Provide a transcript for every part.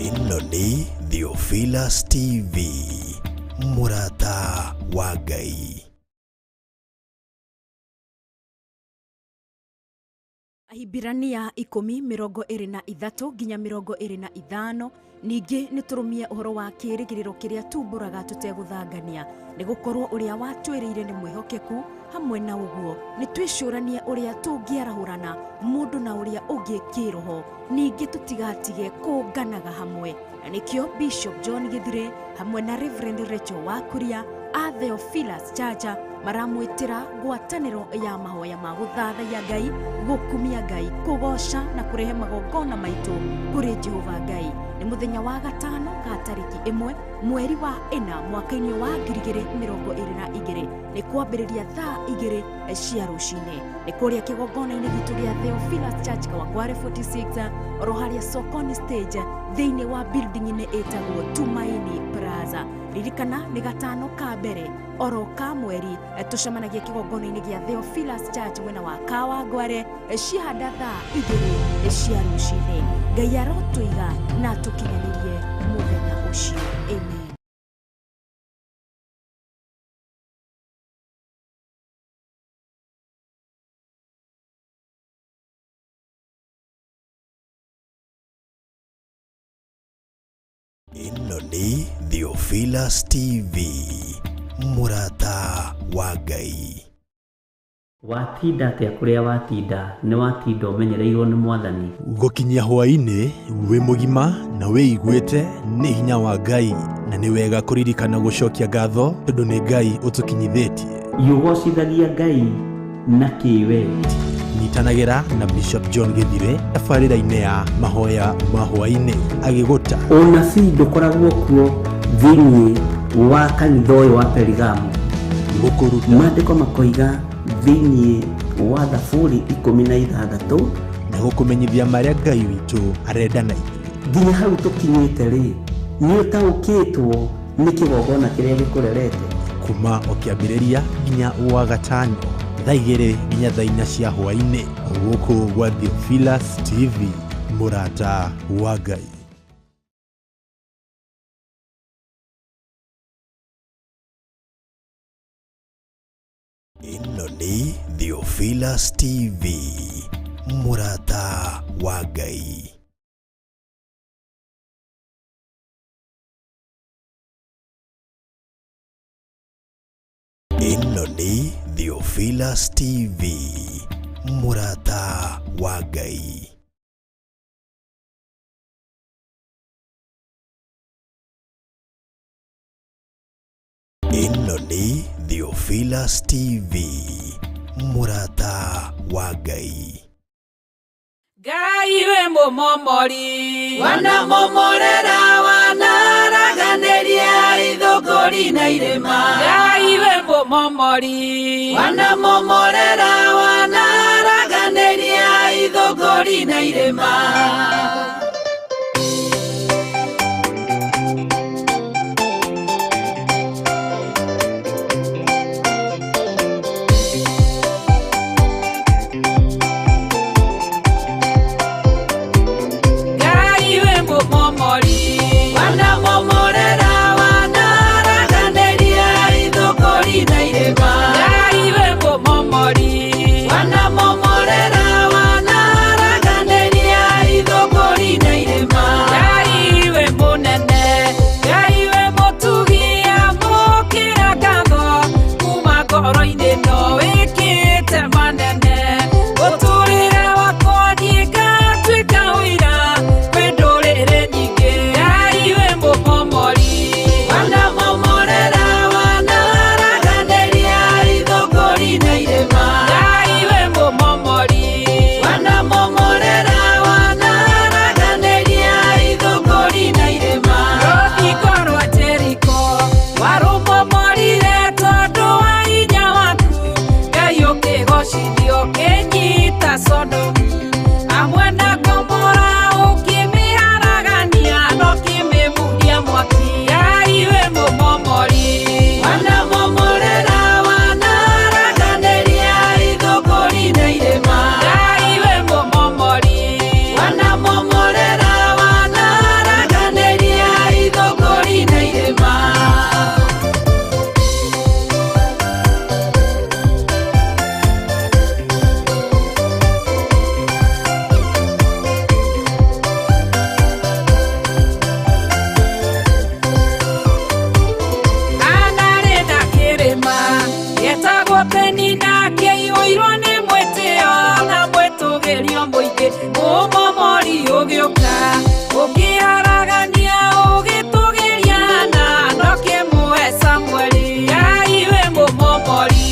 Ĩno nĩ Theophilus TV, mũrata wa Ngai. Ahibirania 10:23 nginya 25. Ningĩ nĩ tũrũmie ũhoro wa kĩĩrĩgĩrĩro kĩrĩa tumbũraga tũtegũthangania, nĩ gũkorwo ũrĩa watwĩrĩire nĩ mwĩhokeku. Hamwe na ũguo nĩ twĩcũranie ũrĩa tũngĩarahũrana mũndũ na ũrĩa ũngĩ kĩĩroho, ningĩ tũtigatige kũnganaga hamwe. Na nĩkĩo Bishop John Gĩthire hamwe na Reverend Rachel Wakuria a Theophilus Church maramwĩtĩra ngwatanĩro ya mahoya ma gũthathaiya Ngai, gũkumia Ngai, kũgoca na kũrehe magongona maitũ kũrĩ Jehova Ngai. Nĩ mũthenya wa gatano ga tarĩki 1 mweri wa 4 mwaka-inĩ wa 2022, nĩ kwambĩrĩria thaa 2 cia rũcinĩ, nĩ kũrĩa kĩgongona-inĩ gitũ gĩa Theophilus Church, Kawangware 46, oro harĩa Sokoni stage, thĩinĩ wa building-inĩ ĩtagwo Tumaini Plaza. Ririkana nĩ gatano ka mbere oro ka mweri, tũcemanagia kĩgongona-inĩ gĩa Theophilus Church mwena wa Kawangware, cihanda thaa 2 cia rũcinĩ. Ngai arotũiga na atũkinyanĩrie mũthenya ũcio. Amen. Ĩno nĩ Theophilus TV, mũrata wa Ngai. Watinda atĩa kũrĩa watinda? Nĩ watinda ũmenyereirwo nĩ Mwathani. Gũkinyia hwaĩ-inĩ wĩ mũgima na wĩiguĩte nĩ hinya wa Ngai, na nĩ wega kũririkana gũcokia ngatho tondũ nĩ Ngai ũtũkinyithĩtie. Yũgocithagia Ngai na kĩwe. Nyitanagĩra na Bishop John Gĩthire tabarĩra-inĩ ya mahoya ma hwaĩ-inĩ agĩgũta. Ũnabii ndũkoragwo kuo thĩinĩ wa kanitha ũyũ wa Perigamo. Gũkũruta. Maandĩko makoiga thĩinĩ wa Thaburi 16 na gũkũmenyithia marĩa Ngai witũ arenda na ithuĩ. Nginya hau tũkinyĩte rĩ, nĩ ũtaũkĩtwo nĩ kĩgongona kĩrĩa gĩkũrerete. Kuma o kĩambĩrĩria nginya wa gatano thaa 2 nginya thaa 4 cia hwaĩ-inĩ, gũkũ gwa Theophilus TV, mũrata wa Ngai. Ĩno nĩ Theophilus TV, mũrata wa Ngai. Ĩno nĩ Theophilus TV, mũrata wa Ngai. Ĩno nĩ Theophilus TV, mũrata wa Ngai. Ngai wĩ mũmomori. Wanamomorera, wanaraganĩria ithũngũri na irĩma. Ngai wĩ mũmomori. Wanamomorera, wanaraganĩria ithũngũri na irĩma. Ngai wĩ mũmomori. Wanamomorera, wanaraganĩria ithũngũri na irĩma. Ngai wĩ mũmomori. Wanamomorera, wanaraganĩria ithũngũri. ũgĩũka ũkĩharagania ũgĩtũgĩria na ndokĩmũhe Samueli. Ngai wĩ mũmomori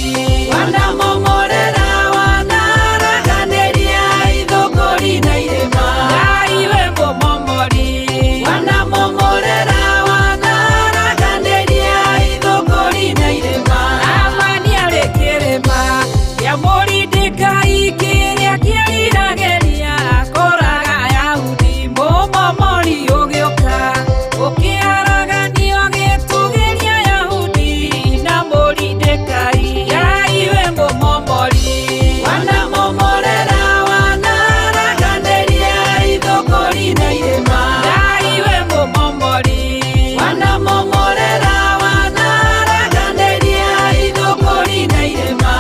wanamomorera wanaraganĩria ithũngũri na irĩma. Ngai wĩ mũmomori wanamomorera wanaraganĩria ithũngũri na irĩma. Amani arĩ kĩrĩma kĩa Mũrindikai kĩrĩa kĩriragĩria kũraga Ayahudi. Mũmomori ũgĩũka ũkĩharagania ũgĩtũgĩria Ayahudi na Mũrindikai. Ngai wĩ mũmomori wanamomorera wanaraganĩria ithũngũri na irĩma. Ngai wĩ mũmomori wanamomorera wanaraganĩria ithũngũri na irĩma.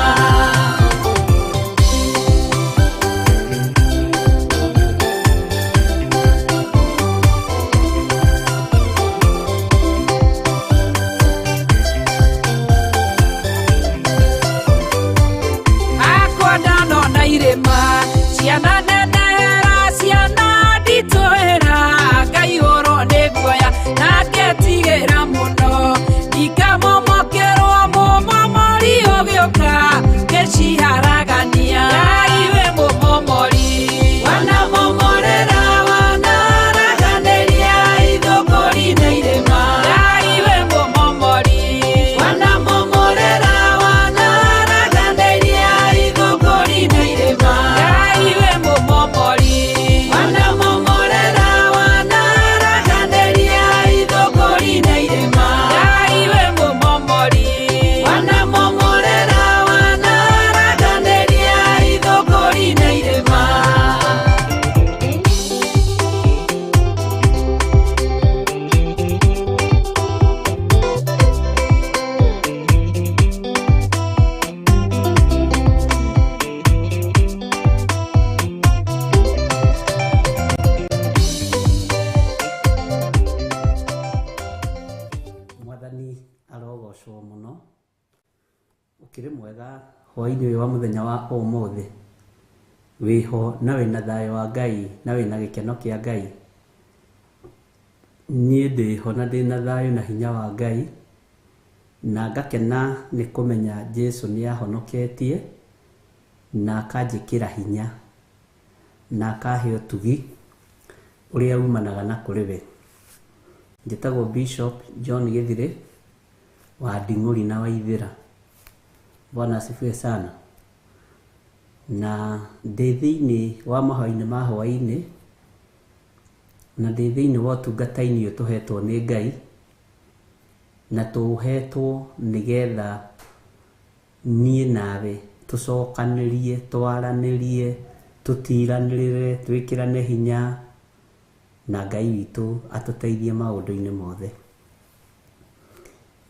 Akwa ndanona irĩma ciana nenehera ciana nditũhĩra ngaihũrwo nĩ guoya na ngetigĩra mũno ndikamomokerwo mũmomori ũgĩũka ngĩciharagania. Ngai wĩ mũmomori wanamomorera wanaraganĩria ithũngũri na irĩma. Ngai wĩ mũmomori wanamomorera wanaraganĩria ithũngũri na irĩma. Ngai wĩ mũmomori wanamomorera wanaraganĩria ithũngũri na irĩma. Ngai wĩ mũmomori wanamomorera wanaraganĩria ithũngũri na irĩma. Mwathani arogocwo mũno. Ũkĩrĩ mwega hwaĩ-inĩ ũyũ wa mũthenya wa ũmũthĩ. Wĩho na wĩna thayũ wa Ngai na wĩna gĩkeno kĩa Ngai. Niĩ ndĩho na ndĩna thayũ na hinya wa Ngai, na ngakena nĩ kũmenya Jesũ nĩ ahonoketie na akanjĩkĩra hinya na akahe ũtugi ũrĩa umanaga na kũrĩ we. Njĩtagwo Bishop John Gĩthirĩ wa Nding'ũri na Waithĩra. Bwana asifiwe sana. Na ndĩ thĩinĩ wa mahoya-inĩ ma hwaĩ-inĩ, na ndĩ thĩinĩ wa ũtungata-inĩ ũyũ tũhetwo nĩ Ngai, na tũũhetwo nĩgetha niĩ nawe tũcokanĩrie, twaranĩrie, tũtiranĩrĩre, twĩkĩrane hinya, na Ngai witũ atũteithie maũndũ-inĩ mothe.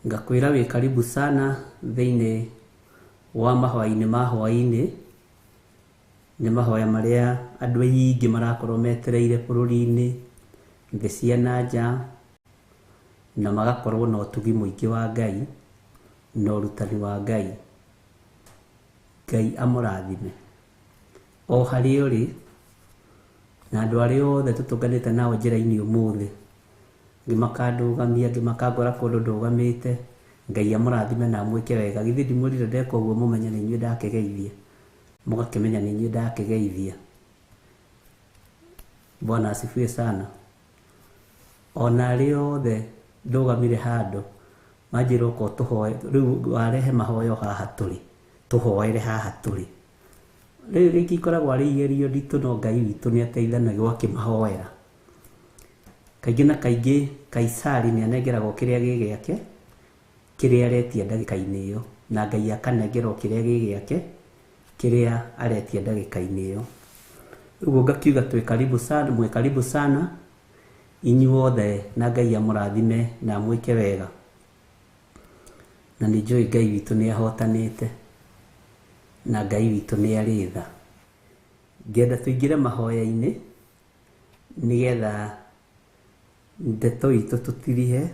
Ngakwĩra wĩ karibu sana thĩinĩ wa mahoya-inĩ ma hwaĩ-inĩ. Nĩ mahoya marĩa andũ aingĩ marakorwo metereire bũrũri-inĩ, thĩ cia na nja, na magakorwo na ũtugi mũingĩ wa Ngai na ũrutani wa Ngai. Ngai amũrathime o harĩa ũrĩ, na andũ arĩa othe tũtũnganĩte nao njĩra-inĩ ũmũthĩ, angĩ makandũgamia, angĩ makangora kũndũ ndũgamĩte. Ngai amũrathime na amwĩke wega. Githĩ ndimwĩrire ndeka ũguo mũmenye nĩ inyuĩ ndakĩgeithia, mũgakĩmenya nĩ inyuĩ ndakĩgeithia. Bwana asifiwe sana. Ona arĩa othe ndũgamire handũ manjĩra ũka ũtũhoe, rĩu warehe mahoyo haha tũrĩ, tũhoere haha tũrĩ. Rĩu rĩngĩ ikoragwo arĩ igerio nditũ, no Ngai witũ nĩ ateithanagia akĩmahoera. Kaingĩ na kaingĩ Kaisari nĩ anengeragwo kĩrĩa gĩ gĩake, kĩrĩa aretia ndagĩka-inĩ ĩyo, na Ngai akanengerwo kĩrĩa gĩ gĩake, kĩrĩa aretia ndagĩka-inĩ ĩyo. Ũguo ngakiuga twĩ karibu sana, mwĩ karibu sana inyuothe, na Ngai amũrathime na amwĩke wega. Na nĩ njũĩ Ngai witũ nĩ ahotanĩte, na Ngai witũ nĩ arĩ tha. Ngenda tũingĩre mahoya-inĩ nĩgetha ndeto itũ tũtirihe.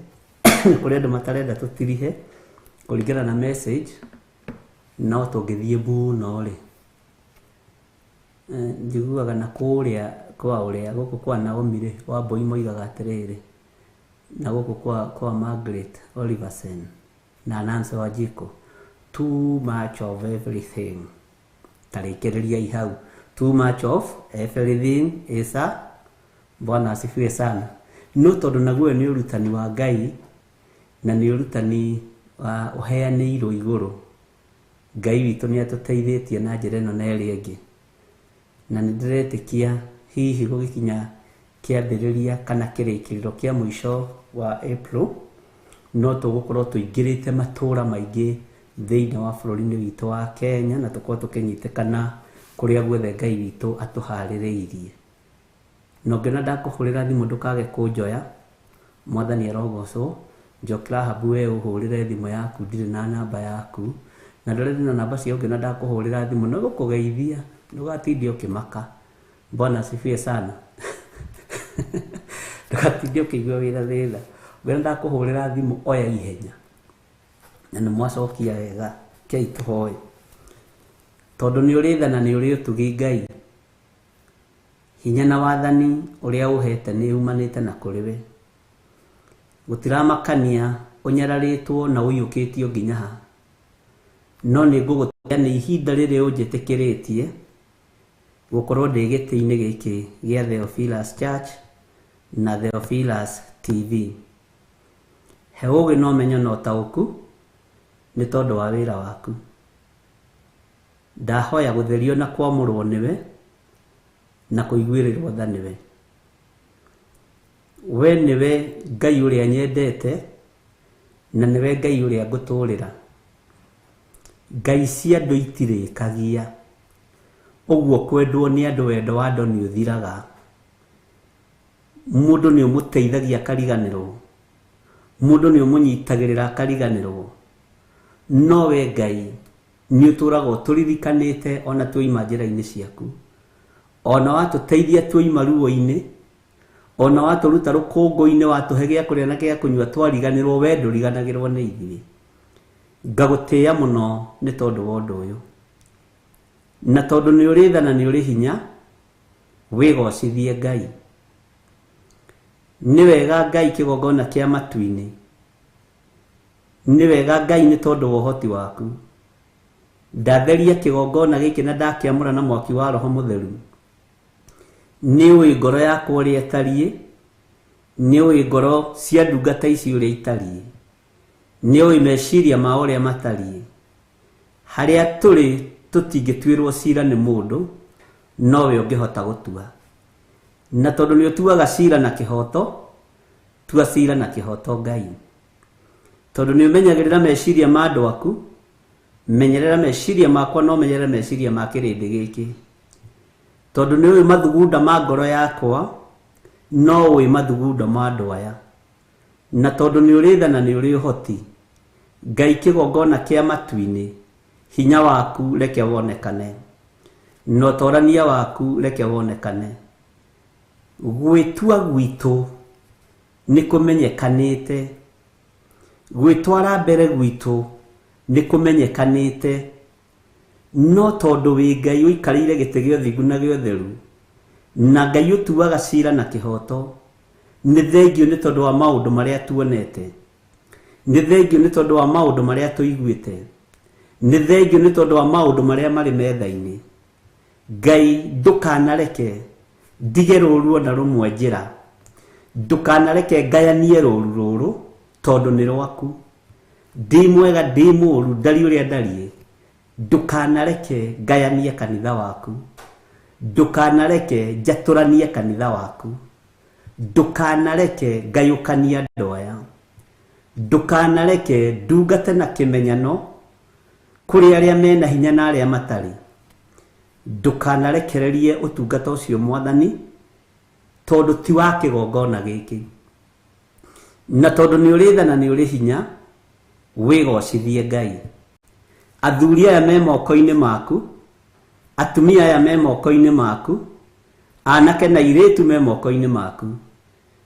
Kũrĩ andũ matarenda tũtirihe kũringana na message, no tũngĩthiĩ mũno rĩ, njiguaga na kũrĩa kwa ũrĩa gũkũ kwa Naomi rĩ, Wambũi moigaga atĩrĩrĩ, na gũkũ kwa Margaret Oliverson na Nancy Wanjikũ, too much of everything. Tarĩkĩrĩriai hau, too much of everything is a Bwana asifiwe sana. No tondũ naguo nĩ ũrutani wa Ngai na nĩ ũrutani wa ũheanĩirwo igũrũ, Ngai witũ nĩ atũteithĩtie na njĩra ĩno na ĩrĩa ĩngĩ, na nĩ ndĩretĩkia hihi gũgĩkinya kĩambĩrĩria kana kĩrĩkĩrĩro kĩa mũico wa April no tũgũkorwo tũingĩrĩte matũra maingĩ thĩinĩ wa bũrũri-inĩ witũ wa Kenya, na tũkorwo tũkĩnyitĩkana kũrĩa guothe Ngai witũ atũharĩrĩirie. Na ũngĩona ndakũhũrĩra thimũ ndũkage kũnjoya, Mwathani arogocwo. Njoki Rahabu we ũhũrĩre thimũ yaku, ndirĩ na namba yaku, na ndũrĩa ndĩna namba cia ũngĩona ndakũhũrĩra thimũ no gũkũgeithia, ndũgatinde ũkĩmaka. Bwana asifiwe sana. Ndũgatinde ũkĩigua wĩna thĩna. Ũngĩona ndakũhũrĩra thimũ oya ihenya, na nĩ mwacokia wega, kei tũhoe, tondũ nĩ ũrĩ tha na nĩ ũrĩ ũtugi Ngai. Hinya na wathani ũrĩa ũhete nĩ umanĩte na kũrĩ we. Gũtiramakania ũnyararĩtwo na ũiyũkĩtio nginya ha, no nĩ ngũgũtĩa nĩ ihinda rĩrĩ ũnjĩtĩkĩrĩtie gũkorwo ndĩ gĩtĩ-inĩ gĩkĩ gĩa Theophilus Church na Theophilus TV. He ũũgĩ na ũmenyo na ũtaũku nĩ tondũ wa wĩra waku. Ndahoya gũtherio na kwamũrwo nĩwe na kũiguĩrĩrwo tha nĩwe. We nĩwe Ngai ũrĩa nyendete na nĩwe Ngai ũrĩa ngũtũrĩra. Ngai cia andũ itirĩkagia, ũguo kwendwo nĩ andũ wendo wa andũ nĩ ũthiraga. Mũndũ nĩ ũmũteithagia akariganĩrwo, mũndũ nĩ ũmũnyitagĩrĩra akariganĩrwo, no we Ngai nĩ ũtũraga ũtũririkanĩte ona tuoima njĩra-inĩ ciaku, ona watũteithia tuoima ruo-inĩ, ona watũruta rũkũngũ-inĩ, watũhe gĩa kũrĩa na gĩa kũnyua twariganĩrwo, we ndũriganagĩrwo nĩ ithuĩ. Ngagũtĩĩa mũno nĩ tondũ wa ũndũ ũyũ, na tondũ nĩ ũrĩ tha na nĩ ũrĩ hinya, wĩgocithie Ngai. Nĩ wega Ngai kĩgongona kĩa matu-inĩ, nĩ wega Ngai nĩ tondũ wa ũhoti waku. Ndatheria kĩgongona gĩkĩ na ndakĩamũra na mwaki wa Roho Mũtheru. Nĩ ũĩ ngoro yakwa ũrĩa ĩtariĩ, nĩ ũĩ ngoro cia ndungata ici ũrĩa itariĩ, nĩ ũĩ meciria mao ũrĩa matariĩ. Harĩa tũrĩ tũtingĩtuĩrwo cira nĩ mũndũ, nowe ũngĩhota gũtua. Na tondũ nĩ ũtuaga cira na kĩhoto, tua cira na kĩhoto Ngai. Tondũ nĩ ũmenyagĩrĩra meciria ma andũ aku, menyerera meciria makwa no menyerere meciria ma kĩrĩndĩ gĩkĩ. Tondũ nĩ ũĩ mathugunda ma ngoro yakwa, no ũĩ mathugunda ma andũ aya. Na tondũ nĩ ũrĩ tha na nĩ ũrĩ ũhoti, Ngai kĩgongona kĩa matu-inĩ, hinya waku reke wonekane, na ũtorania waku reke wonekane. Gwĩtua gwitũ nĩ kũmenyekanĩte, gwĩtwara mbere gwitũ nĩ kũmenyekanĩte, no tondũ wĩ Ngai ũikarĩire gĩtĩ gĩa ũthingu na gĩa ũtheru, na Ngai ũtuaga cira na kĩhoto, nĩ thengio nĩ tondũ wa maũndũ marĩa tuonete, nĩ thengio nĩ tondũ wa maũndũ marĩa tũiguĩte, nĩ thengio nĩ tondũ wa maũndũ marĩa marĩ metha-inĩ. Ngai ndũkanareke ndige rũru ona rũmwe njĩra, ndũkanareke ngayanie rũru rũrũ tondũ nĩ rwaku. Ndĩ mwega ndĩ mũũru ndariĩ ũrĩa ndariĩ, ndũkanareke ngayanie kanitha waku, ndũkanareke njatũranie kanitha waku, ndũkanareke ngayũkanie andũ aya, ndũkanareke ndungate na kĩmenyano kũrĩ arĩa mena hinya na arĩa matarĩ. Ndũkanarekererie ũtungata ũcio Mwathani, tondũ ti wa kĩgongona gĩkĩ. Na tondũ nĩ ũrĩ tha na nĩ ũrĩ hinya, wĩgocithie Ngai. Athuri aya me moko-inĩ maku, atumia aya me moko-inĩ maku, anake na airĩtu me moko-inĩ maku,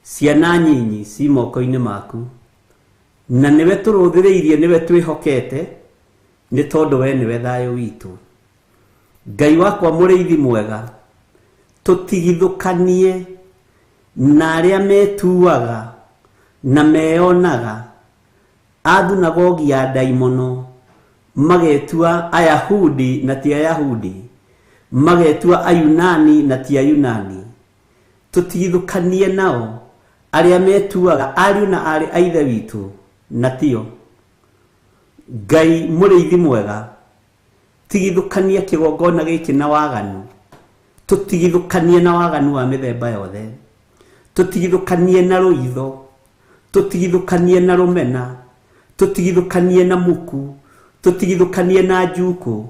ciana nyinyi ci moko-inĩ maku, na nĩwe tũrũthĩrĩirie, nĩwe twĩhokete, nĩ tondũ we nĩwe thayũ witũ. Ngai wakwa mũrĩithi mwega, Tũtigithũkanie na arĩa metuaga na meyonaga a thunagogi ya ndaimono, magetua Ayahudi na ti Ayahudi, magetua Ayunani na ti Ayunani. Tũtigithũkanie nao arĩa metuaga ariũ na aarĩ a Ithe witũ na tio. Ngai mũrĩithi mwega, tigithũkania kĩgongona gĩkĩ na waganu. Tũtigithũkanie na waganu wa mĩthemba yothe. Tũtigithũkanie na rũitho, tũtigithũkanie na rũmena, tũtigithũkanie na muku, tũtigithũkanie na njukũ,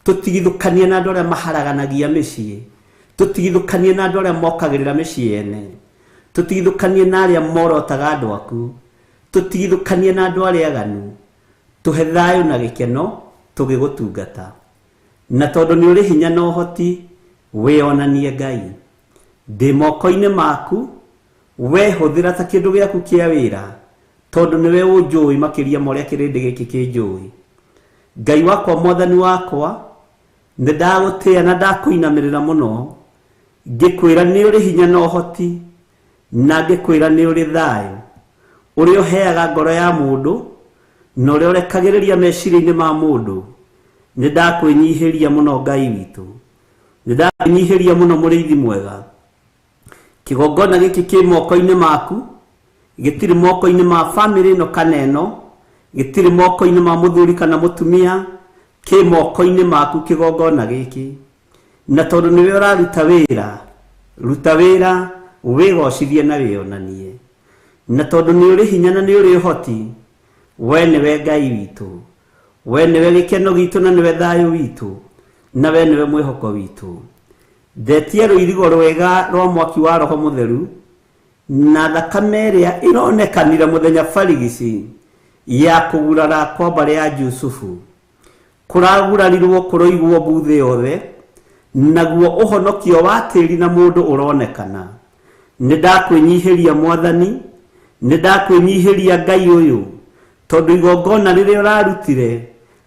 tũtigithũkanie na andũ arĩa maharaganagia mĩciĩ, tũtigithũkanie na andũ arĩa mokagĩrĩra mĩciĩ ene, tũtigithũkanie na arĩa morotaga andũ aku, tũtigithũkanie na andũ arĩa aganu. Tũhe thayũ na gĩkeno tũgĩgũtungata, na tondũ nĩ ũrĩ hinya na ũhoti, wĩonanie Ngai. Ndĩ moko-inĩ maku, we hũthĩra ta kĩndũ gĩaku kĩa wĩra, tondũ nĩwe ũnjũĩ makĩria ma ũrĩa kĩrĩndĩ gĩkĩ kĩnjũĩ. Ngai wakwa, mwathani wakwa, nĩ ndagũtĩĩa na ndakũinamĩrĩra mũno, ngĩkwĩra nĩ ũrĩ hinya na ũhoti, na ngĩkwĩra nĩ ũrĩ thayũ ũrĩa ũheaga ngoro ya mũndũ na ũrĩa ũrekagĩrĩria meciria-inĩ ma mũndũ. Nĩ ndakwĩnyihĩria mũno Ngai witũ, nĩ ndakwĩnyihĩria mũno mũrĩithi mwega. Kĩgongona gĩkĩ kĩ moko-inĩ maku, gĩtirĩ moko-inĩ ma bamĩrĩ ĩno kana ĩno, gĩtirĩ moko-inĩ ma mũthuri kana mũtumia, kĩ moko-inĩ maku kĩgongona gĩkĩ. Na tondũ nĩwe ũraruta wĩra, ruta wĩra wĩgocithie na wĩonanie. Na tondũ nĩ ũrĩ hinya na nĩ ũrĩ ũhoti, we nĩwe Ngai witũ, we nĩwe gĩkeno gitũ na nĩwe thayũ witũ, na we nĩwe mwĩhoko witũ. Ndetia rũirigo rwega rwa mwaki wa Roho Mũtheru na thakame ĩrĩa ĩronekanire mũthenya barigici ya kũgurara kwa mbarĩ ya Jusufu. Kũragurarirwo kũroigwo mbu thĩ yothe, naguo ũhonokio wa tĩri na mũndũ ũronekana. Nĩ ndakwĩnyihĩria Mwathani, nĩ ndakwĩnyihĩria Ngai ũyũ, tondũ igongona rĩrĩa ũrarutire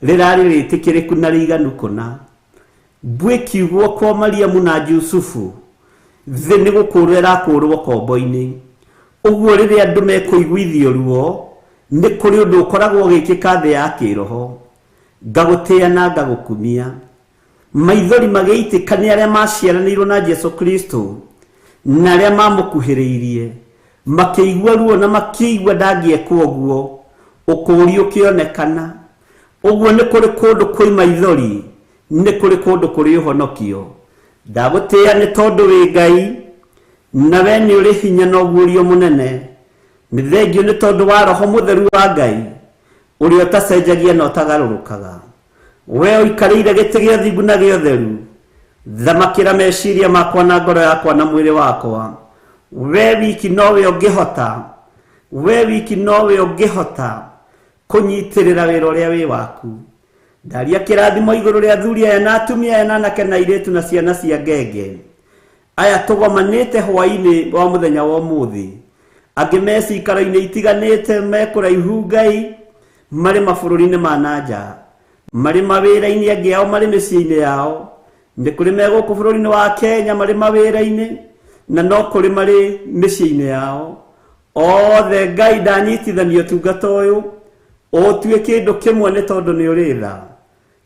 rĩrarĩ rĩtĩkĩrĩku na rĩiganu kũna. Mbu ĩkiugwo kwa Mariamu na Jusufu, thĩ nĩ gũkũrwo ĩrakũrwo kombo-inĩ. Ũguo rĩrĩa andũ mekũiguithio ruo, nĩ kũrĩ ũndũ ũkoragwo ũgĩkĩka thĩ ya kĩroho. Ngagũtĩĩa na ngagũkumia. Maithori magĩitĩka nĩ arĩa maciaranĩirwo na Jesu Kristo na arĩa mamũkuhĩrĩirie, makĩigua ruo na makĩigua ndangĩekwo ũguo, ũkũũri ũkĩonekana. Ũguo nĩ kũrĩ kũndũ kwĩ maithori, nĩ kũrĩ kũndũ kũrĩ ũhonokio. Ndagũtĩĩa nĩ tondũ wĩ Ngai, na we nĩ ũrĩ hinya na ũguũrio mũnene. Nĩ thengio nĩ tondũ wa Roho Mũtheru wa Ngai, ũrĩa ũtacenjagia na ũtagarũrũkaga. We ũikarĩire gĩtĩ gĩa thingu na gĩa ũtheru, thamakĩra meciria makwa na ngoro yakwa na mwĩrĩ wakwa. We wiki nowe ũngĩhota, we wiki nowe ũngĩhota kũnyitĩrĩra wĩra ũrĩa wĩ waku. Ndaria kĩrathimo igũrũ rĩa athuri aya na atumia aya na anake na airĩtu na ciana cia ngenge aya tũgomanĩte hwaĩ-inĩ wa mũthenya wa ũmũthĩ. Angĩ me cikaro-inĩ itiganĩte, me kũraihu Ngai, marĩ mabũrũri-inĩ ma na nja, marĩ mawĩra-inĩ, angĩ ao marĩ mĩciĩ-inĩ yao. Nĩ kũrĩ me gũkũ bũrũri-inĩ wa Kenya marĩ mawĩra-inĩ, na no kũrĩ marĩ mĩciĩ-inĩ yao. Othe Ngai ndanyitithania ũtungata ũyũ ũtue kĩndũ kĩmwe, nĩ tondũ nĩ ũrĩ tha,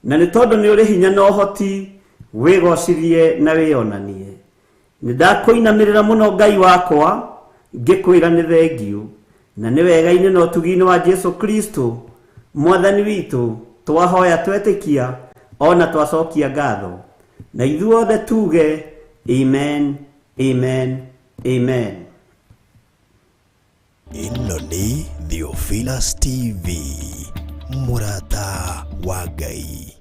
na nĩ tondũ nĩ ũrĩ hinya na ũhoti, wĩgocithie na wĩonanie. Nĩ ndakũinamĩrĩra mũno Ngai wakwa, ngĩkwĩra nĩ thengio, na nĩ wega-inĩ na ũtugi-inĩ wa Jesu Kristo Mwathani witũ, twahoya twetĩkia ona twacokia ngatho, na ithuothe tuge amen, amen, amen. Ĩno nĩ Theophilus TV, mũrata wa Ngai.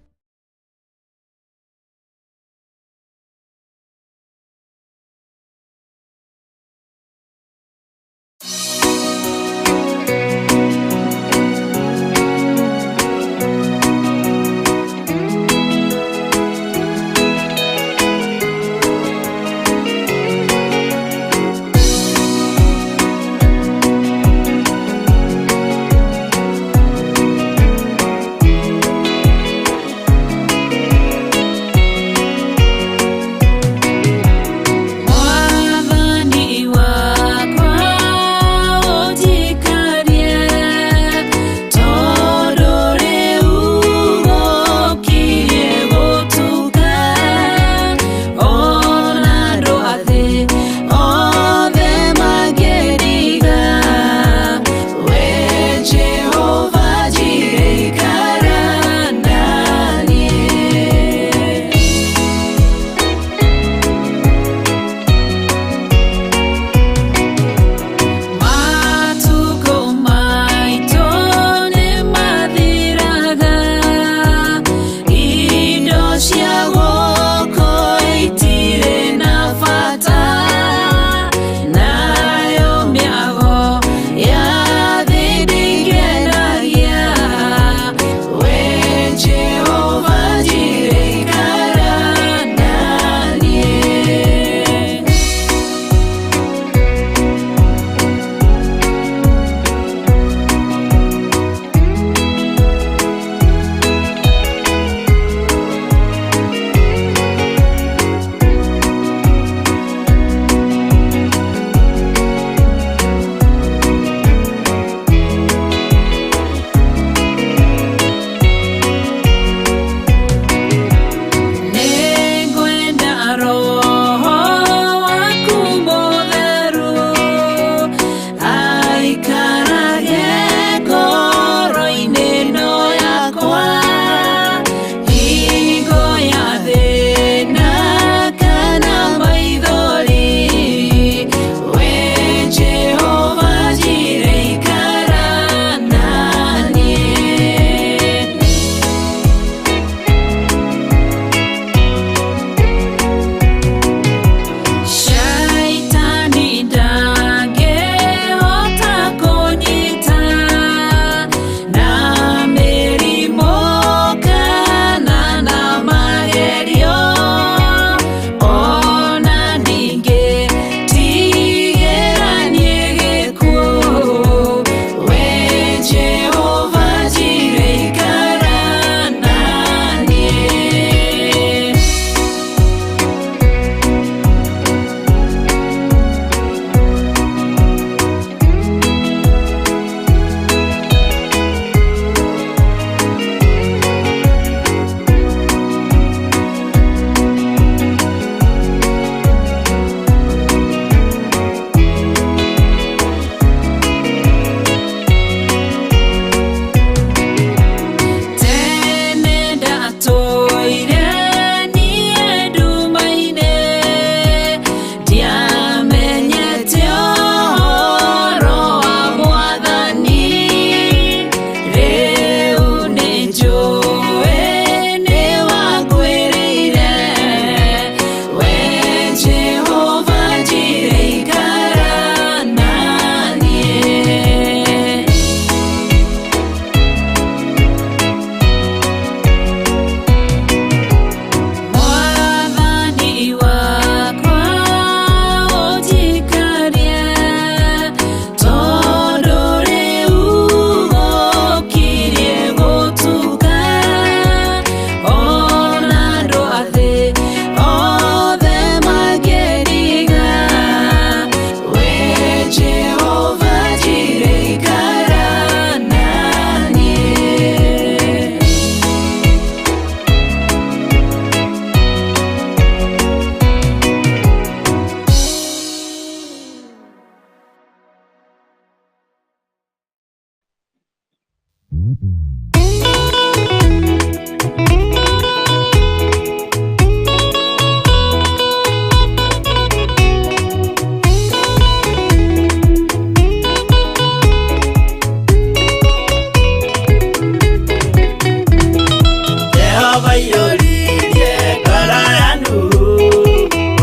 Jehova iyũririe ngoro ya Nuhu,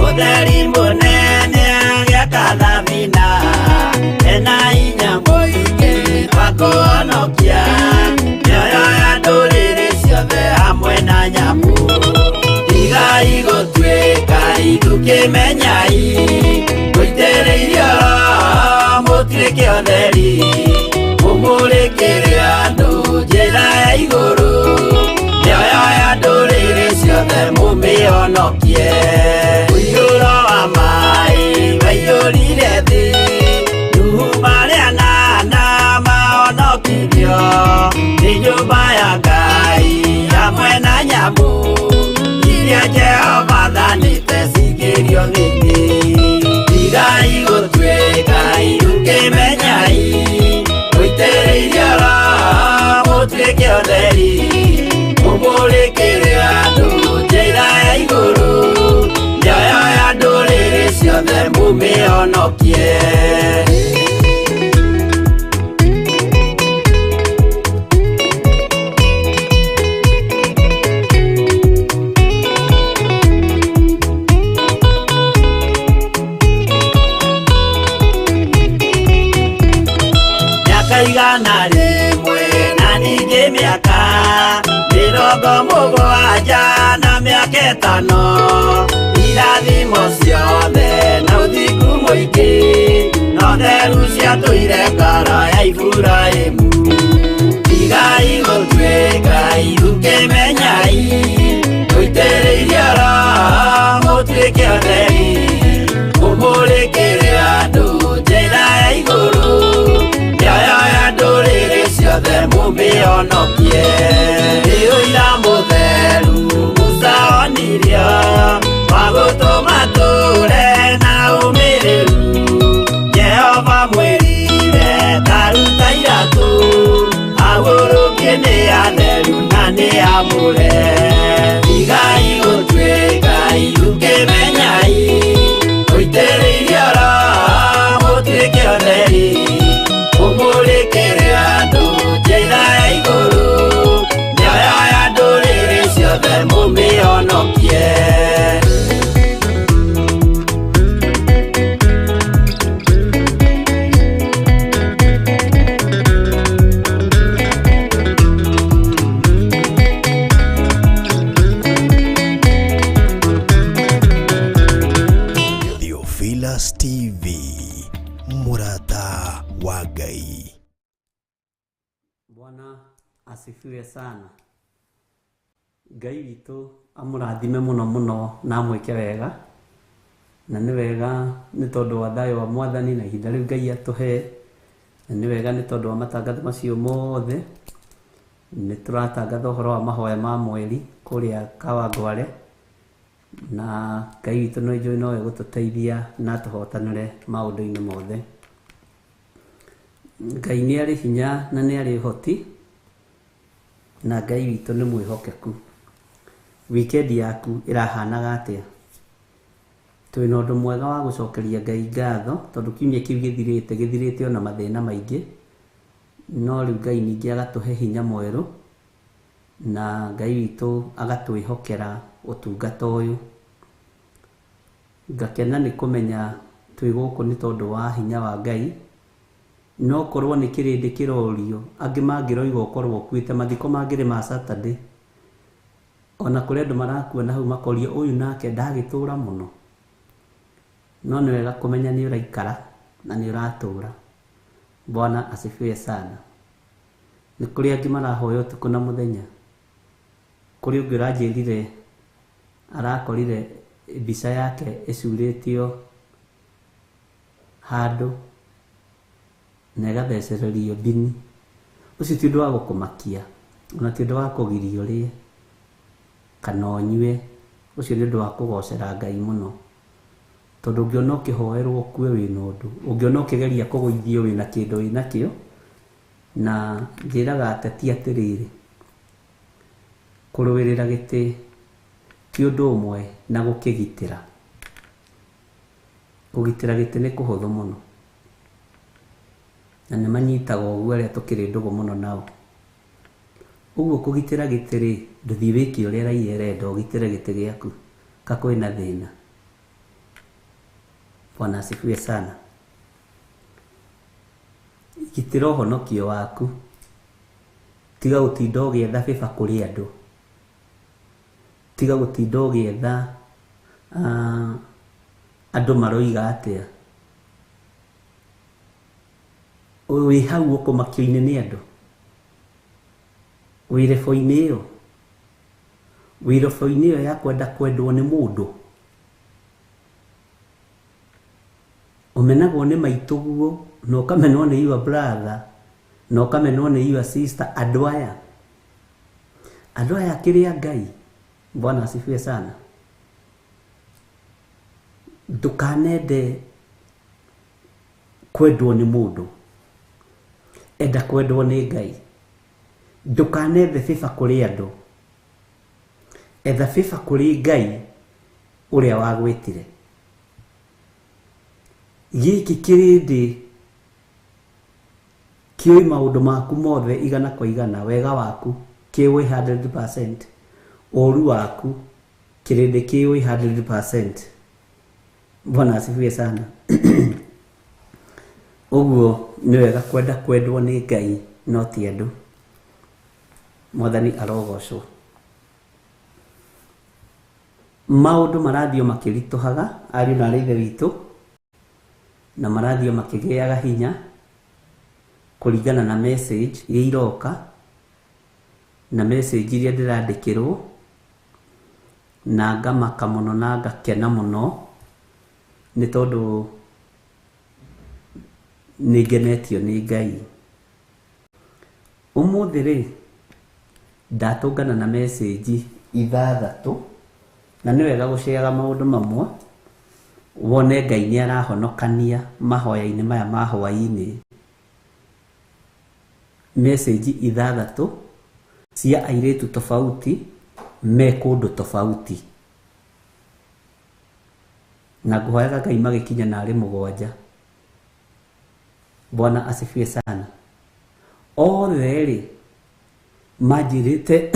ũtheri mũnene agĩaka thabina, ena hinya mũingĩ wa kũhonokia mĩoyo ya ndũrĩrĩ ciothe hamwe na nyamũ. Tigai gũtuĩka ithukĩmenyai, mũitĩrĩirio Roho mũtuĩke ũtheri, mũmũrĩkĩre andũ njĩra ya igũrũ, mĩoyo ya ndũrĩrĩ ciothe mũmĩhonokie. Ũiyũro wa maĩ waiyũrire thĩ, Nuhu marĩ anana mahonokirio nĩ nyũmba ya Ngai hamwe na nyamũ iria Jehova athanĩte cingĩrio thĩinĩ. Tigai gũtuĩka ithukĩmenyai, mũitĩrĩirio Roho mũtuĩke ũtheri, mũmũrĩkĩre andũ njĩra ya igũrũ, mĩoyo ya ndũrĩrĩ ciothe mũmĩhonokie. Mĩaka 100 na ningĩ mĩaka 70 na mĩaka 5, irathimo ciothe na ũthingu mũingĩ, na ũtheru ciatũire ngoro ya Iburahĩmu. Tigai gũtuĩka ithukĩmenyai, mũitĩrĩirio Roho mũtuĩke ũtheri, mũmũrĩkĩre andũ njĩra ya igũrũ, mĩoyo ya ndũrĩrĩ ciothe mũmĩhonokie. Nĩ ũira mũtheru Musa onirio, wa gũtũma tũre na ũmĩrĩru. Jehova mwĩrire ta ruta iratũ, ahurũkie nĩ atheru na nĩ amũre. Tigai gũtuĩka ithukĩmenyai, mũitĩrĩirio Roho mũtuĩke ũtheri, mũmũrĩkĩre andũ njĩra ya igũrũ, mĩoyo ya ndũrĩrĩ ciothe mũmĩhonokie. Theophilus TV, Murata wa Ngai. Bwana asifiwe sana. Ngai witũ amũrathime mũno mũno na amwĩke wega, na nĩ wega nĩ tondũ wa thayũ wa Mwathani na ihinda rĩu Ngai atũhe, na nĩ wega nĩ tondũ wa matangatho macio mothe. Nĩ tũratangatha ũhoro wa mahoya ma mweri kũrĩa Kawangware, na Ngai witũ no njũĩ no egũtũteithia na atũhotanĩre maũndũ-inĩ mothe. Ngai nĩ arĩ hinya na nĩ arĩ ũhoti, na Ngai witũ nĩ mwĩhokeku. Weekend yaku ĩrahanaga atĩa? Twĩna ũndũ mwega wa gũcokeria Ngai ngatho, tondũ kiumia kĩu gĩthirĩte, gĩthirĩte ona mathĩna maingĩ, no rĩu Ngai ningĩ agatũhe hinya mwerũ, na Ngai witũ agatwĩhokera ũtungata ũyũ. Ngakena nĩ kũmenya twĩ gũkũ nĩ tondũ wa hinya wa Ngai, no korwo nĩ kĩrĩndĩ kĩrorio, angĩ mangĩroiga ũkorwo ũkuĩte, mathiko mangĩrĩ ma Saturday, ona kũrĩ andũ marakua na hau makorio ũyũ nake ndagĩtũra mũno. No nĩ wega kũmenya nĩ ũraikara na nĩ ũratũra. Bwana asifiwe sana. Nĩ kũrĩ angĩ marahoya ũtukũ na mũthenya. Kũrĩ ũngĩ ũranjĩrire arakorire mbica yake ĩcurĩtio handũ na ĩgathecererio mbini. Ũcio ti ũndũ wa gũkũmakia, ona ti ũndũ wa kũgiria ũrĩe kana ũnyue. Ũcio nĩ ũndũ wa kũgocera Ngai mũno, tondũ ũngĩona ũkĩhoerwo ũkue wĩna ũndũ, ũngĩona ũkĩgeria kũgũithio wĩna kĩndũ wĩnakĩo, Na njĩraga ateti atĩrĩrĩ, kũrũĩrĩra gĩtĩ ti ũndũ ũmwe na gũkĩgitĩra. Kũgitĩra gĩtĩ nĩ kũhũthũ mũno, na nĩ manyitaga ũguo arĩa tũkĩrĩ ndũgũ mũno nao. Ũguo kũgitĩra gĩtĩ rĩ, ndũthiĩ wĩke ũrĩa raia ĩrenda ũgitĩre gĩtĩ gĩaku, ka kwĩna thĩna. Bwana asifiwe sana. Gitĩra ũhonokio waku, tiga gũtinda ũgĩetha bĩba kũrĩ andũ, tiga gũtinda ũgĩetha andũ maroiga atĩa. Wĩ hau ũkũmakio-inĩ nĩ andũ, wĩ rebo-inĩ ĩyo, wĩ rebo-inĩ ĩyo ya kwenda kwendwo nĩ mũndũ. Ũmenagwo nĩ maitũguo, na ũkamenwo nĩ your brother, na ũkamenwo nĩ your sister. Andũ aya kĩrĩa Ngai. Bwana asifiwe sana. Ndũkanende kwendwo nĩ mũndũ, enda kwendwo nĩ Ngai. Ndũkanethe bĩba kũrĩ andũ, etha bĩba kũrĩ Ngai ũrĩa wagwĩtire. Gĩkĩ kĩrĩndĩ kĩũĩ maũndũ maku mothe igana kwa igana, wega waku kĩũĩ 100%, ũru waku kĩrĩndĩ kĩũĩ 100%. Bwana asifiwe sana. Ũguo nĩ wega kwenda kwendwo nĩ Ngai no ti andũ. Mwathani arogocwo. Maũndũ marathiĩ makĩritũhaga ariũ na aarĩ a Ithe witũ, na marathiĩ makĩgĩaga hinya kũringana na message iria iroka, na message iria ndĩrandĩkĩrwo, na ngamaka mũno na ngakena mũno nĩ tondũ nĩ ngenetio nĩ Ngai. Ũmũthĩ rĩ, ndatũngana na message ithathatũ, na nĩ wega gũceaga maũndũ mamwe wone Ngai nĩ arahonokania mahoya-inĩ maya ma hwaĩ-inĩ. Message ithathatũ cia airĩtu tofauti me kũndũ tofauti, na ngũhoyaga Ngai magĩkinya narĩ 7. Bwana asifiwe sana. Othe rĩ manjĩrĩte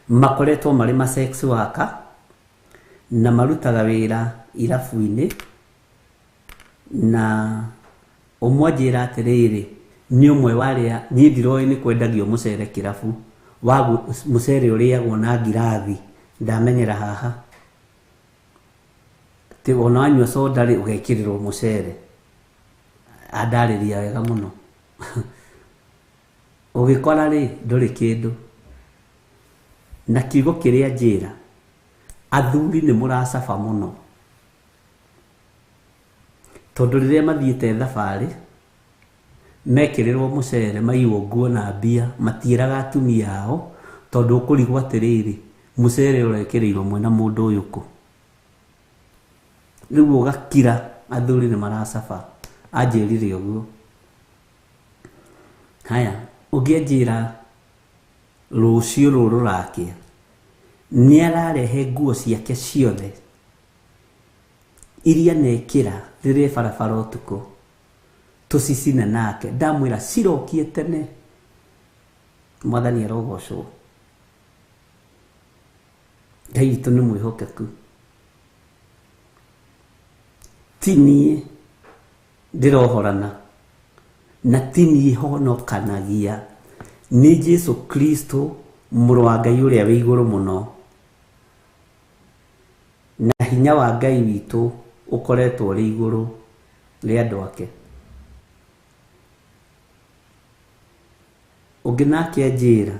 makoretwo marĩ ma sex worker na marutaga wĩra irabu-inĩ, na ũmwe anjĩra atĩrĩrĩ, nĩ ũmwe wa arĩa niĩ ndiroĩ nĩ kwendagio mũcere kĩrabu, mũcere ũrĩagwo na ngirathi, ndamenyera haha atĩ ona wanyua soda rĩ ũgekĩrĩrwo mũcere. Andarĩria wega mũno. Ũgĩkora rĩ ndũrĩ kĩndũ. Na kiugo kĩrĩa njĩra, athuri nĩ mũracaba mũno, tondũ rĩrĩa mathiĩte thabarĩ mekĩrĩrwo mũcere maiywo nguo na mbia, matiĩraga atumia ao, tondũ ũkũrigwo atĩrĩrĩ, mũcere ũrekĩrĩirwo mwena mũndũ ũyũ kũ. Rĩu ũgakira, athuri nĩ maracaba. Anjĩrire ũguo. Haya, ũngĩ anjĩra rũciũ rũrũ rũrakĩa nĩ ararehe nguo ciake ciothe iria nekĩra rĩrĩa barabara ũtukũ tũcicine nake. Ndamwĩra cirokie tene. Mwathani arogocwo. Ngai witũ nĩ mwĩhokeku. Ti niĩ ndĩrohorana na ti niĩ honokanagia, nĩ Jesu Kristo mũrũ wa Ngai ũrĩa wĩ igũrũ mũno, na hinya wa Ngai witũ ũkoretwo ũrĩ igũrũ rĩa andũ ake. Ũngĩ nake anjĩra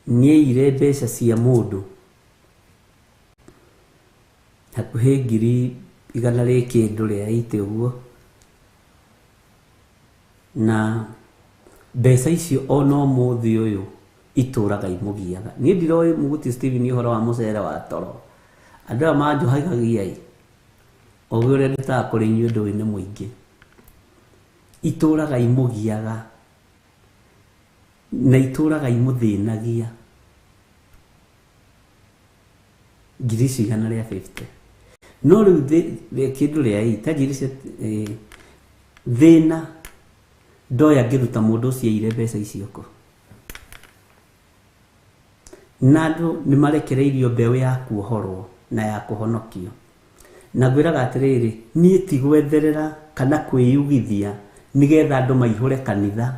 nĩaiyire mbeca cia mũndũ hakuhĩ 100,000 rĩ kĩndũ rĩa 80 ũguo, na mbeca icio ona ũmũthĩ ũyũ itũraga imũgiaga. Niĩ ndiroĩ Mũguti Stephen ũhoro wa mũcere wa toro, andũ aya manjohagagia ĩ, Ũgĩ ũrĩa ndutaga kũrĩ inyuĩ ndũĩ nĩ mũingĩ. Itũraga imũgiaga na itũraga imũthĩnagia. Ngiri icio 150. No rĩu kĩndũ rĩa ĩ ta ngiri cia thĩna ndoya ngĩruta mũndũ ũcio aire mbeca icio kũ. Na andũ nĩ marekereirio mbeũ ya kuohorwo na ya kũhonokio. Na ngwĩraga atĩrĩrĩ, niĩ ti gwetherera kana kwĩyugithia nĩgetha andũ maihũre kanitha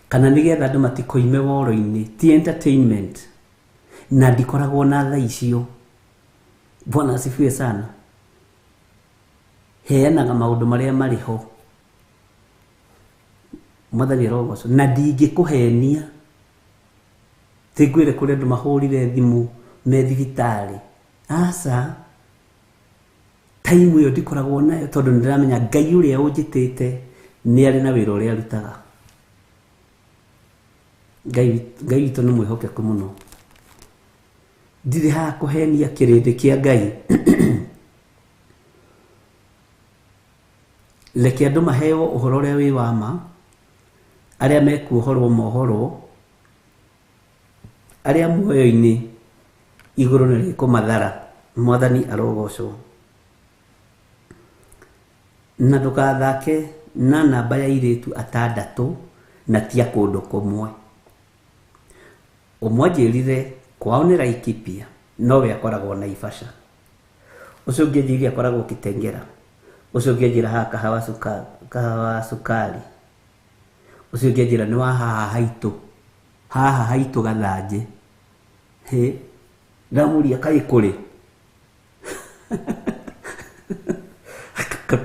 kana nĩgetha andũ matikoime woro-inĩ, ti entertainment. Na ndikoragwo na tha icio. Bwana asifiwe sana. Heanaga maũndũ marĩa marĩ ho. Mwathani arogocwo. Na ndingĩkũhenia. Ti ngwĩre kũrĩ andũ mahũrire thimũ me thibitarĩ. Aca, time ĩyo ndikoragwo nayo tondũ nĩndĩramenya Ngai ũrĩa ũnjĩtĩte nĩ arĩ na wĩra ũrĩa arutaga. Ngai witũ nĩ mwĩhokeku mũno. Ndirĩ haha kũhenia kĩrĩndĩ kĩa Ngai. Reke andũ maheo ũhoro ũrĩa wĩ wa ma, arĩa mekuohorwo mohorwo, arĩa muoyo-inĩ igũrũ nĩ rĩkũmathara. Mwathani arogocwo. Na ndũgathake na namba ya airĩtu atandatũ na ti a kũndũ kũmwe. Ũmwe anjĩrire kwao nĩ Laikipia, nowe akoragwo Naivasha. Ũcio ũngĩ anjĩrire akoragwo Kitengela. Ũcio ũngĩ anjĩra haha kahawa cukari. Ũcio ũngĩ anjĩra nĩ wa haha haitũ. Haha haitũ Gathanjĩ. Hĩ, ndamũria kaĩ kũrĩ?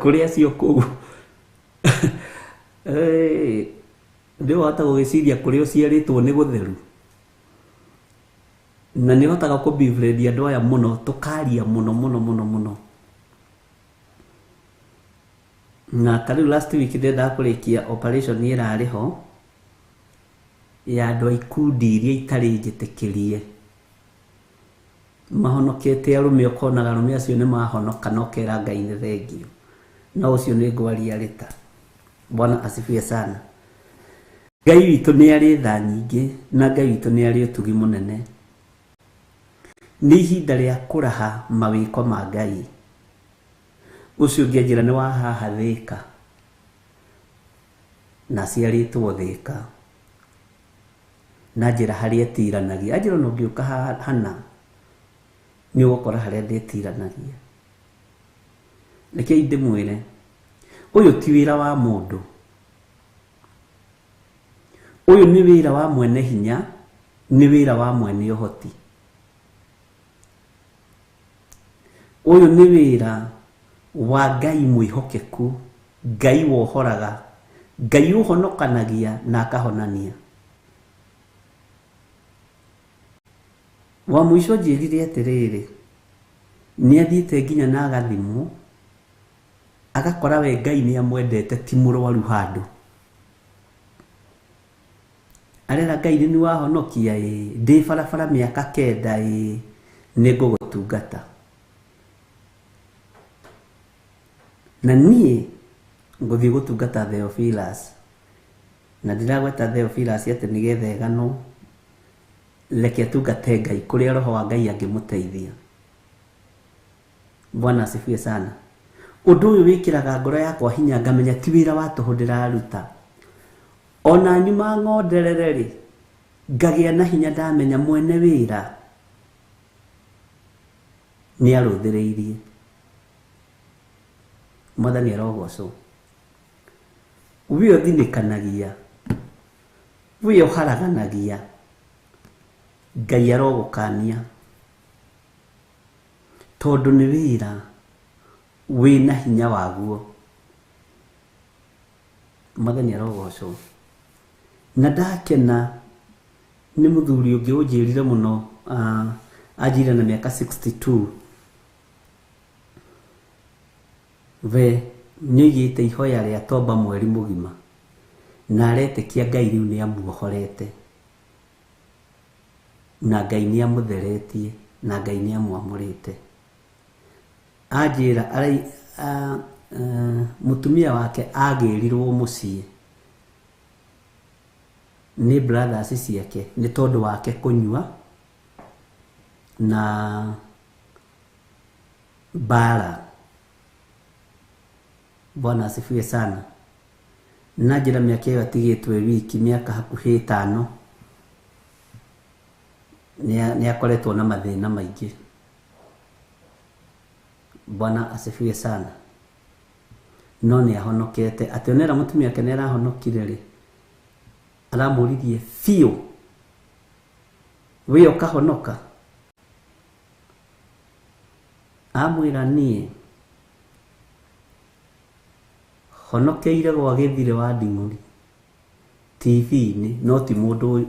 Kũrĩ acio kũu. Nĩ wahota gũgĩciria kũrĩa ũciarĩtwo nĩ gũtheru. Na nĩ hotaga kũ-befriend andũ aya mũno, tũkaria mũno mũno mũno mũno. Na ta rĩu last week ndendaga kũrĩkia operation ĩrarĩ ho ya andũ a ikundi iria itarĩ njĩtĩkĩrie. Mahonokete arũme, ũkonaga arũme acio nĩ mahonoka na ũkera Ngai nĩ thengio. No ũcio nĩ ngwaria rĩta. Bwana asifiwe sana. Ngai witũ nĩ arĩ tha nyingĩ na Ngai witũ nĩ arĩ ũtugi mũnene. Nĩ ihinda rĩa kũraha mawĩko ma Ngai. Ũcio ũngĩ anjĩra nĩ wa haha Thĩka na aciarĩtwo Thĩka. Na njĩra harĩa etiranagia. Anjĩra ona ũngĩũka hana nĩ ũgũkora harĩa ndĩtiranagia. Rekei ndĩmwĩre, ũyũ ti wĩra wa mũndũ. Ũyũ nĩ wĩra wa mwene hinya, nĩ wĩra wa mwene ũhoti. Ũyũ nĩ wĩra wa Ngai mwĩhokeku, Ngai wohoraga, Ngai ũhonokanagia na akahonania. Wa mũico anjĩrire atĩrĩrĩ, nĩ athiĩte nginya na agathimwo, agakora we Ngai nĩ amwendete ti mũrwaru handũ. Arera Ngai nĩ wahonokia ĩ, ndĩ barabara mĩaka 9 ĩ, nĩ ngũgũtungata. Na niĩ ngũthiĩ gũtungata Theophilus. Na ndiragweta Theophilus atĩ nĩgetha ĩganwo, reke atungate Ngai kũrĩa roho wa Ngai angĩmũteithia. Bwana asifiwe sana. Ũndũ ũyũ wĩkĩraga ngoro yakwa hinya ngamenya ti wĩra wa tũhũ ndĩraruta. Ona nyuma ng'onderere rĩ, ngagĩa na hinya ndamenya mwene wĩra nĩ arũthĩrĩirie. Mwathani arogocwo. We ũthinĩkanagia, we ũharaganagia, Ngai arogũkania. Tondũ nĩ wĩra wĩna hinya waguo. Mwathani arogocwo. Na ndakena nĩ mũthuri ũngĩ ũnjĩrire mũno, anjĩrire na mĩaka 62. We nĩoigĩte ihoya rĩa tomba mweri mũgima na aretĩkia Ngai rĩu nĩ amuohorete na Ngai nĩ amũtheretie na Ngai nĩ amwamũrĩte. Anjĩra mũtumia wake agĩrirwo mũciĩ nĩ brothers ciake nĩ tondũ wake kũnyua na bara. Bwana asifiwe sana. Na njĩra mĩaka ĩyo atigĩtwe wiki mĩaka hakuhĩ 5 nĩ akoretwo na mathĩna maingĩ. Bwana asifiwe sana. No nĩ ahonokete atĩ onera mũtumia wake nĩ arahonokire rĩ, aramũririe biũ we ũkahonoka. Amwĩra niĩ honokeire gwa gĩthire wa nding'ũri TV-inĩ, no ti mũndũ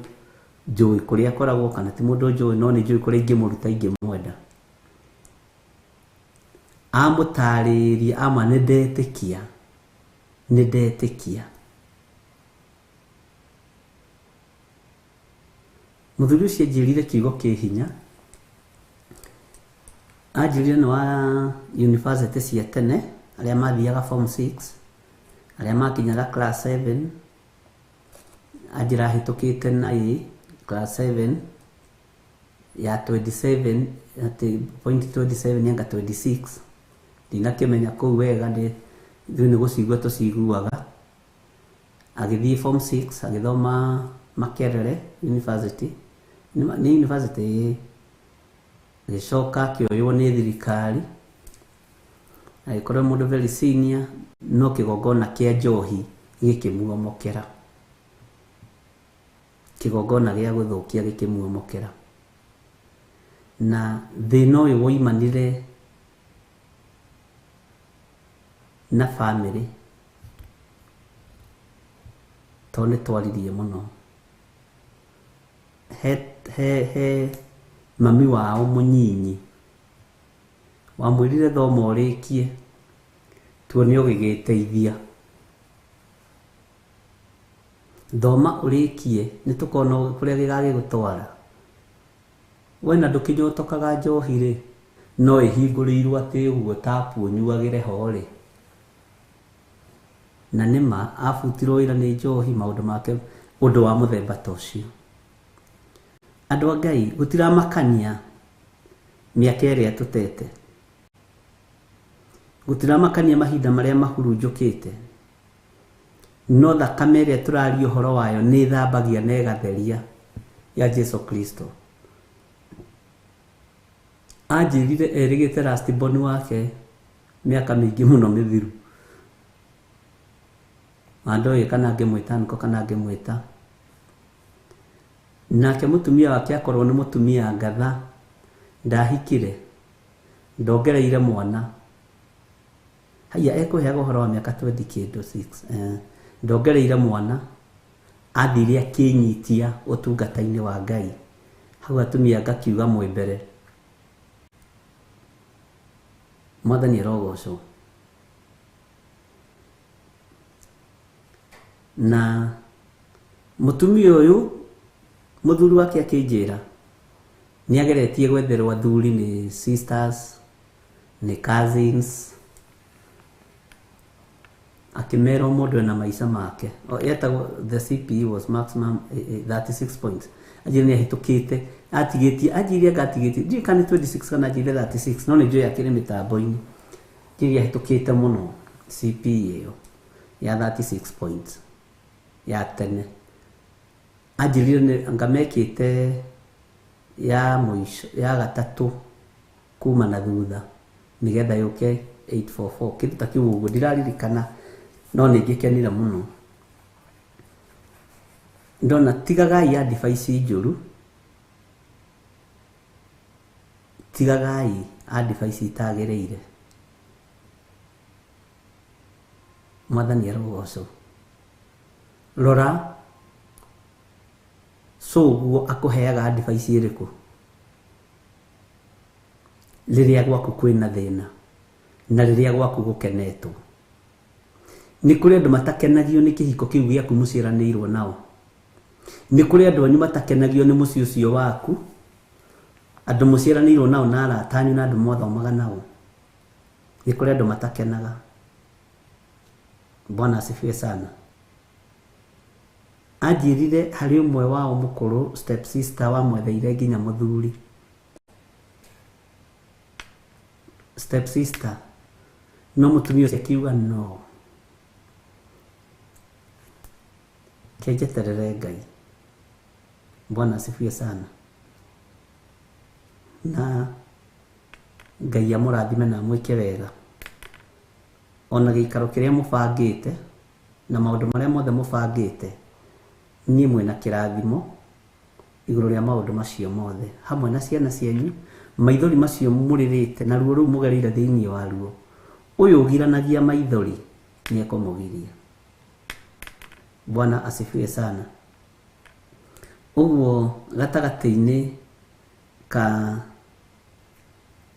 njũĩ kũrĩa akoragwo kana ti mũndũ njũĩ, no nĩ njũĩ kũrĩa ingĩmũruta ingĩmwenda. Amũtarĩria ama nĩ ndetĩkia, nĩ ndetĩkia. Mũthuri ũcio anjĩrire kiugo kĩ hinya. Anjĩrire nĩ wa university cia tene arĩa mathiaga form 6, arĩa makinyaga class 7. Anjĩra ahĩtũkĩte na A class 7 ya 27, atĩ point 27 anga 26. Ndinakĩmenya kũu wega, ithuĩ nĩ gũcigua tũciguaga. Agĩthiĩ form 6 agĩthoma Makerere University, nĩ university. Agĩcoka akĩoywo nĩ thirikari, agĩkorwo mũndũ very senior, no kĩgongona kĩa njohi gĩkĩmuomokera, kĩgongona gĩa gũthũkia gĩkĩmuomokera. Na thĩna ũyũ woimanire na family tondũ nĩ twaririe mũno. He mami wao mũnyinyi wamwĩrire thoma ũrĩkie tuone ũgĩgĩteithia, thoma ũrĩkie nĩ tũkona kũrĩa gĩgagĩgũtwara. We na ndũkĩnyotokaga njohi rĩ, no ĩhingũrĩirwo atĩ ũguo tapu ũnyuagĩre ho rĩ. Na nĩma abutirwo wĩra nĩ njohi, maũndũ make ũndũ wa mũthemba ta ũcio. Andũ a Ngai, gũtiramakania mĩaka ĩrĩa tũtete, gũtiramakania mahinda marĩa mahurunjũkĩte, no thakame ĩrĩa tũraria ũhoro wayo nĩ ĩthambagia na ĩgatheria ya Jesu Kristo. Anjĩrire erĩgĩte last born wake mĩaka mĩingĩ mũno mĩthiru. Na ndoĩ kana ngĩmwĩta nĩko kana ngĩmwĩta. Nake mũtumia wake akorwo nĩ mũtumia ngatha, ndahikire, ndongereire mwana. Haiya, ekũheaga ũhoro wa mĩaka 20 kĩndũ 6. Ndongereire mwana, athire akĩnyitia ũtungata-inĩ wa Ngai. Hau atumia ngakiuga mwĩ mbere. Mwathani arogocwo. Na mũtumia ũyũ mũthuri wake akĩnjĩra nĩ ageretie gwetherwo athuri nĩ sisters, nĩ cousins, akĩmerwo mũndũ ena maica make. Etagwo the CPE was maximum 36 points. Anjĩrire nĩ ahĩtũkĩte, atigĩtie, anjĩrire anga atigĩtie, ndiũĩ kana nĩ 26 kana anjĩrire 36, no nĩ njũĩ akĩrĩ mĩtambo-inĩ. Anjĩrire ahĩtũkĩte mũno CPE ĩyo ya 36 points ya tene. Anjĩrire anga mekĩte ya mũico ya gatatũ kuma na thutha nĩgetha yũke 844 kĩndũ ta kĩu ũguo, ndiraririkana, no nĩ ngĩkenire mũno. Ndona tigagai advice njũru, tigagai advice itagĩrĩire. Mwathani arogocwo. Rora soguo akũheaga advice ĩrĩkũ rĩrĩa gwaku kwĩna thĩna na rĩrĩa gwaku gũkenetwo. Nĩ kũrĩ andũ matakenagio nĩ kĩhiko kĩu gĩaku mũciaranĩirwo nao. Nĩ kũrĩ andũ anyu matakenagio nĩ mũciĩ ũcio waku, andũ mũciaranĩirwo nao na arata anyu na andũ mwathomaga nao. Nĩ kũrĩ andũ matakenaga. Bwana asifiwe sana. Anjĩrire harĩ ũmwe wao mũkũrũ, step sister, wamwetheire nginya mũthuri. Step sister, no mũtumia ũcio akiuga no, kenjeterere Ngai. Bwana asifiwe sana. Na Ngai amũrathime na amwĩke wega. Ona gĩikaro kĩrĩa mũbangĩte na maũndũ marĩa mothe mũbangĩte, niĩ mwĩna kĩrathimo igũrũ rĩa maũndũ macio mothe, hamwe na ciana cianyu. Maithori macio mũrĩrĩte na ruo rũu mũgereire thĩinĩ waruo, ũyũ ũgiranagia maithori nĩ ekũmũgiria. Bwana asifiwe sana. Ũguo gatagatĩ-inĩ ka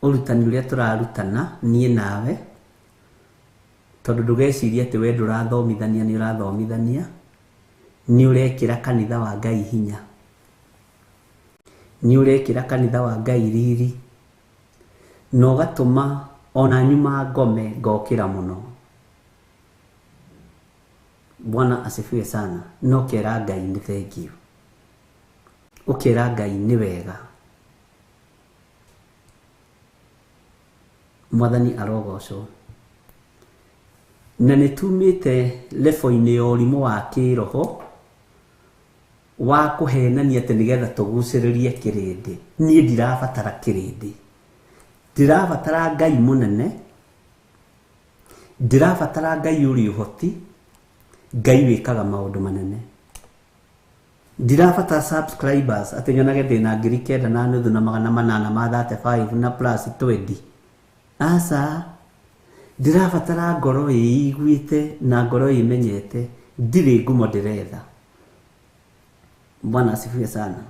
ũrutani ũrĩa tũrarutana niĩ nawe, tondũ ndũgecirie atĩ we ndũrathomithania, nĩ ũrathomithania, nĩ ũrekĩra kanitha wa Ngai hinya, nĩ ũrekĩra kanitha wa Ngai riri, na ũgatũma ona nyuma ngome ngokĩra mũno. Bwana asifiwe sana. No kera Ngai nĩ thengiũ, ũkera Ngai nĩ wega. Mwathani arogocwo. Na nĩ tumĩte lebo-inĩ ya ũrimũ wa kĩroho wa kũhenania atĩ nĩgetha tũgucĩrĩrie kĩrĩndĩ. Niĩ ndirabatara kĩrĩndĩ, ndirabatara Ngai mũnene, ndirabatara Ngai ũrĩ ũhoti, Ngai wĩkaga maũndũ manene. Ndirabatara subscribers atĩ nyonage ndĩna 9,500 na 835 na plus 20. Aca, ndirabatara ngoro ĩiguĩte na ngoro ĩmenyete, ndirĩ ngumo ndĩretha. Bwana asifiwe sana.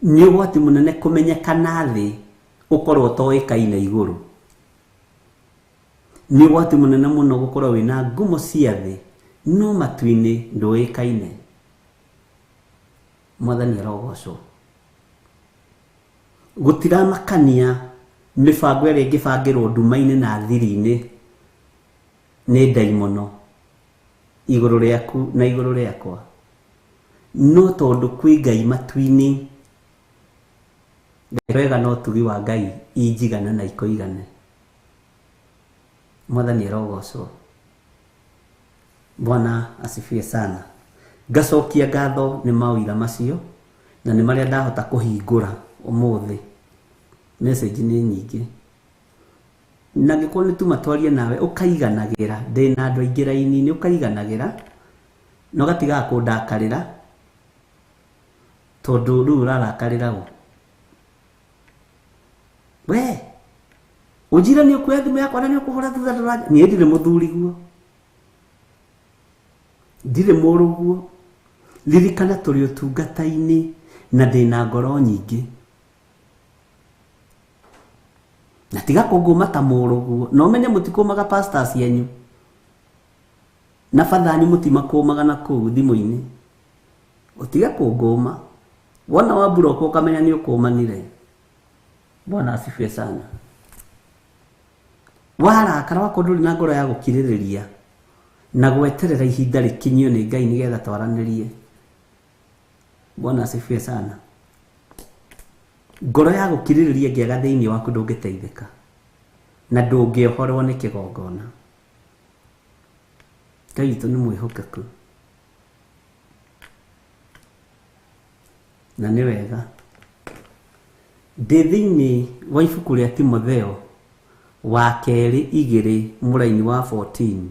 Nĩ ũgwati mũnene kũmenyekana thĩ ũkorwo ũtoĩkaine igũrũ. Nĩ ũgwati mũnene mũno gũkorwo wĩna ngumo cia thĩ no matu-inĩ ndũĩkaine. Mwathani arogocwo. Gũtiramakania mĩbango ĩrĩa ĩngĩbangĩrwo nduma-inĩ na thiri-inĩ nĩ ndaimono igũrũ rĩaku na igũrũ rĩakwa, no tondũ kwĩ Ngai matu-inĩ, wega no tugi wa Ngai injigane na ikoigane. Mwathani arogocwo. Bwana asifiwe sana. Ngacokia ngatho nĩ maũira macio na nĩ marĩa ndahota kũhingũra ũmũthĩ. Message nĩ nyingĩ, na angĩkorwo nĩ tuma twarie nawe ũkaiganagĩra, ndĩna andũ aingĩ raini-inĩ, ũkaiganagĩra na ũgatigaga kũndakarĩra, tondũ rĩu ũrarakarĩra ũ? We ũnjĩre nĩ ũkuoya thimũ yakwa na nĩ ũkũhũra thutha ndũra. Niĩ ndirĩ mũthuri guo, ndirĩ mũrũguo. Ririkana tũrĩ ũtungata-inĩ na ndĩna ngoro nyingĩ, na tiga kũngũma ta mũrũguo. Na ũmenye mũtikũmaga pastors cianyu na bathanyu, mũtimakũmaga na kũu thimũ-inĩ. Ũtige kũngũma, wona wa block ũkamenya nĩ ũkũmanire. Bwana asifiwe sana. Warakara wakorwo ndũrĩ na ngoro ya gũkirĩrĩria na gweterera ihinda rĩkinyio nĩ Ngai nĩgetha twaranĩrie. Bwana asifiwe sana. Ngoro ya gũkirĩrĩria ĩngĩaga thĩinĩ waku ndũngĩteithĩka na ndũngĩohorwo nĩ kĩgongona. Ngai witũ nĩ mwĩhokeku na nĩ wega. Ndĩ thĩinĩ wa ibuku rĩa Timotheo wa kerĩ 2 mũraini wa 14.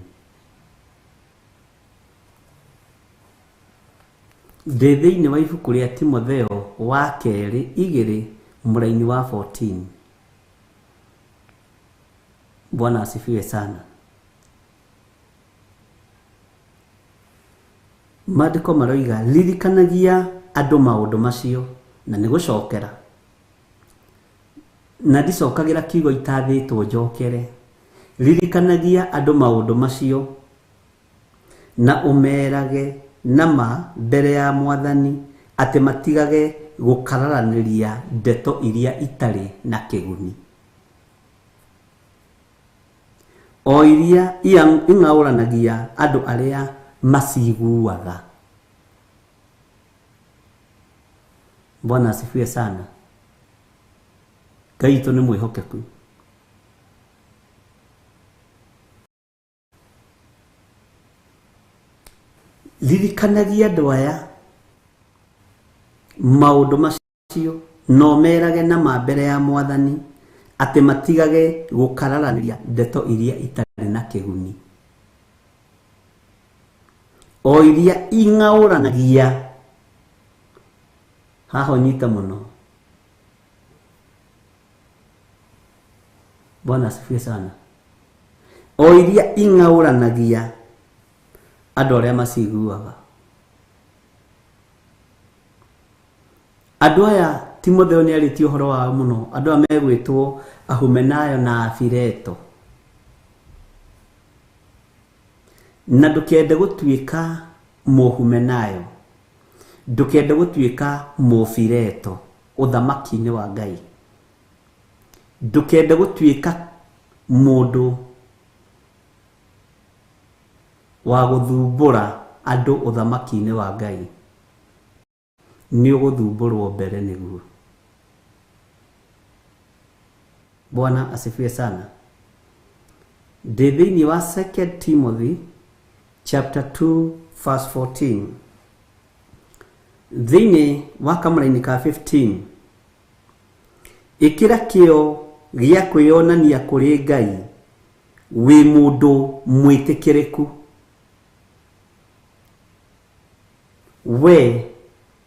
Ndĩ thĩinĩ wa ibuku rĩa Timotheo wa kerĩ 2 mũraini wa 14. Bwana asifiwe sana. Maandĩko maroiga ririkanagia andũ maũndũ macio, na nĩ gũcokera, na ndicokagĩra kiugo itathĩtwo njokere. Ririkanagia andũ maũndũ macio na ũmerage nama mbere ya Mwathani atĩ matigage gũkararanĩria ndeto iria itarĩ na kĩguni. O iria ing'aũranagia andũ arĩa maciguaga. Bwana asifiwe sana. Ngai witũ nĩ mwĩhokeku. Ririkanagia andũ aya maũndũ macio no merage na ma mbere ya Mwathani atĩ matigage gũkararanĩria ndeto iria itarĩ na kĩguni, o iria ing'aũranagia. Haha ũnyite mũno. Bwana asifiwe sana. O iria ing'aũranagia andũ arĩa maciguaga. Andũ aya Timotheo nĩ arĩtie ũhoro wao mũno. Andũ aya megwĩtwo Ahumenayo na Afileto. Na ndũkende gũtuĩka mũhumenayo, ndũkende gũtuĩka mũfileto ũthamaki-inĩ wa Ngai. Ndũkende gũtuĩka mũndũ wa gũthumbũra andũ ũthamaki-inĩ wa Ngai. Nĩ ũgũthumbũrwo mbere nĩguo. Bwana asifiwe sana. Ndĩ thĩinĩ wa 2 Timothy chapter 2 verse 14. Thĩinĩ wa kamũraini ka 15, ĩkĩra kĩo gĩa kwĩyonania kũrĩ Ngai wĩ mũndũ mwĩtĩkĩrĩku. We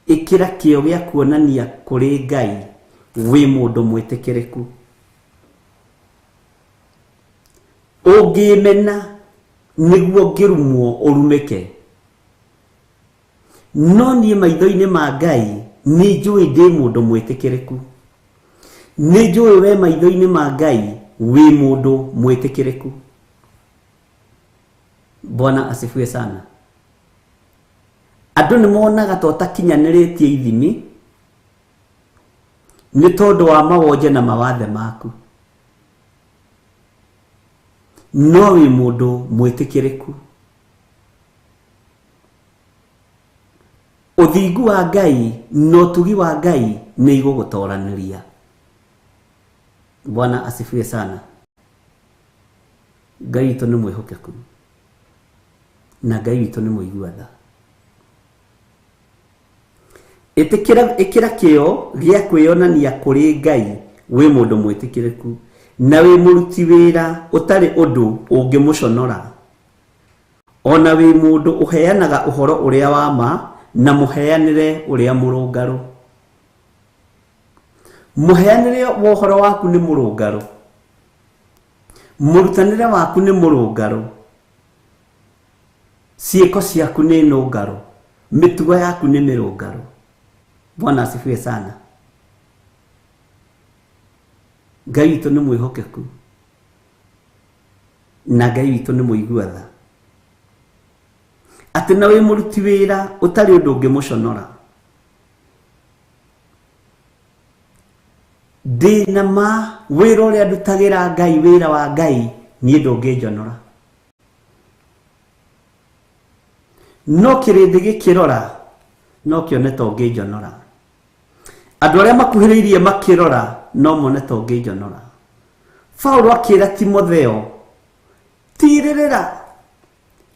ĩkĩra kĩo gĩa kuonania kũrĩ Ngai wĩ mũndũ mwĩtĩkĩrĩku. Ũngĩmena nĩguo ngĩrumwo ũrumĩke, no niĩ maitho-inĩ ma Ngai nĩ njũĩ ndĩ mũndũ mwĩtĩkĩrĩku. Nĩ njũĩ we maitho-inĩ ma Ngai wĩ mũndũ mwĩtĩkĩrĩku. Bwana asifiwe sana. Andũ nĩ monaga ta ũtakinyanĩrĩtie ithimi nĩ tondũ wa mawonje na mawathe maku, no wĩ mũndũ mwĩtĩkĩrĩku. Ũthingu wa Ngai na ũtugi wa Ngai nĩ igũgũtoranĩria. Bwana asifiwe sana. Ngai witũ nĩ mwĩhokeku na Ngai witũ nĩ mũigua tha. Ĩkĩra kĩo gĩa kwĩyonania kũrĩ Ngai wĩ mũndũ mwĩtĩkĩrĩku na wĩ mũruti wĩra ũtarĩ ũndũ ũngĩmũconora, ona wĩ mũndũ ũheanaga ũhoro ũrĩa wa ma na mũheanĩre ũrĩa mũrũngarũ. Mũheanĩre wa ũhoro waku nĩ mũrũngarũ, mũrutanĩre waku nĩ mũrũngarũ, ciĩko ciaku nĩ nũngarũ, mĩtugo yaku nĩ mĩrũngarũ. Bwana asifiwe sana. Ngai witũ nĩ mwĩhokeku na Ngai witũ nĩ mũigua tha, atĩ na wĩ mũruti wĩra ũtarĩ ũndũ ũngĩmũconora. Ndĩ na ma wĩra ũrĩa ndutagĩra Ngai, wĩra wa Ngai, niĩ ndũngĩnjonora. No kĩrĩndĩ gĩkĩrora no kĩone ta ũngĩnjonora. Andũ arĩa makuhĩrĩirie makĩrora no mone ta ũngĩnjonora. Paulo akĩra Timotheo, tirĩrĩra,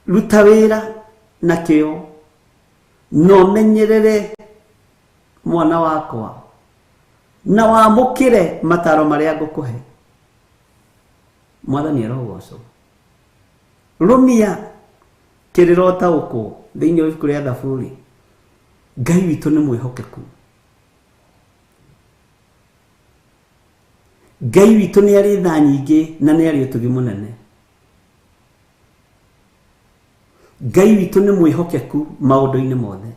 ruta wĩra na kĩo, no menyerere mwana wakwa na wamũkĩre mataro marĩa ngũkũhe. Mwathani arogocwo. Rũmia kĩrĩra ũtaũkwo thĩinĩ wa ibuku rĩa Thaburi. Ngai witũ nĩ mwĩhokeku. Ngai witũ nĩ arĩ tha nyingĩ na nĩ arĩ ũtugi mũnene. Ngai witũ nĩ mwĩhokeku maũndũ-inĩ mothe.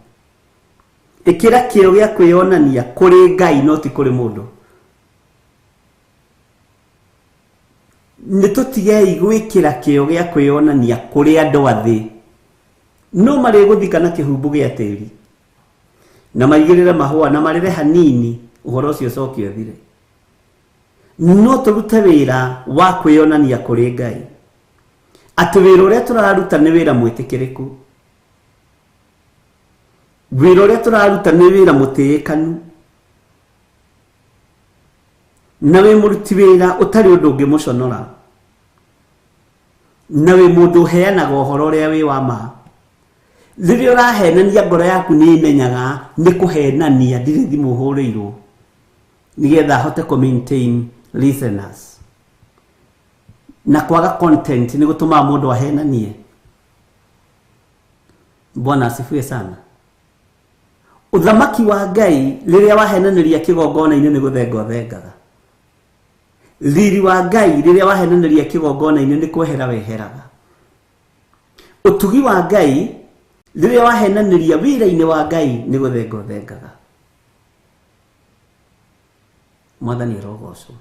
Ĩkĩra kĩo gĩa kwĩyonania kũrĩ Ngai no ti kũrĩ mũndũ. Nĩ tũtigei gwĩkĩra kĩo gĩa kwĩyonania kũrĩ andũ a thĩ, no marĩgũthika na kĩhumbu gĩa tĩri na maigĩrĩre mahũa na marĩre hanini, ũhoro ũcio ũcoke ũthire. No tũrute wĩra wa kwĩyonania kũrĩ Ngai. Atĩ wĩra ũrĩa tũraruta nĩ wĩra mwĩtĩkĩrĩku. Wĩra ũrĩa tũraruta nĩ wĩra mũtĩĩkanu. Na wĩ mũruti wĩra ũtarĩ ũndũ ũngĩmũconora. Na wĩ mũndũ ũheanaga ũhoro ũrĩa wĩ wa ma. Rĩrĩa ũrahenania ngoro yaku nĩ ĩmenyaga nĩ kũhenania ndirĩ thimũ hũrĩirwo nĩgetha hote kũ maintain listeners. Na kwaga content nĩ gũtũmaga mũndũ ahenanie. Bwana asifiwe sana. Ũthamaki wa Ngai rĩrĩa wahenanĩria kĩgongona-inĩ nĩ gũthenga ũthengaga. Riri wa Ngai rĩrĩa wahenanĩria kĩgongona-inĩ nĩ kwehera weheraga. Ũtugi wa Ngai rĩrĩa wahenanĩria wĩra-inĩ wa Ngai nĩ gũthenga ũthengaga. Mwathani arogocwo.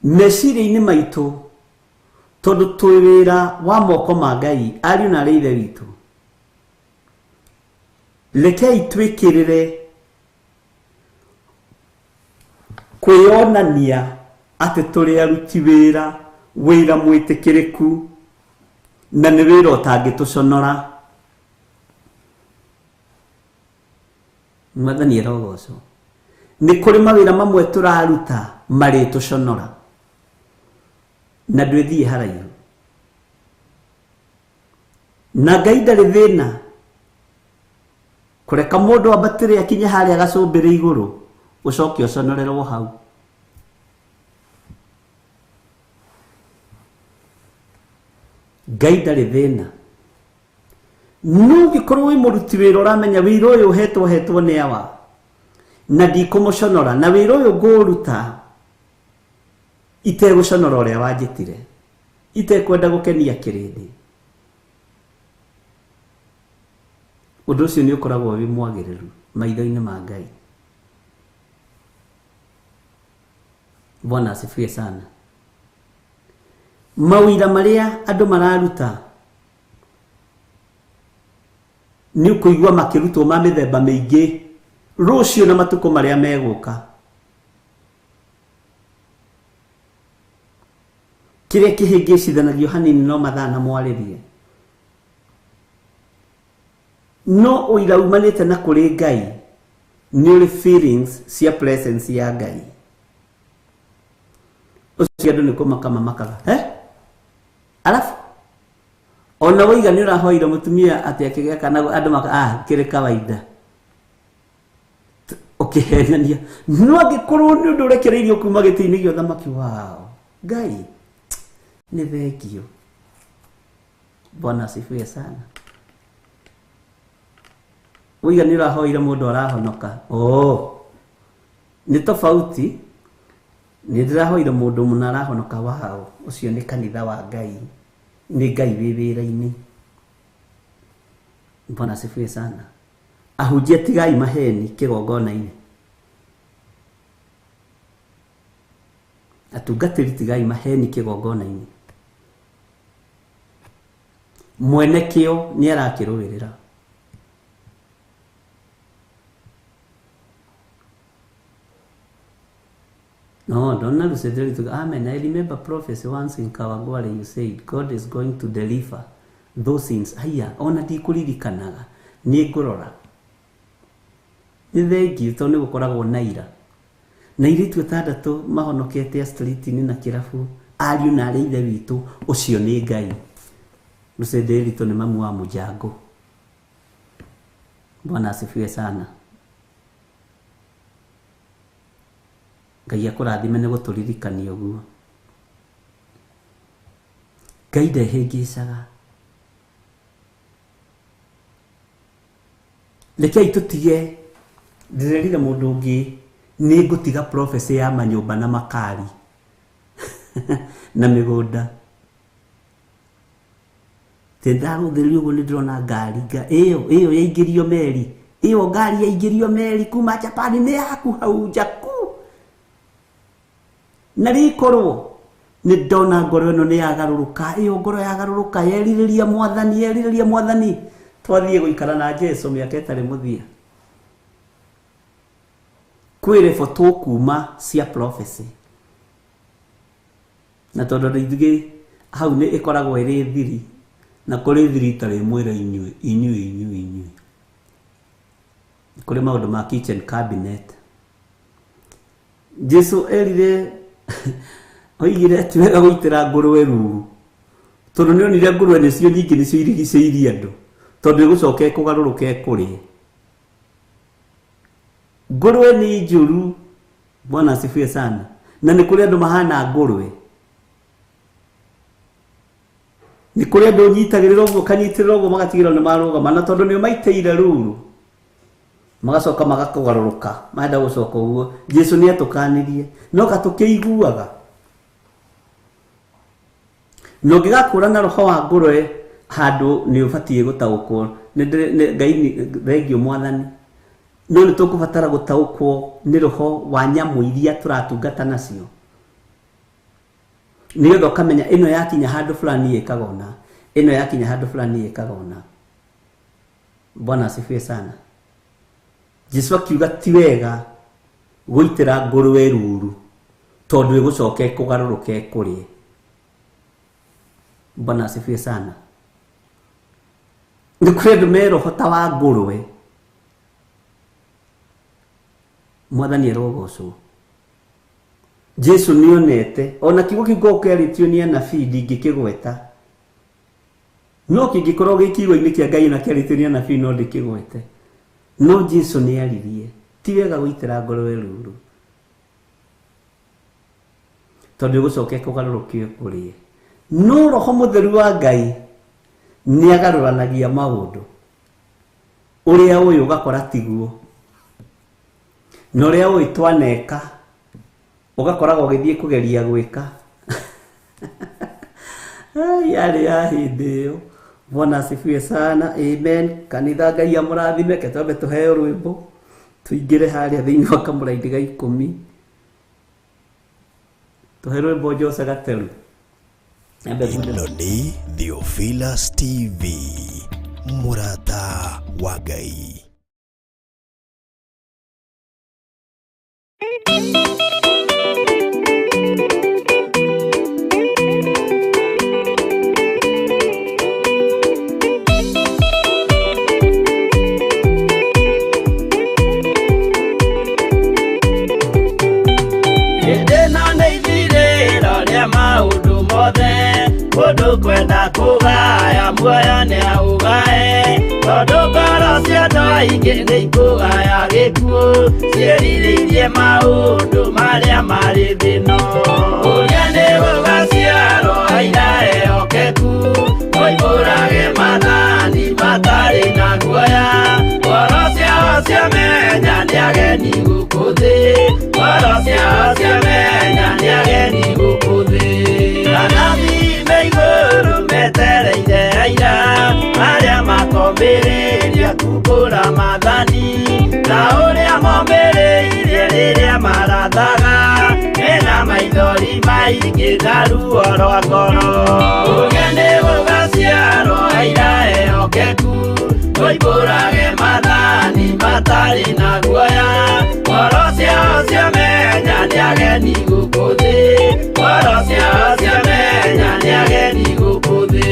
Meciria-inĩ maitũ tondũ twĩ wĩra wa moko ma Ngai ariũ na arĩ ithe witũ, rekei twĩkĩrĩre kwĩyonania atĩ tũrĩ aruti wĩra, wĩra mwĩtĩkĩrĩku na nĩ wĩra ũtangĩtũconora. Mwathani arogocwo. Nĩ kũrĩ mawĩra mamwe tũraruta marĩtũconora na ndwĩthiĩ haraihu. Na Ngai ndarĩ thĩna kũreka mũndũ ambatĩre akinye harĩa gacũmbĩrĩ igũrũ ũcoke ũconorerwo hau. Ngai ndarĩ thĩna. No ũngĩkorwo wĩ mũruti wĩra ũramenya wĩra ũyũ ũhetwo hetwo nĩ awa na ndikũmũconora na wĩra ũyũ ngũũruta itegũconora ũrĩa wanjĩtire, itekwenda gũkenia kĩrĩndĩ, ũndũ ũcio nĩ ũkoragwo wĩ mwagĩrĩru maitho-inĩ ma Ngai. Bwana asifiwe sana. Mawĩra marĩa andũ mararuta nĩ ũkũigua makĩrutwo ma mĩthemba mĩingĩ rũciũ na matukũ marĩa megũka. Kĩrĩa kĩhĩngĩcithanagio hanini no mathaa na mwarĩrie. No ũira umanĩte na kũrĩ Ngai nĩ ũrĩ feelings cia presence ya Ngai. Ũcio andũ nĩ kũmaka mamakaga. Alafu ona waiga nĩ ũrahoire mũtumia atĩ akĩgĩa kana andũ maka kĩrĩ kawaida. Ũkĩhenania. No angĩkorwo nĩ ũndũ ũrekereirio kuma gĩtĩ-inĩ gĩa ũthamaki wao Ngai nĩ thengio. Bwana asifiwe sana. Waiga nĩ ũrahoire mũndũ arahonoka. Nĩ tofauti. Nĩ ndĩrahoire mũndũ mũna arahonoka wao. Ũcio nĩ kanitha wa Ngai. Nĩ Ngai wĩ wĩra-inĩ. Bwana asifiwe sana. Ahunjia tigai maheni kĩgongona-inĩ. Atungatĩri tigai maheni kĩgongona-inĩ. Mwene kĩo nĩ arakĩrũĩrĩra. No, don't lose. Amen. I remember prophecy once in Kawangware you said God is going to deliver those things. Haya, ona ndikũririkanaga nĩ ngũrora. Nĩ thengiũ tondũ nĩ gũkoragwo na ira. Na airĩtu atandatũ mahonokete street-inĩ na kĩrabu, ariũ na arĩ ithe witũ, ũcio nĩ Ngai. Lucenderitũ nĩ mamu wa mũjango. Bwana asifiwe sana. Ngai akũrathime nĩ gũtũririkania ũguo. Ngai ndehĩngĩcaga. Rekei tũtige, ndĩrerire mũndũ ũngĩ nĩ ngũtiga prophecy ya manyũmba na makari na mĩgũnda. Ndĩrarũthĩrĩria ũguo nĩ ndĩrona ngari ĩyo yaingĩrio meri, ĩyo ngari yaingĩrio meri kuma Japan nĩ yaku hau njaku. Na rĩkorwo nĩ ndona ngoro ĩno nĩ yagarũrũka, ĩyo ngoro yagarũrũka, yerirĩria Mwathani, yerirĩria Mwathani. Twathiĩ gũikara na Jesũ mĩaka ĩtarĩ mũthia. Kwĩ rebo tũkuma cia prophecy. Na tondũ andũ aingĩ hau nĩ ĩkoragwo ĩrĩ thiri, na kũrĩ thiri itarĩ mwĩra inyuĩ inyuĩ inyuĩ inyuĩ. Kũrĩ maũndũ ma kitchen cabinet. Jesu erire oigire ti wega gũitĩra ngũrwe ruru, tondũ nĩ onire ngũrwe nĩcio nyingĩ nĩcio irigicĩirie andũ, tondũ ĩgũcoka ĩkũgarũrũka ĩkũrĩe. Ngũrwe nĩ njũru, Bwana asifiwe sana. Na nĩ kũrĩ andũ mahana ngũrwe. Nĩ kũrĩ andũ ũnyitagĩrĩra ũguo ũkanyitĩrĩra ũguo magatigĩrĩra nĩ marũgama, na tondũ nĩ ũmaitĩire ruru magacoka magakũgarũrũka, marenda gũcoka ũguo. Jesu nĩ atũkanirie, no gatũkĩiguaga. Na ũngĩgakũra na roho wa ngũrwe handũ nĩ ũbatiĩ gũtaũkwo. Ngai thengio Mwathani, no nĩ tũkũbatara gũtaũkwo nĩ roho wa nyamũ iria tũratungata nacio, nĩgetha ũkamenya ĩno yakinya handũ fulani ĩkaga ũna, ĩno yakinya handũ fulani ĩkaga ũna. Bwana asifiwe sana. Jesu akiuga ti wega gũitĩra ngũrwe ruru, tondũ ĩgũcoka ĩkũgarũrũka ĩkũrĩe. Bwana asifiwe sana. Nĩ kũrĩ andũ me roho ta wa ngũrwe. Mwathani arogocwo. Jesu nĩonete ona kiugo kĩu korwo kĩarĩtio nĩ anabii ndingĩkĩgweta, no kĩngĩkorwo gĩ kiugo-inĩ kĩa Ngai na kĩarĩtio nĩ anabii no ndĩkĩgwete. No Jesu nĩaririe ti wega gũitĩra ngũrwe ruru, tondũ ĩgũcoka ĩkũgarũrũke ĩkũrĩe. No roho mũtheru wa Ngai nĩagarũranagia maũndũ, ũrĩa ũyũ ũgakora tiguo, na ũrĩa ũyũ twaneka ũgakoragwo ũgĩthiĩ kũgeria gwĩka. Yarĩ ya hĩndĩ ĩyo. Bwana asifiwe sana. Amen. Kanitha Ngai amũrathime. Reke twambe tũheo rwĩmbo tũingĩre harĩa thĩinĩ wa kamũraini ga 10. Tũhe rwĩmbo Jose Gateru. Ĩno nĩ Theophilus TV, mũrata wa Ngai. Mũndũ kwenda kũgaya muoyo nĩ aũgae, tondũ ngoro cia andũ aingĩ nĩ ikũgaya gĩkuũ, ciĩrirĩirie maũndũ marĩa marĩ thĩ ĩno. Ũrĩa nĩ gũgaciarwo aira ehokeku, moimbũrage maathani matarĩ na guoya. Ngoro ciao ciamenya nĩ ageni gũkũ thĩ, ngoro ciao ciamenya nĩ ageni gũkũ thĩ. Anabii me igũrũ metereire aira, arĩa makomĩrĩria kumbũra maathani, ta ũrĩa momĩrĩirie rĩrĩa marathaga, mena maithori maingĩ na ruo rwa ngoro. Ũrĩa nĩ gũgaciarwo aira ehokeku, moimbũrage maathani matarĩ na guoya. Ngoro ciao ciamenya nĩ ageni gũkũ thĩ, ngoro ciao ciamenya nĩ ageni gũkũ thĩ.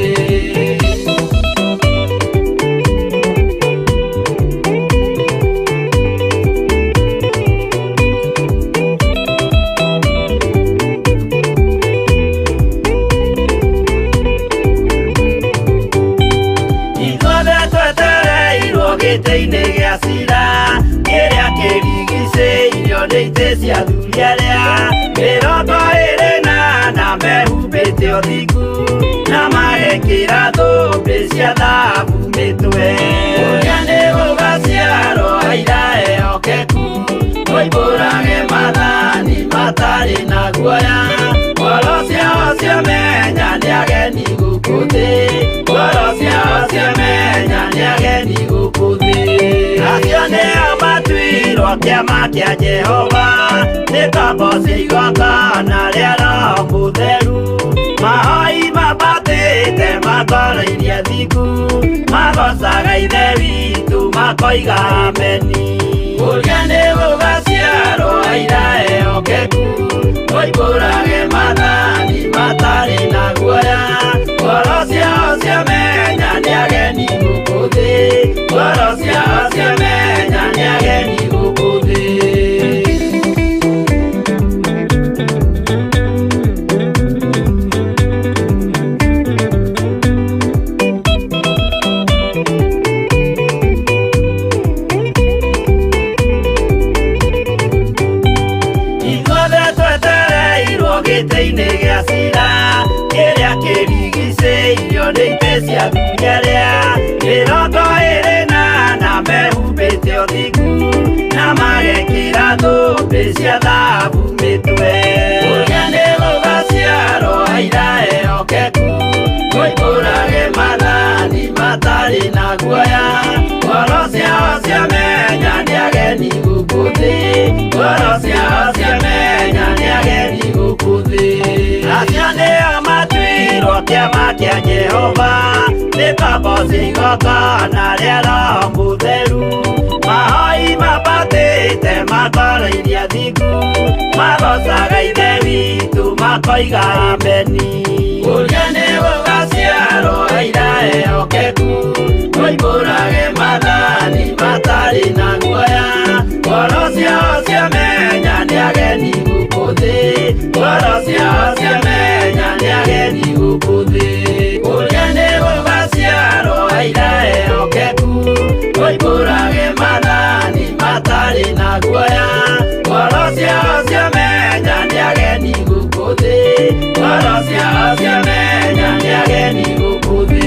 Ithuothe twetereirwo gĩtĩ-inĩ gĩa cira, kĩrĩa kĩrigicĩirio nĩ itĩ cia athuri arĩa 24 mehumbĩte ũthingu, na magekĩra thũmbĩ cia thahabu mĩtwe. Ũrĩa nĩ gũgaciarwo aira ehokeku, moimbũrage maathani matarĩ na guoya. Ngoro ciao ciamenya nĩ ageni gũkũ thĩ, ngoro ciao ciamenya nĩ ageni gũkũ thĩ. Acio nĩo matuirwo kĩama kĩa Jehova, nĩ ngombo cia igongona rĩa Roho Mũtheru. Mahoi mambatĩte makoroirie thingu, magocaga Ithe witũ makoiga ameni. Ũrĩa nĩ gũgaciarwo aira ehokeku, moimbũrage maathani matarĩ Gĩtĩ-inĩ gĩa cira kĩrĩa kĩrigicĩirio nĩ itĩ cia athuri arĩa 24 mehumbĩte ũthingu na magekĩra thũmbĩ cia thahabu mĩtwe. Kũrĩa nĩ gũgaciarwo aira ehokeku, moimbũrage maathani matarĩ na guoya. Ngoro ciao ciamenya nĩ ageni gũkũ thĩ, ngoro ciao ciamenya nĩ ageni gũkũ thĩ. Acio nĩo matuirwo kĩama kĩa Jehova, nĩ ngombo cia igongona rĩa Roho Mũtheru. Mahoi mambatĩte makoro iria thingu, magocaga Ithe witũ makoiga ameni. Kũrĩa nĩ gũgaciarwo aira ehokeku, moimbũrage maathani matarĩ na guoya. Ngoro ciao ciamenya nĩ ageni gũkũ thĩ, ngoro ciao ciamenya nĩ ageni gũkũ thĩ. Kũrĩa nĩ gũgaciarwo aira ehokeku, moimbũrage maathani matarĩ na guoya. Ngoro ciao ciamenya nĩ ageni gũkũ thĩ, ngoro ciao ciamenya nĩ ageni gũkũ thĩ.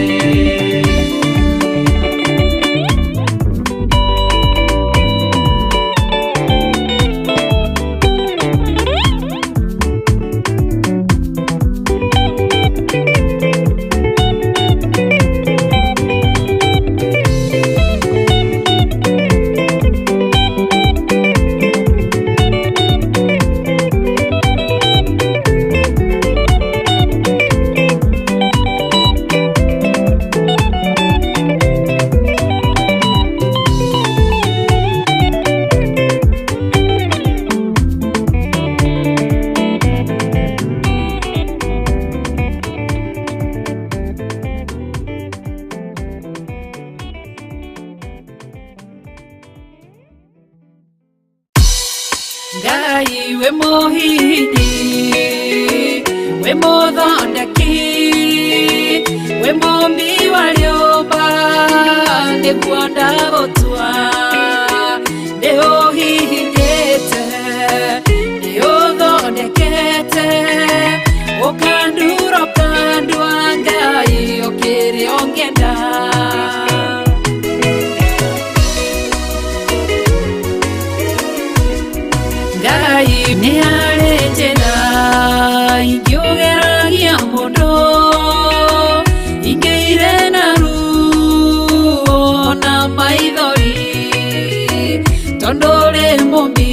Ngai we mũhihinyi, we mũthondeki, we mũmbi wa rĩũmba, nĩguo ndagũtua. Nĩ ũhihinyĩte, nĩ ũthondekete, ũkandura ũkandua Ngai ũkĩrĩ ũngĩenda. Ngai nĩ harĩ njĩra ingĩũgeragia mũndũ, ingĩire na ruo na maithori, tondũ ũrĩ mũmbi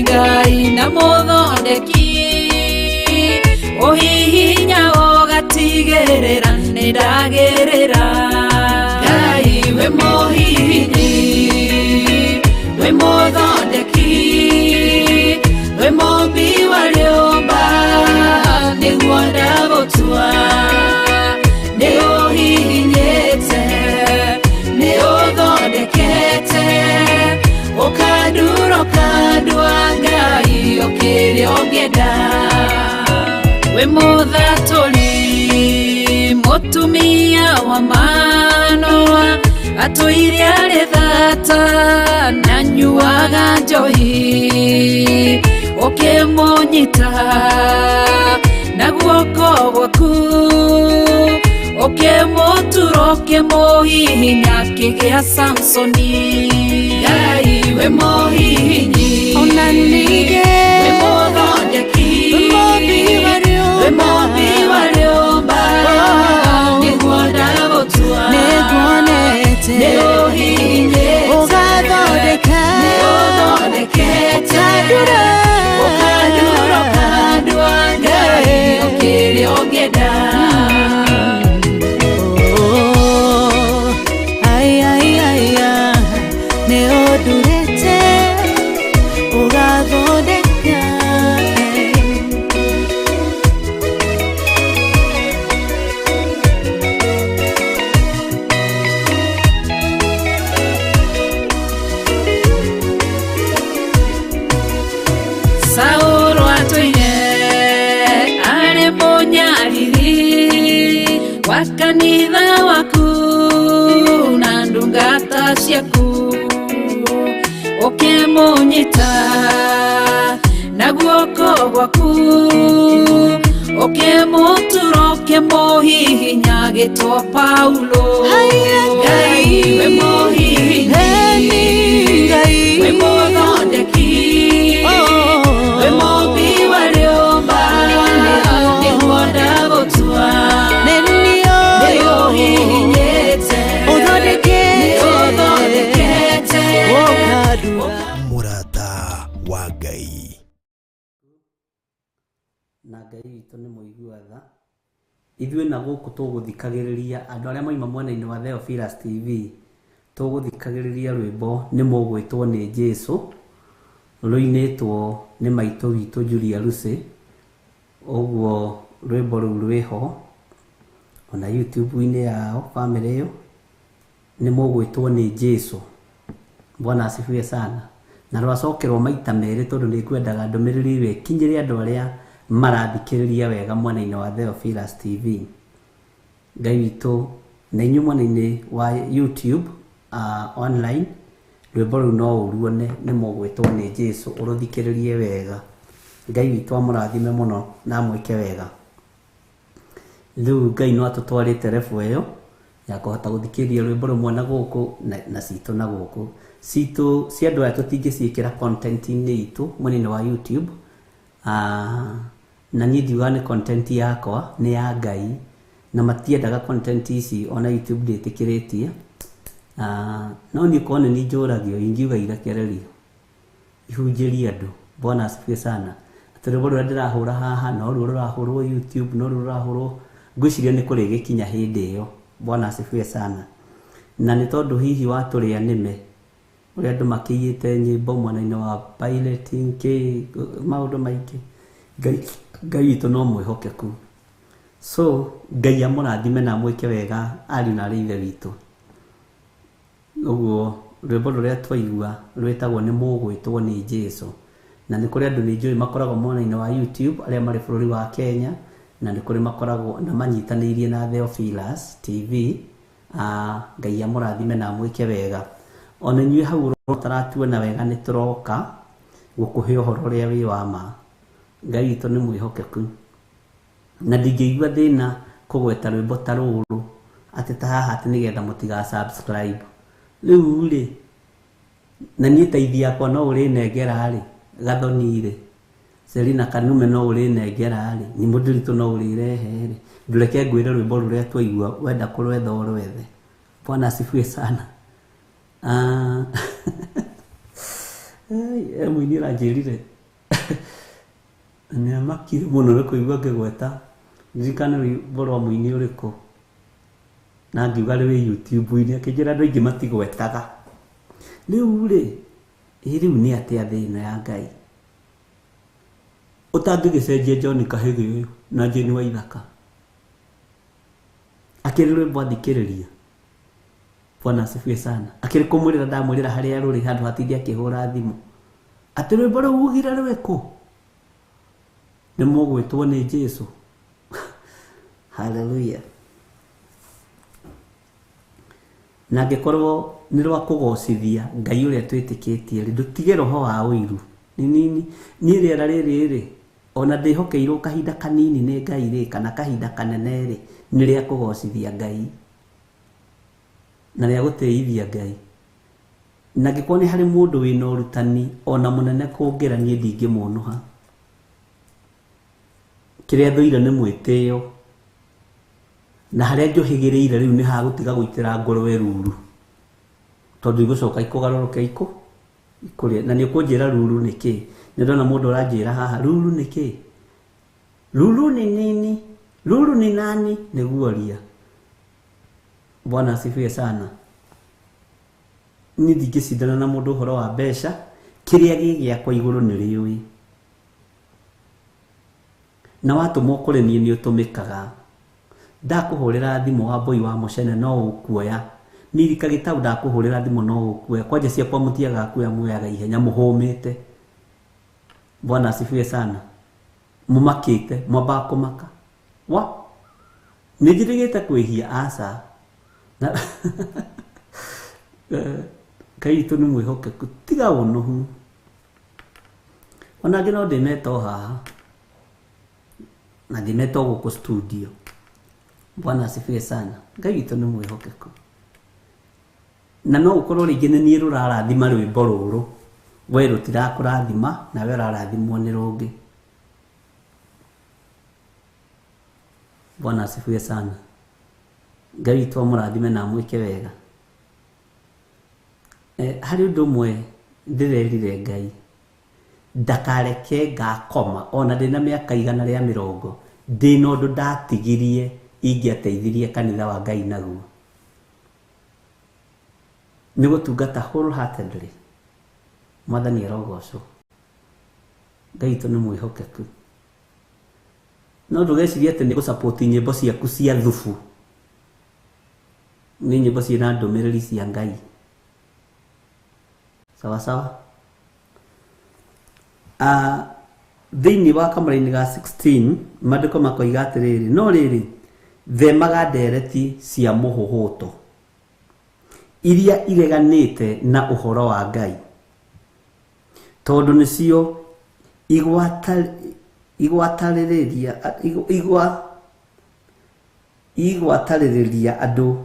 Ngai na mũthondeki, ũhihinya ũgatigĩrĩra nĩ ndagĩrĩra. Ngai we mũhihinyi, we mũthondeki, we mũmbi wa rĩũmba, nĩguo ndagũtua. Nĩ ũhihinyĩte, nĩ ũthondekete, ũkandura ũkandua Ngai ũkĩrĩ ũngĩenda. We mũthatũri, mũtumia wa Manoa, atũire arĩ thata na nyuaga njohi, ũkĩmũnyita na guoko gwaku, ũkĩmũtura ũkĩmũhihinya akĩgĩa Samsoni. Ngai we mũhihinyi, Ona ningĩ we mũthondeki, we mũmbi wa we rĩũmba, mũmbi wa rĩũmba, nĩguo ndagũtua. Nĩnguonete Nĩ ũhihinyĩte, ũgathondeka, nĩ ũthondekete, ũkandura, ũkandura ũkandua Ngai ũkĩrĩ ũngĩenda. Oh, ai, ai, ai, ah, nĩ ũndurĩte ũgathondeka. Saũlũ atũire arĩ mũnyariri wa kanitha waku na ndungata ciaku, ũkĩmũnyita na guoko gwaku, Ũkĩmũtura ũkĩmũhihinya agĩtwo Paulo. Ngai wĩ mũhihinyi, wĩ mũthondeki, wĩ mũmbi wa rĩũmba, nĩguo ndagũtua. Nĩ ũhihinyĩte, nĩ ũthondekete. Mũrata wa Ngai. Na Ngai witũ nĩ mũigua tha. Ithuĩ na gũkũ tũgũthikagĩrĩria andũ arĩa moima mwena-inĩ wa Theophilus TV, tũgũthikagĩrĩria rwĩmbo nĩ mũgwĩtwo nĩ Jesu, rũinĩtwo nĩ maitũ witũ Julia Lucy. Ũguo rwĩmbo rũu rwĩho ona YouTube-inĩ yao family ĩyo, nĩ mũgwĩtwo nĩ Jesu. Bwana asifiwe sana. Na rwacokerwo maita merĩ tondũ nĩ ngwendaga ndũmĩrĩri ĩyo ĩkinyĩre andũ arĩa marathikĩrĩria wega mwena-inĩ wa Theophilus TV. Ngai witũ na inyuĩ mwena-inĩ wa YouTube online, rwĩmbo rũu no ũruone nĩ mũgwĩtwo nĩ Jesu, ũrũthikĩrĩrie wega. Ngai witũ amũrathime mũno na amwĩke wega. Rĩu Ngai no atũtwarĩte level ĩyo ya kũhota gũthikĩrĩria rwĩmbo rũmwe na gũkũ na citũ na gũkũ. Citũ cia andũ aya tũtingĩciĩkĩra content-inĩ itũ mwena-inĩ wa YouTube. Na niĩ ndiugaga nĩ content yakwa, nĩ ya Ngai, na matiendaga content ici ona YouTube ndĩtĩkĩrĩtie. No niĩ korwo nĩ niĩ njũragio, ingiuga irekererio ihunjĩrie andũ. Bwana asifiwe sana. Atĩ rwĩmbo rũrĩa ndĩrahũra haha no ruo rũrahũrwo YouTube, no ruo rũrahũrwo, ngwĩciria nĩ kũrĩgĩkinya hĩndĩ ĩyo. Bwana asifiwe sana. Na nĩ tondũ hihi watũrĩa nĩme ũrĩa andũ makĩiyĩte nyĩmbo mwena-inĩ wa pirating kĩ maũndũ maingĩ, Ngai witũ no mwĩhokeku. So Ngai amũrathime na amwĩke wega ariũ na arĩ ithe witũ. Ũguo rwĩmbo rũrĩa twaigua rwĩtagwo nĩ mũgwĩtwo nĩ Jesu. Na nĩ kũrĩ andũ nĩ njũĩ makoragwo mwena-inĩ wa YouTube arĩa marĩ bũrũri wa Kenya, na nĩ kũrĩ makoragwo na manyitanĩirie na Theophilus TV. Ngai amũrathime na amwĩke wega. Ona inyuĩ hau ũtaratuona wega nĩ tũroka gũkũhe ũhoro ũrĩa wĩ wa ma. Ngai witũ nĩ mwĩhokeku. Na ndingĩigua thĩna kũgweta rwĩmbo ta rũrũ atĩ ta haha atĩ nĩgetha mũtiga subscribe. Rĩu rĩ, na niĩ taithi yakwa no ũrĩnengera rĩ, Gathoni rĩ, Selina Kanume no ũrĩnengera rĩ, Nyimũ Ndiritu no ũrĩrehe rĩ, ndũreke ngwĩre rwĩmbo rũrĩa twaigua wenda kũrwetha ũrwethe. Bwana asifiwe sana. Mũini ũranjĩrire nĩ amakire mũno nĩ kũigua ngĩgweta ndirikane rwĩmbo rwa mũini ũrĩkũ, na ngiuga rwĩ YouTube-inĩ, akĩnjĩra andũ aingĩ matigwetaga. Rĩu rĩ, ĩ rĩu nĩ atĩa thĩ ĩno ya Ngai ũtangĩgĩcenjia John Kahĩgĩ ũyũ na Jane Waithaka akĩrĩ rwĩmbo athikĩrĩria. Bwana asifiwe sana. Akĩrĩ kũmwĩrĩra ndamwĩrĩra harĩa rũrĩ handũ hatinde akĩhũra thimũ atĩ rwĩmbo rũu ugire rwĩkũ, nĩ mũgwĩtwo nĩ Jesu. Hallelujah. Na angĩkorwo nĩ rwa kũgocithia Ngai ũrĩa twĩtĩkĩtie rĩ, ndũtige roho wa ũiru. Nĩ nini niĩ rĩera rĩrĩ rĩ, ona ndĩhokeirwo kahinda kanini nĩ Ngai rĩ, kana kahinda kanene rĩ, nĩ rĩa kũgocithia Ngai na rĩa gũtĩithia Ngai. Na angĩkorwo nĩ harĩ mũndũ wĩna ũrutani ona mũnene kũngĩra, niĩ ndingĩmũnũha. Kĩrĩa thũire nĩ mwĩtĩo, na harĩa njũhĩgĩrĩire rĩu nĩ hagũtiga gũitĩra ngũrwe ruru, tondũ igũcoka ikũgarũrũke ikũrĩe. Na nĩ ũkũnjĩra ruru nĩ kĩ? Nĩ ndona mũndũ ũranjĩra haha ruru nĩ kĩ? Ruru ni nini? Ruru ni nani? Nĩguoria. Bwana asifiwe sana. Niĩ ndingĩcindana na mũndũ ũhoro wa mbeca, kĩrĩa gĩ gĩakwa igũrũ nĩ rĩũĩ. Na watũmwo kũrĩ niĩ nĩ ũtũmĩkaga. Ndakũhũrĩra thimũ wa mbũi wa mũcene no ũkuoya. Mirika Gĩtau ndakũhũrĩra thimũ no ũkuoya. Kwanja ciakwa mũtiagaga kuoya, muoyaga ihenya mũhũmĩte. Bwana asifiwe sana. Mũmakĩte, mwambaga kũmaka. Wa? Nĩ njĩrĩgĩte kwĩhia aca. Ngai witũ nĩ mwĩhokeku, tiga ũnũhu. Ona angĩ no ndĩmeta o haha. Na ngĩmetwo gũkũ studio. Bwana asifiwe sana. Ngai witũ nĩ mwĩhokeku. Na no ũkorwo rĩngĩ nĩ niĩ rũrarathima rwĩmbo rũrũ, we rũtirakũrathima nawe ũrarathimwo nĩ rũngĩ. Bwana asifiwe sana. Ngai witũ amũrathime na amwĩke wega. Harĩ ũndũ ũmwe ndĩrerire Ngai, ndakareke ngakoma ona ndĩna mĩaka 120 ndĩna ũndũ ndatigirie ingĩateithirie kanitha wa Ngai naguo. Nĩ gũtungata wholeheartedly. Mwathani arogocwo. Ngai witũ nĩ mwĩhokeku. No ndũgecirie atĩ nĩ gũsupport nyĩmbo ciaku cia thubu. Nĩ nyĩmbo ciĩna ndũmĩrĩri cia Ngai. Sawa sawa. Thĩinĩ wa kamũra-inĩ ga 16 maandĩko makoiga atĩrĩrĩ, no rĩrĩ themaga ndereti cia mũhũhũto iria ireganĩte na ũhoro wa Ngai, tondũ nĩcio igwatarĩrĩria andũ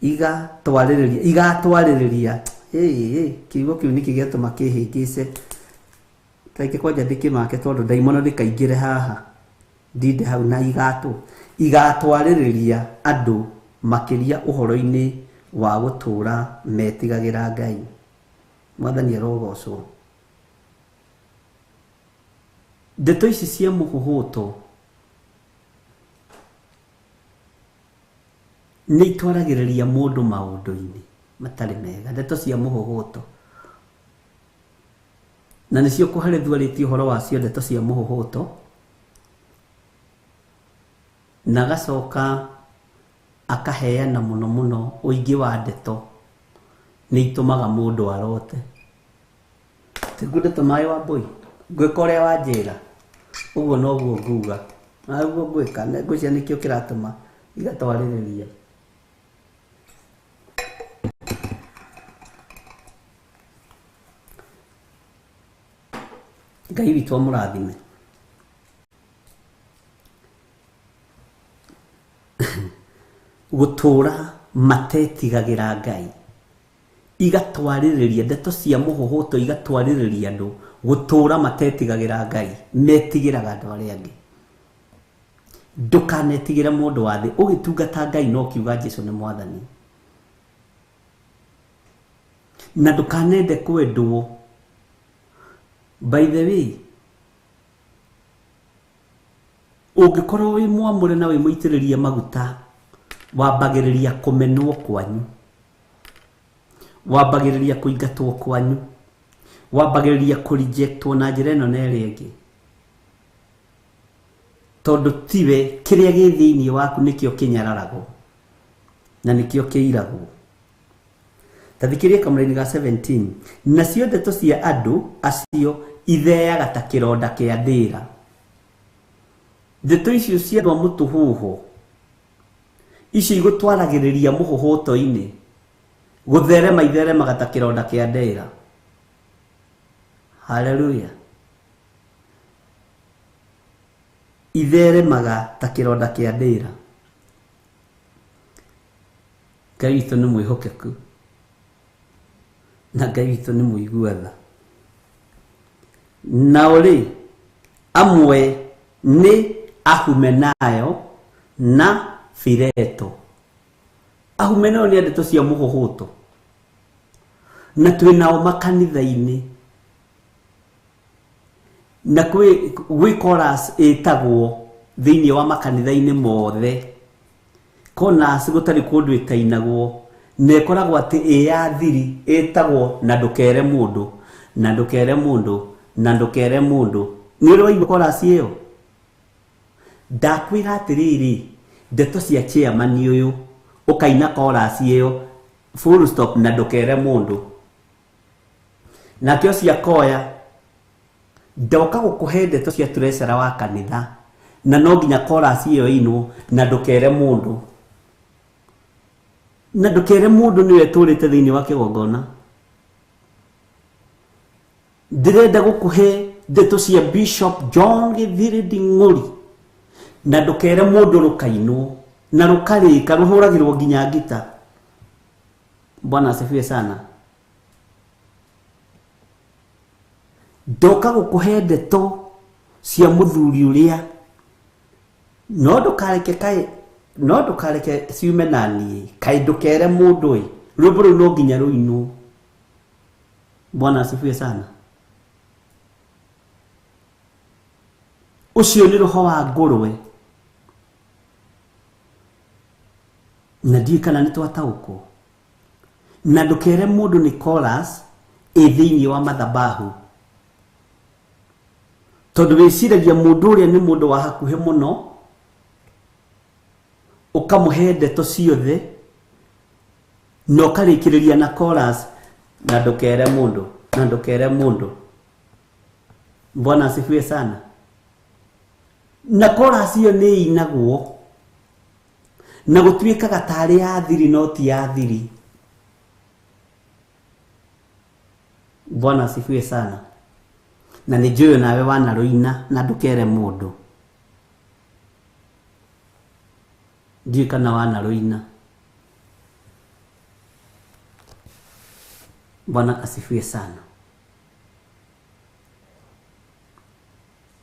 igatwarĩrĩria kiugo kĩu nĩkĩ gĩatũma kĩhĩngĩce. Kaingĩ kwanja ndĩkĩmake tondũ ndaimono ndĩkaingĩre haha ndinde hau na igatwarĩrĩria andũ makĩria ũhoro-inĩ wa gũtũũra metigagĩra Ngai. Mwathani arogocwo. Ndeto ici cia mũhũhũto nĩ itwaragĩrĩria mũndũ maũndũ-inĩ matarĩ mega. Ndeto cia mũhũhũto na nĩcio kũharĩthua rĩtie ũhoro wacio, ndeto cia mũhũhũto, na gacoka akaheana mũno mũno ũingĩ wa ndeto nĩ itũmaga mũndũ arote. Tiguo ndeto maĩ wa mbũi ngwĩka ũrĩa wanjĩra ũguo noguo nguga na ũguo ngwĩka, ngwĩciria nĩkĩo kĩratũma igatwarĩrĩria. Ngai witũ amũrathime. Gũtũũra matetigagĩra Ngai, igatwarĩrĩria ndeto cia mũhũhũto, igatwarĩrĩria andũ gũtũũra matetigagĩra Ngai, metigĩraga andũ arĩa angĩ. Ndũkanetigĩre mũndũ wa thĩ, ũgĩtungata Ngai no kiuga Jesũ nĩ Mwathani. Na ndũkanende kwendwo. By the way, ũngĩkorwo wĩ mwamũre na wĩ mũitĩrĩrie maguta, wambagĩrĩria kũmenwo kwanyu, wambagĩrĩria kũingatwo kwanyu, wambagĩrĩria kũrejectwo na njĩra ĩno na ĩrĩa ĩngĩ, tondũ tiwe kĩrĩa gĩ thĩinĩ waku nĩkĩo kĩnyararagwo na nĩkĩo kĩiragwo. Ta thikĩrĩria kamũra-inĩ ga 17, nacio ndeto cia andũ acio itheaga ta kĩronda kĩa ndĩra. Ndeto icio cia andũ a mũtũhũhũ icio igũtwaragĩrĩria mũhũhũto-inĩ, gũtherema itheremaga ta kĩronda kĩa ndĩra. Haleluya. Itheremaga ta kĩronda kĩa ndĩra. Ngai witũ nĩ mwĩhokeku na Ngai witũ nĩ mũigua tha. Nao rĩ, amwe nĩ Ahumenayo na Fileto. Ahumenayo nĩ ndeto cia mũhũhũto, na twĩ nao makanitha-inĩ, na gwĩ chorus ĩtagwo thĩinĩ wa makanitha-inĩ mothe. Chorus gũtarĩ kũndũ ĩtainagwo, na ĩkoragwo atĩ ĩ ya thiri, ĩtagwo na ndũkere mũndũ, na ndũkere mũndũ, na ndũkere mũndũ. Nĩ ũrĩ waigua chorus ĩyo? Ndakwĩra atĩrĩrĩ, ndeto cia chairman ũyũ ũkaina chorus ĩyo full stop na ndũkere mũndũ. Nakĩo cia koya ndoka gũkũhe ndeto cia treasurer wa kanitha, na no nginya chorus ĩyo ĩinwo na ndũkere mũndũ. Na ndũkere mũndũ nĩwe tũrĩte thĩinĩ wa kĩgongona. Ndĩrenda gũkũhe ndeto cia Bishop John Githiri Nding'ũri na ndũkere mũndũ rũkainwo na rũkarĩka rũhũragĩrwo nginya ngita. Bwana asifiwe sana. Ndoka gũkũhe ndeto cia mũthuri ũrĩa no ndũkareke kaĩ no ndũkareke ciume na niĩ kaĩ ndũkere mũndũ ĩ rwĩmbo rũu no nginya rũinwo. Bwana asifiwe sana. Ũcio nĩ roho wa ngũrwe na ndiũĩ kana nĩ twataũkwo. Na ndũkere mũndũ nĩ chorus ĩ thĩinĩ wa mathabahu tondũ wĩciragia mũndũ ũrĩa nĩ mũndũ wa hakuhĩ mũno ũkamũhe ndeto ciothe na ũkarĩkĩrĩria na chorus na ndũkere mũndũ na ndũkere mũndũ. Bwana asifiwe sana. Na chorus ĩyo nĩ ĩinagwo na gũtuĩkaga tarĩ ya thiri no ti ya thiri. Bwana asifiwe sana. Na nĩ njũĩ nawe wanarũina na ndũkere mũndũ. Ndiũĩ kana wanarũina. Bwana asifiwe sana.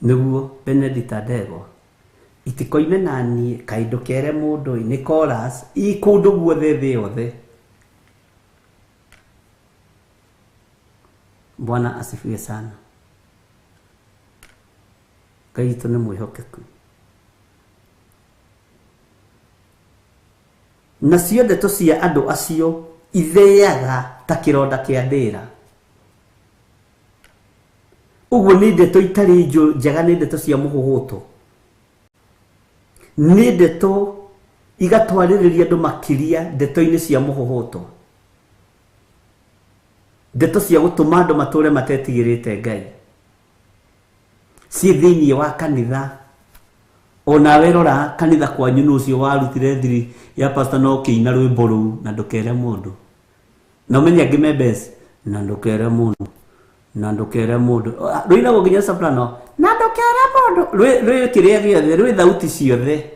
Nĩguo Benedicta Ndegwa itikoime na niĩ kaĩ ndũkere mũndũ ĩ nĩ chorus ĩ kũndũ guothe thĩ yothe. Bwana asifiwe sana. Ngai witũ nĩ mwĩhokeku. Nacio ndeto cia andũ acio itheaga ta kĩronda kĩa ndĩra. Ũguo nĩ ndeto itarĩ njega, nĩ ndeto cia mũhũhũto, nĩ ndeto igatwarĩrĩria andũ makĩria ndeto-inĩ cia mũhũhũto, ndeto cia gũtũma andũ matũre matetigĩrĩte Ngai ciĩ thĩinĩ wa kanitha. Onawe rora kanitha kwanyu nũ ũcio warutire thiri ya pastor no ũkĩina rwĩmbo rũu na ndũkere mũndũ na ũmenye angĩ me best na ndũkere mũndũ na ndũkere mũndũ rũinagwo nginya soprano na ndũkere mũndũ rwĩ kĩrĩa gĩothe rwĩ thauti ciothe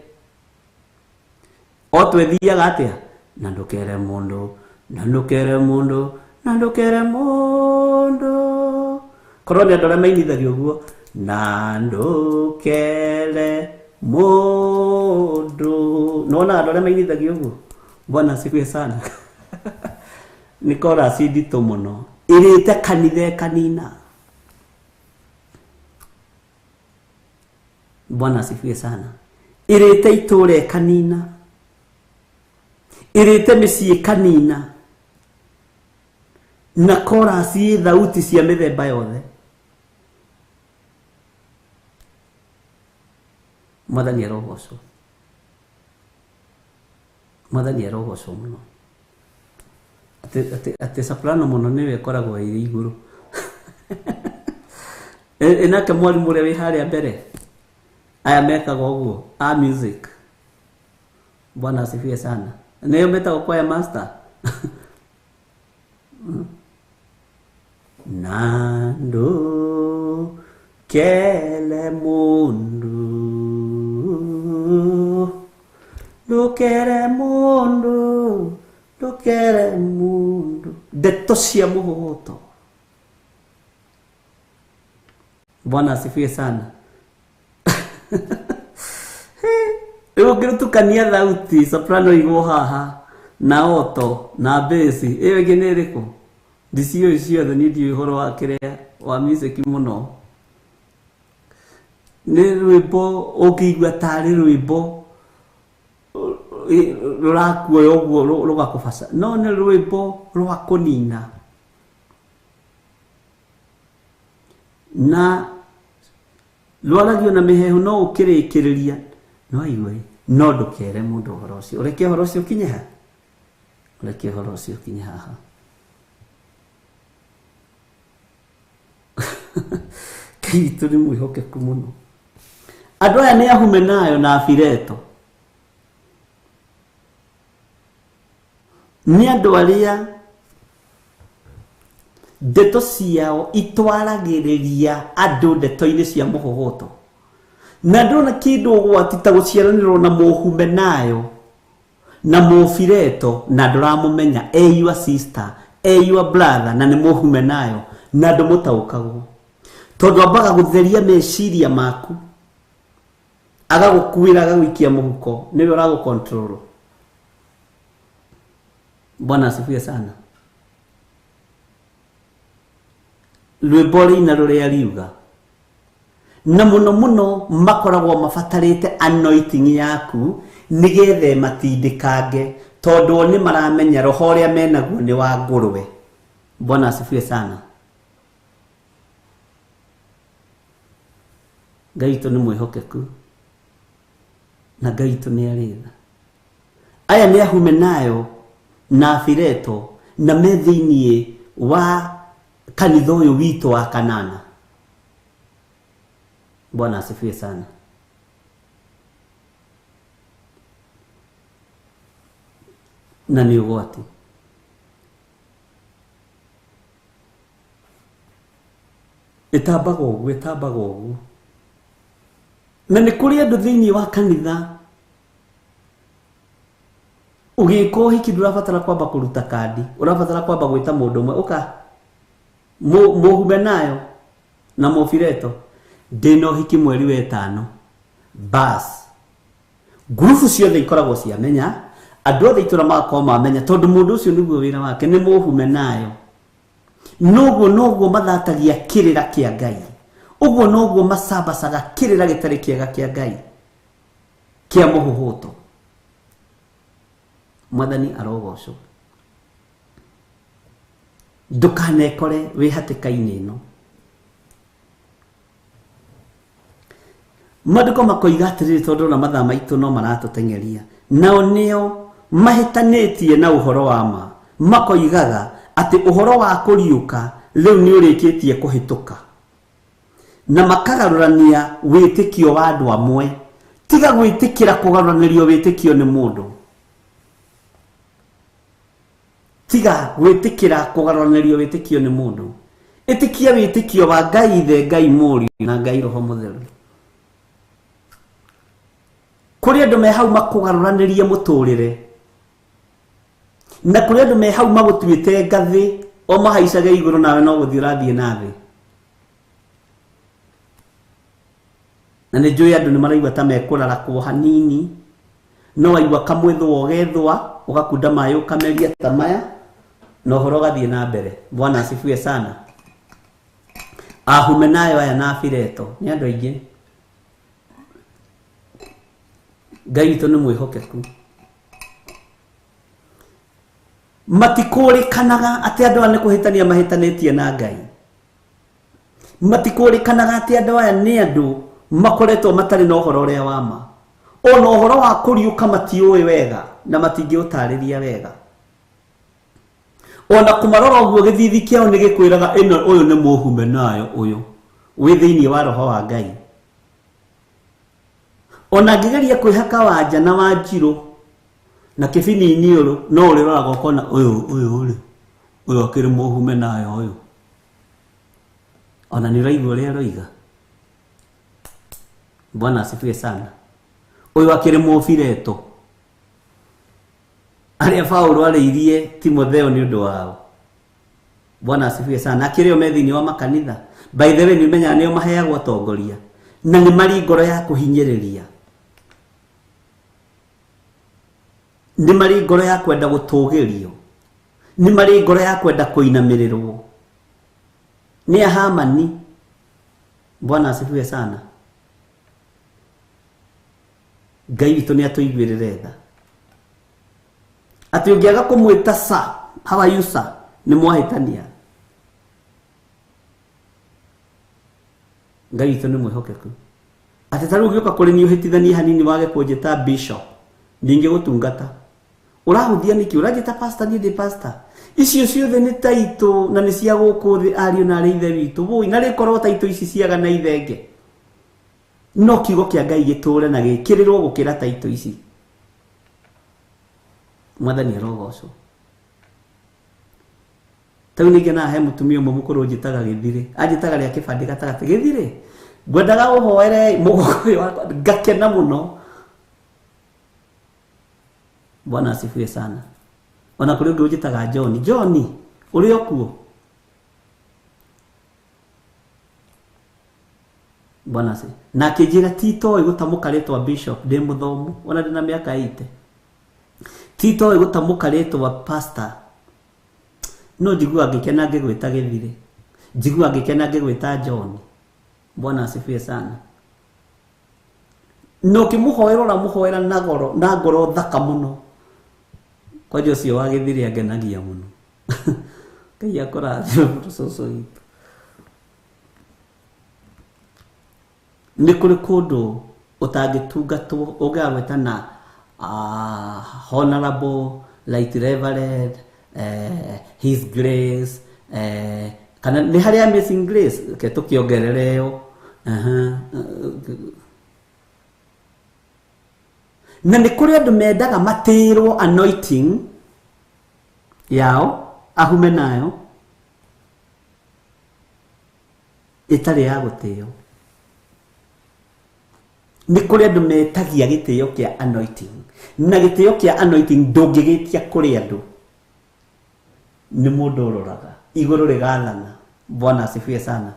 o twethiaga atĩa na ndũkere mũndũ na ndũkere mũndũ na ndũkere mũndũ korwo nĩ andũ arĩa mainithagia ũguo na ndũkere mũndũ. Nĩwona andũ arĩa mainithagia ũguo. Bwana asifiwe sana. Nĩ chorus nditũ mũno ĩrĩte kanitha ĩkanina. Bwana asifiwe sana. Ĩrĩte itũũra ĩkanina, ĩrĩte mĩciĩ ĩkanina, na chorus ĩ thauti cia mĩthemba yothe. Mwathani arogocwo. Mwathani arogocwo mũno. Atĩ soprano mũno nĩwe ĩkoragwo ĩrĩ igũrũ. Ĩnake mwarimũ ũrĩa wĩ harĩa mbere aya mekaga ũguo a music. Bwana asifiwe sana. Nĩyo metagwo choir master. Na ndũkere mũndũ ndũkere mũndũ ndũkere mũndũ ndeto cia mũhũhũto. Bwana asifiwe sana. Rĩu ũngĩrũtukania thauti soprano igwo haha na alto na bass ĩyo ĩngĩ nĩ ĩrĩkũ? Ndiciũĩ ciothe niĩ ndiũĩ ũhoro wa kĩrĩa wa music mũno. Nĩ rwĩmbo ũngĩigua tarĩ rwĩmbo rũrakuoya ũguo rũgakũbaca, no nĩ rwĩmbo rwa kũnina. Na rwaragio na mĩhehu no ũkĩrĩkĩrĩria no igue no ndũkere mũndũ ũhoro ũcio. Ũreke ũhoro ũcio ũkinye ha? Ũreke ũhoro ũcio ũkinye haha. Ngai witũ nĩ mwĩhokeku mũno. Andũ aya nĩ Ahumenayo na Afileto. Nĩ andũ arĩa Ndeto ciao itwaragĩrĩria andũ ndeto-inĩ cia mũhũhũto. Na ndona kĩndũ ũgwati ta gũciaranĩrwo na mũhumenayo na mũfireto na ndũramũmenya e your sister, e your brother na nĩ mũhumenayo na ndũmũtaũkagwo. Tondũ ambaga gũtheria meciria maku, agagũkuĩra agagũikia mũhuko, nĩwe ũragũcontrol. Bwana asifiwe sana. Rwĩmbo rĩina rũrĩa riuga na muno muno makoragwo mabatarĩte anointing yaku nĩgetha matindĩkange tondũ nĩ maramenya roho ũrĩa menaguo nĩ wa ngũrwe. Bwana asifiwe sana. Ngai witũ nĩ mwĩhokeku na Ngai witũ nĩ arĩ tha. Aya nĩ ahumenayo na afireto na me thĩiniĩ wa kanitha ũyũ witũ wa Kanana. Bwana asifiwe sana. Na nĩ ũgwati. Ĩtambaga ũguo, ĩtambaga ũguo. Na nĩ kũrĩ andũ thĩiniĩ wa kanitha ũgĩka ũhiki ndũrabatara kwamba kũruta kandi, ũrabatara kwamba gwĩta mũndũ ũmwe ũka mũhumenayo na mũfireto ndĩna ũhiki mweri wa 5 bas. Ngurubu ciothe ikoragwo ciamenya, andũ othe itũra magakorwo mamenya tondũ mũndũ ũcio nĩguo wĩra wake nĩ mũhumenayo. Noguo noguo mathatagia kĩrĩra kĩa Ngai, ũguo noguo macabacaga kĩrĩra gĩtarĩ kĩega kĩa Ngai kĩa mũhũhũto. Mwathani arogocwo. Ndũkanekore wĩ hatĩka-inĩ ĩno. Maandĩko makoiga atĩrĩrĩ, tondũ na mathaa maitũ no maratũteng'eria, nao nĩo mahĩtanĩtie na ũhoro wa ma, makoigaga atĩ ũhoro wa kũriũka rĩu nĩ ũrĩkĩtie kũhĩtũka, na makagarũrania wĩtĩkio wa andũ amwe. Tiga gwĩtĩkĩra kũgarũranĩrio wĩtĩkio nĩ mũndũ. Tiga gwĩtĩkĩra kũgarũranĩrio wĩtĩkio nĩ mũndũ. Ĩtĩkia wĩtĩkio wa Ngai Ithe, Ngai Mũriũ na Ngai Roho Mũtheru. Kũrĩ andũ me hau makũgarũranĩrie mũtũrĩre, na kũrĩ andũ me hau magũtuĩte ngathĩ o mahaicage igũrũ nawe no gũthiĩ ũrathiĩ na thĩ. Na nĩ njũĩ andũ nĩ maraigua ta mekũrarakwo hanini, no waigua kamwĩthũa ũgethũa, ũgakunda maĩ ũkameria ta maya na ũhoro ũgathiĩ na mbere. Bwana asifiwe sana. Ahumenayo aya na afireto nĩ andũ aingĩ. Ngai witũ nĩ mwĩhokeku. Matikũrĩkanaga atĩ andũ aya nĩ kũhĩtania mahĩtanĩtie na Ngai. Matikũrĩkanaga atĩ andũ aya nĩ andũ makoretwo matarĩ na ũhoro ũrĩa wa ma. Ona ũhoro wa kũriũka matiũĩ wega na matingĩũtarĩria wega. Ona kũmarora ũguo gĩthithi kĩao nĩ gĩkwĩraga ĩno ũyũ nĩ mũhumenayo ũyũ wĩ thĩiniĩ wa roho wa Ngai. Ona ngĩgeria kwĩhaka wanja na wanjirũ na kĩbinini ũrũ, no ũrĩroraga ũkona ũyũ ũyũ rĩ, ũyũ akĩrĩ mũhumenayo ũyũ. Ona nĩ ũraigua ũrĩa aroiga. Bwana asifiwe sana. Ũyũ akĩrĩ mũfireto arĩa Paũlũ arĩirie Timotheo nĩ ũndũ wao. Bwana asifiwe sana. Akĩrĩ o me thĩiniĩ wa makanitha. By the way, nĩ ũmenyaga nĩo maheagwo atongoria na nĩ marĩ ngoro ya kũhinyĩrĩria, nĩ marĩ ngoro ya kwenda gũtũgĩrio, nĩ marĩ ngoro ya kwenda kũinamĩrĩrwo. Nĩ a Hamani. Bwana asifiwe sana. Ngai witũ nĩ atũiguĩrĩre tha. Atĩ ũngĩaga kũmwĩta sa, how are you sir, nĩ mwahĩtania. Ngai witũ nĩ mwĩhokeku. Atĩ ta rĩu ũngĩũka kũrĩ niĩ ũhĩtithanie hanini wage kũnjĩta bishop, ndingĩgũtungata. Ũrahũthia nĩkĩ? Ũranjĩta pastor, niĩ ndĩ pastor. Icio ciothe nĩ taitũ na nĩ cia gũkũ thĩ, ariũ na arĩ ithe witũ. Wũi, na rĩkorwo taitũ ici ciaga na ithenge. No kiugo kĩa Ngai gĩtũre na gĩkĩrĩrwo gũkĩra taitũ ici. Mwathani arogocwo. Tau ningĩ na he mũtumia ũmwe mũkũrũ njĩtaga Gĩthirĩ, anjĩtaga rĩa kĩbandĩ gatagatĩ, Gĩthirĩ ngwendaga ũhoere mũgongo ũyũ wakwa, ngakena mũno. Bwana asifiwe sana. Ona kũrĩ ũngĩ ũnjĩtaga John, John ũrĩ o kuo? Bwana asifiwe. Na akĩnjĩra ti toĩ gũtamũka rĩtwa bishop, ndĩ mũthomu ona ndĩna mĩaka 80, ti toĩ gũtamũka rĩtwa pastor, no njiguaga ngĩkena ngĩgwĩta Gĩthirĩ, njiguaga ngĩkena ngĩgwĩta John. Bwana asifiwe sana. No ũkĩmũhoera ũramũhoera na ngoro, na ngoro thaka mũno. Kwanja ũcio wa Gĩthirĩ angenagia mũno. Ngai akũrathime mũno cũcũ witũ. Nĩ kũrĩ kũndũ ũtangĩtungatwo ũngĩaga gwĩtana honorable, right reverend, his grace, kana nĩ harĩ amazing grace, reke tũkĩongerere ĩyo. Na nĩ kũrĩ andũ mendaga matĩrwo anointing yao, ahume nayo ĩtarĩ ya gũtĩo. Nĩ kũrĩ andũ metagia gĩtĩo kĩa anointing, na gĩtĩo kĩa anointing ndũngĩgĩtia kũrĩ andũ, nĩ mũndũ ũroraga igũrũ rĩgathana. Bwana asifiwe sana.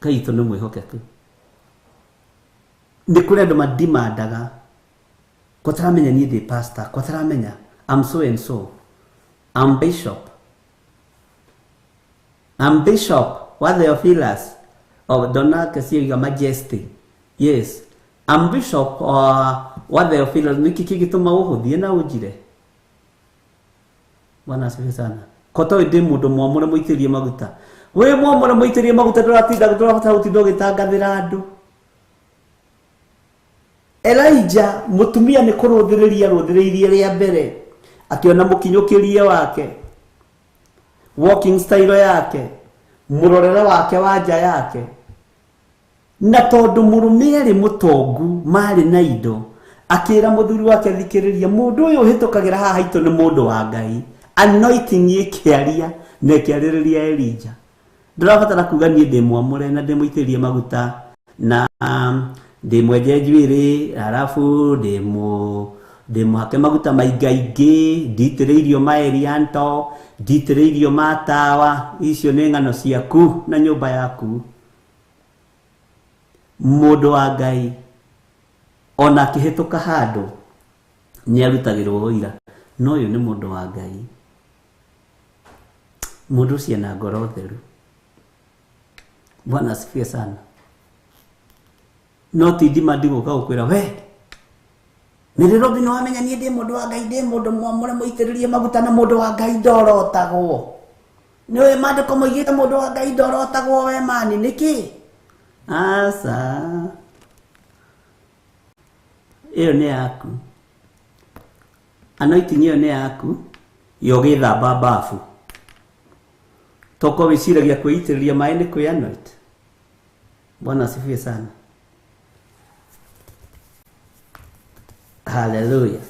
Ngai witũ nĩ mwĩhokeku. Nĩ kũrĩ andũ mandimandaga, ko taramenya niĩ ndĩ pastor, ko taramenya I'm so and so, I'm bishop, I'm bishop wa Theophilus of Donald Kesiga Majesty. Yes, I'm bishop wa Theophilus. Nĩkĩ kĩngĩtũma ũhũthie na ũnjire? Bwana asifiwe sana. Ko toĩ ndĩ mũndũ mwamũre mũitĩrĩrie maguta. Wĩ mwamũre mũitĩrĩrie maguta, ndũratinda ndũrabatara gũtinda ũgĩtangathĩra andũ. Elijah mũtumia nĩ kũrũthĩrĩria rũthĩrĩirie rĩa mbere, akĩona mũkinyũkĩrie wake, walking style yake, mũrorere wake wa nja yake. Na tondũ mũrũme arĩ mũtongu, marĩ na indo, akĩra mũthuri wake, thikĩrĩria, mũndũ ũyũ ũhĩtũkagĩra haha haitũ nĩ mũndũ wa Ngai. Anointing ĩkĩaria na ĩkĩarĩrĩria Elijah. Ndũrabatara kuga niĩ ndĩ mwamũre na ndĩ mũitĩrĩrie maguta na ndĩ mwenje njuĩrĩ, arabu ndĩ mũhake maguta maingaingĩ, nditĩrĩirio ma Elianto, nditĩrĩirio ma tawa. Icio nĩ ng'ano ciaku na nyũmba yaku. Mũndũ wa Ngai ona akĩhĩtũka handũ nĩ arutagĩrwo ũira, no ũyũ nĩ mũndũ wa Ngai, mũndũ ũcio ena ngoro theru. Bwana asifiwe sana. No ti ndima ndigũka gũkwĩra we Mary Robin, wamenya niĩ ndĩ mũndũ wa Ngai, ndĩ mũndũ mwamũre mũitĩrĩrie maguta, na mũndũ wa Ngai ndorotagwo. Nĩũĩ maandĩko moigĩte mũndũ wa Ngai ndorotagwo we mani nĩkĩ? Aca, ĩyo nĩ yaku, anointing ĩyo nĩ yaku ya ũgĩthamba bafu. Toko wĩciragia kwĩitĩrĩria maĩ nĩ kwĩ anoint. Bwana asifiwe sana. Hallelujah.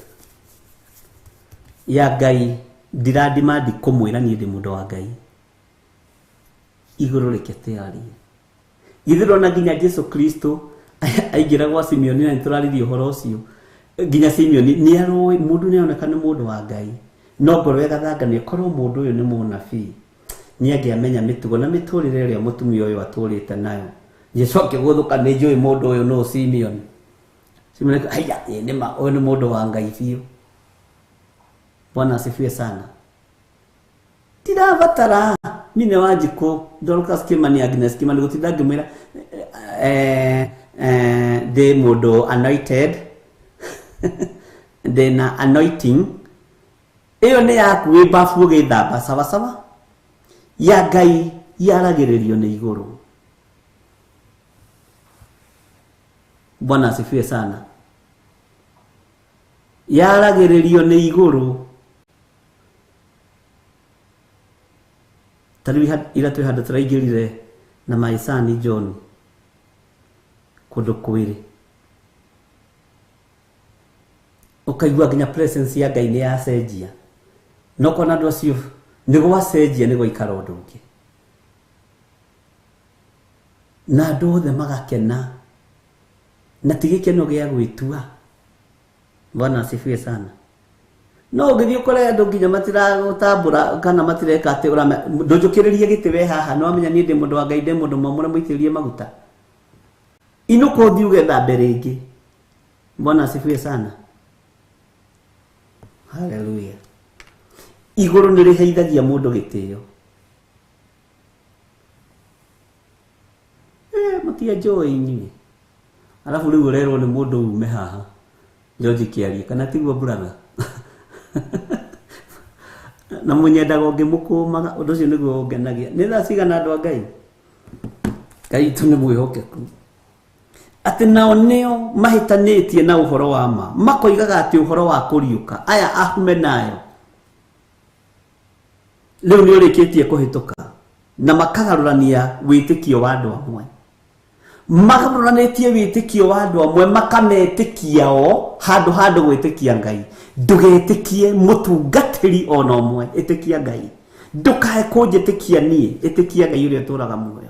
Ya Ngai ndirandimandi kũmwĩra niĩ ndĩ mũndũ wa Ngai, igũrũ reke tĩarie. Githĩ ndona nginya Jesu Kristo aingĩra gwa Simeoni, na nĩtũraririe ũhoro ũcio, nginya Simeoni nĩ aroĩ mũndũ nĩ aroneka nĩ mũndũ wa Ngai, no ngoro ĩgathangania korwo mũndũ ũyũ nĩ mũnabii nĩ angĩamenya mĩtugo na mĩtũrĩre ĩrĩa mũtumia ũyũ atũrĩte nayo. Jesu akĩgũthũka, nĩ njũĩ mũndũ ũyũ nũ Simeoni. Simeoni haya, ĩ nĩma ũyũ nĩ mũndũ wa Ngai biũ. Bwana asifiwe sana. Ndirabatara Nine Wanjikũ, Dorcas Kimani, Agnes Kimani gũtinda ngĩmwĩra ndĩ mũndũ anointed, ndĩna anointing. Ĩyo nĩ yaku wĩ bafu ũgĩthamba sawa sawa. Ya Ngai yaragĩrĩrio nĩ igũrũ. Bwana asifiwe sana. Yaragĩrĩrio nĩ igũrũ. Ta rĩu ira twĩ handũ tũraingĩrire na maicani John kũndũ kwĩrĩ, ũkaigua nginya presence ya Ngai nĩ yacenjia. No kona andũ acio nĩ gwacenjia nĩ gwaikara ũndũ ũngĩ. Na andũ othe magakena na ti gĩkeno gĩa gwĩtua. Bwana asifiwe sana. No ũngĩthiĩ ũkore andũ nginya matiragũtambũra kana matireka atĩ ndũnjũkĩrĩrie gĩtĩ we haha, nĩ wamenya niĩ ndĩ mũndũ wa Ngai, ndĩ mũndũ mwamũre mũitĩrĩrie maguta. Inũka ũthiĩ ũgethambe rĩngĩ. Bwana asifiwe sana. Haleluya. Igũrũ nĩ rĩheithagia mũndũ gĩtĩo. Mũtianjũĩ inyuĩ. Arabu rĩu ũrerwo nĩ mũndũ ume haha. George kĩarie kana tiguo brother? Na mũnyendaga ũngĩmũkũmaga, ũndũ ũcio nĩguo ũngenagia. Nĩ thaa cigana andũ a Ngai? Ngai witũ nĩ mwĩhokeku. Atĩ nao nĩo mahĩtanĩtie na ũhoro wa ma, makoigaga atĩ ũhoro wa kũriũka aya ahume nayo rĩu nĩ ũrĩkĩtie kũhĩtũka, na makagarũrania wĩtĩkio wa andũ amwe. Magarũranĩtie wĩtĩkio wa andũ amwe makametĩkia o handũ handũ gwĩtĩkia Ngai. Ndũgetĩkie mũtungatĩri ona ũmwe, ĩtĩkia Ngai. Ndũkae kũnjĩtĩkia niĩ, ĩtĩkia Ngai ũrĩa ũtũũraga muoyo.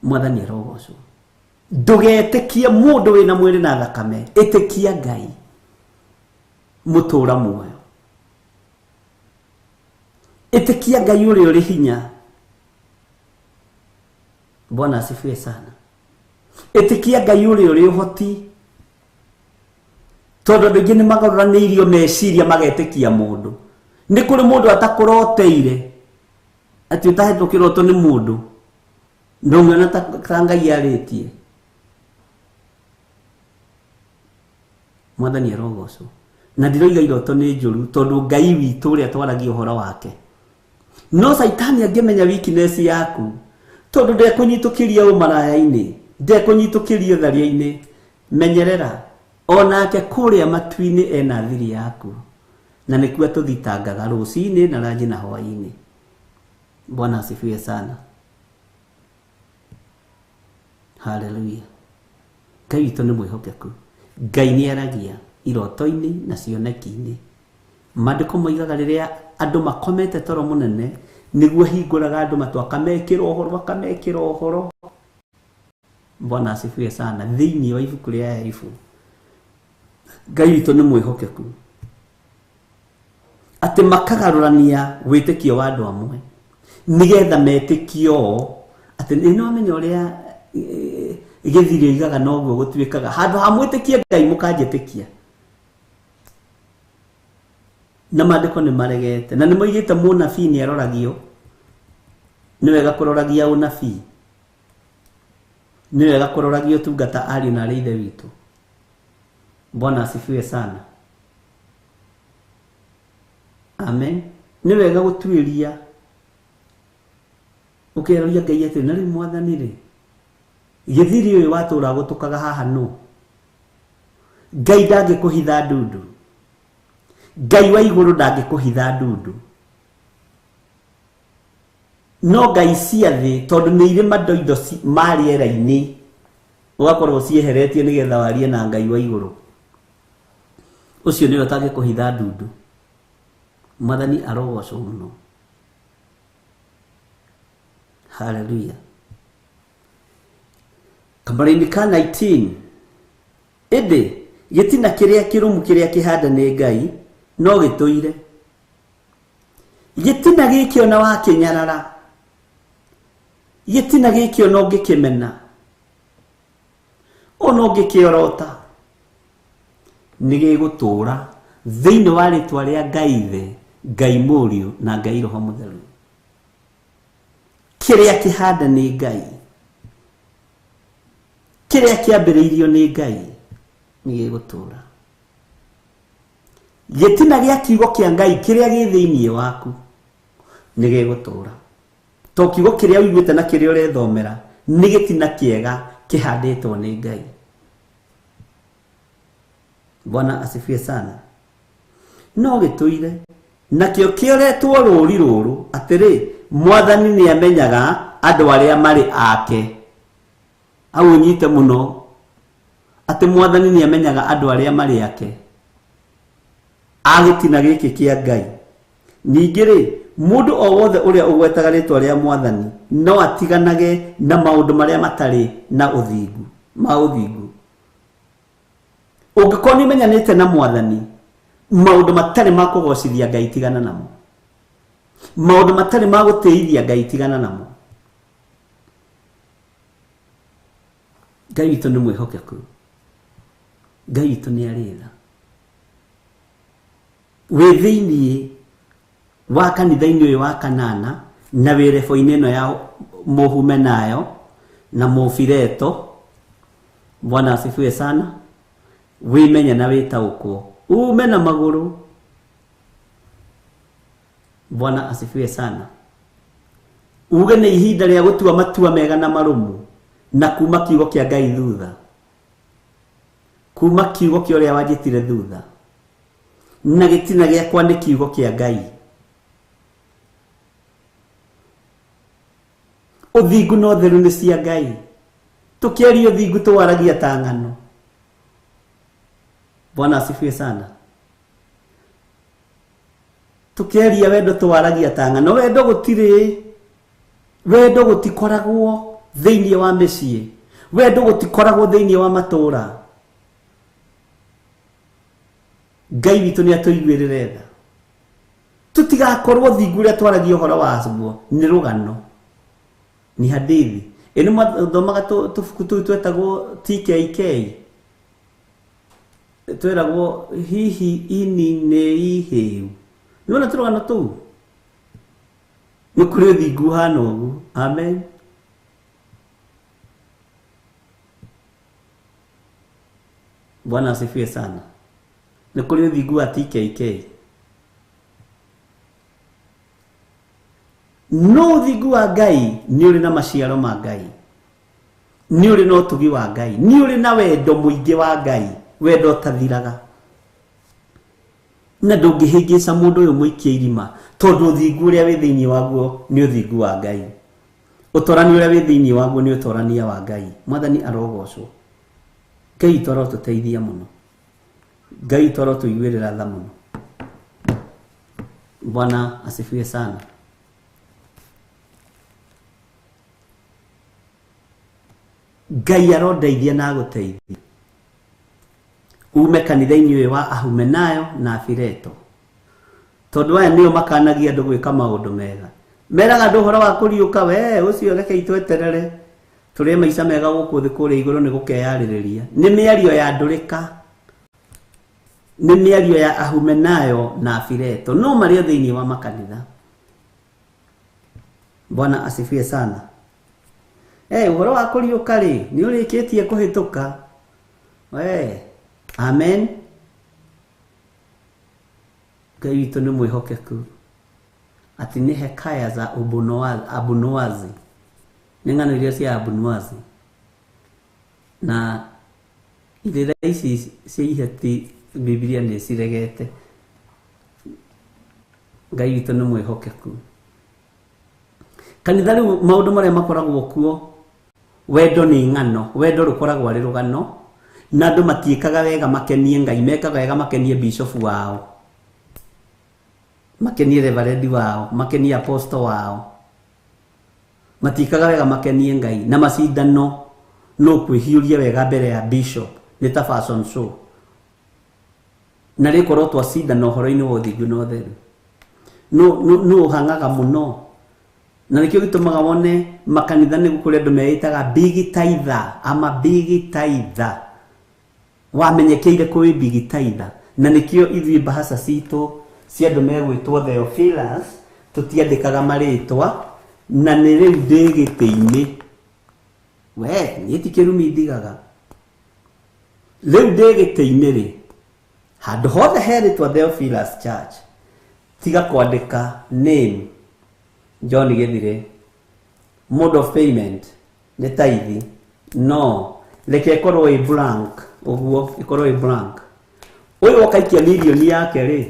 Mwathani arogocwo. Ndũgetĩkie mũndũ wĩna mwĩrĩ na thakame, ĩtĩkia Ngai mũtũũra muoyo. Ĩtĩkia Ngai ũrĩa ũrĩ hinya. Bwana asifiwe sana. Ĩtĩkia Ngai ũrĩa ũrĩ ũhoti. Tondũ andũ aingĩ nĩ magarũranĩirio meciria magetĩkia mũndũ. Nĩ kũrĩ mũndũ atakũroteire atĩ ũtahetwo kĩroto nĩ mũndũ, ndũngĩona ta Ngai arĩtie. Mwathani arogocwo. Na ndiroiga iroto nĩ njũru tondũ Ngai witũ ũrĩa twaragia ũhoro wake. No Caitani angĩmenya weakness yaku, tondũ ndekũnyitũkĩria ũmaraya-inĩ, ndekũnyitũkĩria ũtharia-inĩ, menyerera onake kũrĩa matu-inĩ ena thiri yaku. Na nĩkuo tũthitangaga rũcinĩ na ranji na hwaĩ-inĩ. Bwana asifiwe sana. Haleluya. Ngai witũ nĩ mwĩhokeku. Ngai nĩ aragia iroto-inĩ na cioneki-inĩ. Maandĩko moigaga rĩrĩa andũ makomete toro mũnene nĩguo hingũraga andũ matũ akamekĩra ũhoro, akamekĩra ũhoro. Bwana asifiwe sana. Thĩinĩ wa ibuku rĩa Ayubu, Ngai witũ nĩ mwĩhokeku atĩ makagarũrania wĩtĩkio wa andũ amwe nĩgetha metĩkio atĩ nĩ wamenya ũrĩa gĩthiri oigaga noguo gũtuĩkaga. Handũ ha mwĩtĩkie Ngai mũkanjĩtĩkia. Na maandĩko nĩ maregete na nĩ moigĩte mũnabii nĩ aroragio. Nĩ wega kũroragia ũnabii, nĩ wega kũroragia ũtungata ariũ na arĩ ithe witũ. Bwana asifiwe sana. Amen. Nĩ wega gũtuĩria ũkeroria Ngai atĩ na rĩu Mwathani rĩ, gĩthiri ũyũ watũra gũtũkaga haha nũ? Ngai ndangĩkũhitha ndundu. Ngai wa igũrũ ndangĩkũhitha ndundu. No Ngai cia thĩ tondũ nĩ irĩ mandoindo ma rĩera-inĩ, ũgakorwo cieheretie nĩgetha warie na Ngai wa igũrũ. Ũcio nĩwe ũtangĩkũhitha ndundu. Mwathani arogocwo mũno. Haleluya. Kambarĩ-inĩ ka 19, ĩndĩ gĩtina kĩrĩa kĩrũmu kĩrĩa kĩhande nĩ Ngai no gĩtũire. Gĩtina gĩkĩ ona wakĩnyarara, gĩtina gĩkĩ ona ũngĩkĩmena, ona ũngĩkĩorota, nĩ gĩgũtũũra thĩinĩ wa rĩtwa rĩa Ngai Ithe, Ngai Mũriũ na Ngai Roho Mũtheru. Kĩrĩa kĩhande nĩ Ngai, kĩrĩa kĩambĩrĩirio nĩ Ngai nĩ gĩgũtũũra. Gĩtina gĩa kiugo kĩa Ngai kĩrĩa gĩ thĩinĩ waku nĩ gĩgũtũũra. To kiugo kĩrĩa ũiguĩte na kĩrĩa ũrethomera nĩ gĩtina kĩega kĩhandĩtwo nĩ Ngai. Bwana asifiwe sana. No gĩtũire nakĩo kĩoretwo rũri rũrũ atĩrĩ, Mwathani nĩ amenyaga andũ arĩa marĩ ake. Au ũnyite mũno atĩ Atĩ mwathani nĩ amenyaga andũ arĩa marĩ ake. Agĩtina gĩkĩ kĩa Ngai. Ningĩ rĩ, mũndũ o wothe ũrĩa ũgwetaga rĩtwa rĩa mwathani no atiganage na maũndũ marĩa matarĩ na ũthingu, ma ũthingu. Ũngĩkorwo nĩ ũmenyanĩte na mwathani, maũndũ matarĩ ma kũgocithia Ngai tigana namo. Maũndũ matarĩ ma gũtĩithia Ngai tigana namo. Ngai witũ nĩ mwĩhokeku. Ngai witũ nĩ arĩ tha. Wĩ thĩiniĩ wa kanitha-inĩ ũyũ wa kanana na wĩ rebo-inĩ ĩno ya Mũhumenayo na Mũfireto, Bwana asifiwe sana, wĩmenye na wĩtaũkwo, ume na magũrũ. Bwana asifiwe sana. Uge nĩ ihinda rĩa gũtua matua mega na marũmu na kuma kiugo kĩa Ngai thutha, kuma kiugo kĩa ũrĩa wanjĩtire thutha, na gĩtina gĩakwa nĩ kiugo kĩa Ngai. Ũthingu na ũtheru nĩ cia Ngai. Tũkĩaria ũthingu tũwaragia ta ng'ano. Bwana asifiwe sana. Tũkĩaria wendo tũwaragia ta ng'ano. Wendo gũtirĩ, wendo gũtikoragwo thĩinĩ wa mĩciĩ, wendo gũtikoragwo thĩinĩ wa matũũra. Ngai witũ nĩ atũiguĩrĩre tha. Tũtigakorwo thingu ũrĩa twaragia ũhoro waguo nĩ rũgano, ni hadithi. Ĩno mathomaga tũbuku tũu twetagwo TKK, tweragwo hihi ini nĩ ihĩu. Nĩwona tũrũgano tũu? Nĩ kũrĩ ũthingu ũhana ũguo. Amen. Bwana asifiwe sana. Nĩ kũrĩ ũthingu wa TKK. No ũthingu wa Ngai nĩ ũrĩ na maciaro ma Ngai, nĩ ũrĩ na ũtugi wa Ngai, nĩ ũrĩ na wendo mũingĩ wa Ngai, wendo ũtathiraga. Na ndũngĩhĩngĩca mũndũ ũyũ mũikie irima, tondũ ũthingu ũrĩa wĩ thĩinĩ waguo nĩ ũthingu wa Ngai. Ũtorani ũrĩa wĩ thĩinĩ waguo nĩ ũtorania wa Ngai. Mwathani arogocwo. Ngai witũ arotũteithia mũno. Ngai witũ arotũiguĩrĩra tha mũno. Bwana asifiwe sana. Ngai arondeithia na agũteithia. Ume kanitha-inĩ ũyũ wa Ahumenayo na Afireto, tondũ aya nĩo makanagia andũ gwĩka maũndũ mega. Meraga andũ ũhoro wa kũriũka, we ũcio rekei tweterere tũrĩe maica mega gũkũ thĩ, kũrĩa igũrũ nĩ gũkeyarĩrĩria. Nĩ mĩario ya ndũrĩka, nĩ mĩario ya Ahumenayo na Afireto, no marĩ thĩinĩ wa makanitha. Bwana asifiwe sana. Ũhoro wa kũriũka rĩ, nĩ ũrĩkĩtie kũhĩtũka. We, amen. Ngai witũ nĩ mwĩhokeku. Atĩ nĩ hekaya za Abunuazi, nĩ ng'ano iria cia Abunuazi. Na irĩra ici cia iheti Bibilia nĩ ciregete. Ngai witũ nĩ mwĩhokeku. Kanitha rĩu maũndũ marĩa makoragwo kuo, wendo nĩ ng'ano, wendo rũkoragwo arĩ rũgano, na andũ matiĩkaga wega makenie Ngai, mekaga wega makenie bishop wao, makenie reverend wao, makenie apostle wao. Matiĩkaga wega makenie Ngai. Na macindano no kwĩhiũria wega mbere ya bishop nĩ ta fashion show. Na rĩkorwo twacindana ũhoro-inĩ wa ũthingu na ũtheru, no ũhang'aga mũno. Na nĩkĩo gĩtũmaga wone makanitha nĩ kũrĩ andũ meĩtaga big tither, ama big tither. Wamenyekeire kũrĩ big tither. Na nĩkĩo ithuĩ mbahaca citũ cia andũ megwĩtwo Theophilus tũtiandĩkaga marĩtwa, na nĩ rĩu ndĩ gĩtĩ-inĩ. We, niĩ ti kĩrumi ndigaga. Rĩu ndĩ gĩtĩ-inĩ rĩ, handũ hothe herĩtwo Theophilus Church, tiga kwandĩka name John Githire, mode of payment nĩ tithe, no reke ĩkorwo ĩ blank, ũguo ĩkorwo ĩ blank. Ũyũ ũkaikia mirioni yake rĩ,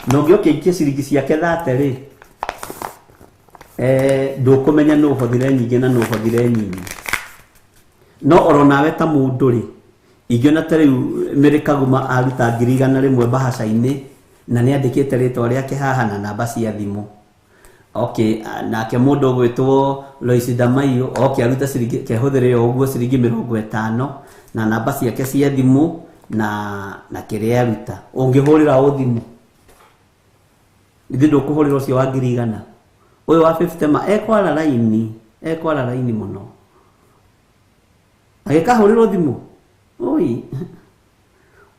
na ũngĩ ũkĩikia ciringi ciake 30 rĩ, ndũkũmenya nũ ũhothire nyingĩ na nũ ũhothire nyinyi. No oro nawe ta mũndũ rĩ, Ingĩona ta rĩu Mary Kaguma aruta 100,000 mbahaca-inĩ na nĩ andĩkĩte rĩtwa rĩake haha na namba cia thimũ. Okay, nake mũndũ ũgwĩtwo Lois Damayo okay aruta ciringi kehũthĩre o ũguo ciringi 50 na namba ciake cia thimũ na kĩrĩa aruta. Ũngĩhũrĩra ũ thimũ? Ithuĩ ndũkũhũrĩra ũcio wa 100,000. Ũyũ wa 50 ma ekwara raini, ekwara raini mũno. Agĩkahũrĩrwo thimũ? Oi.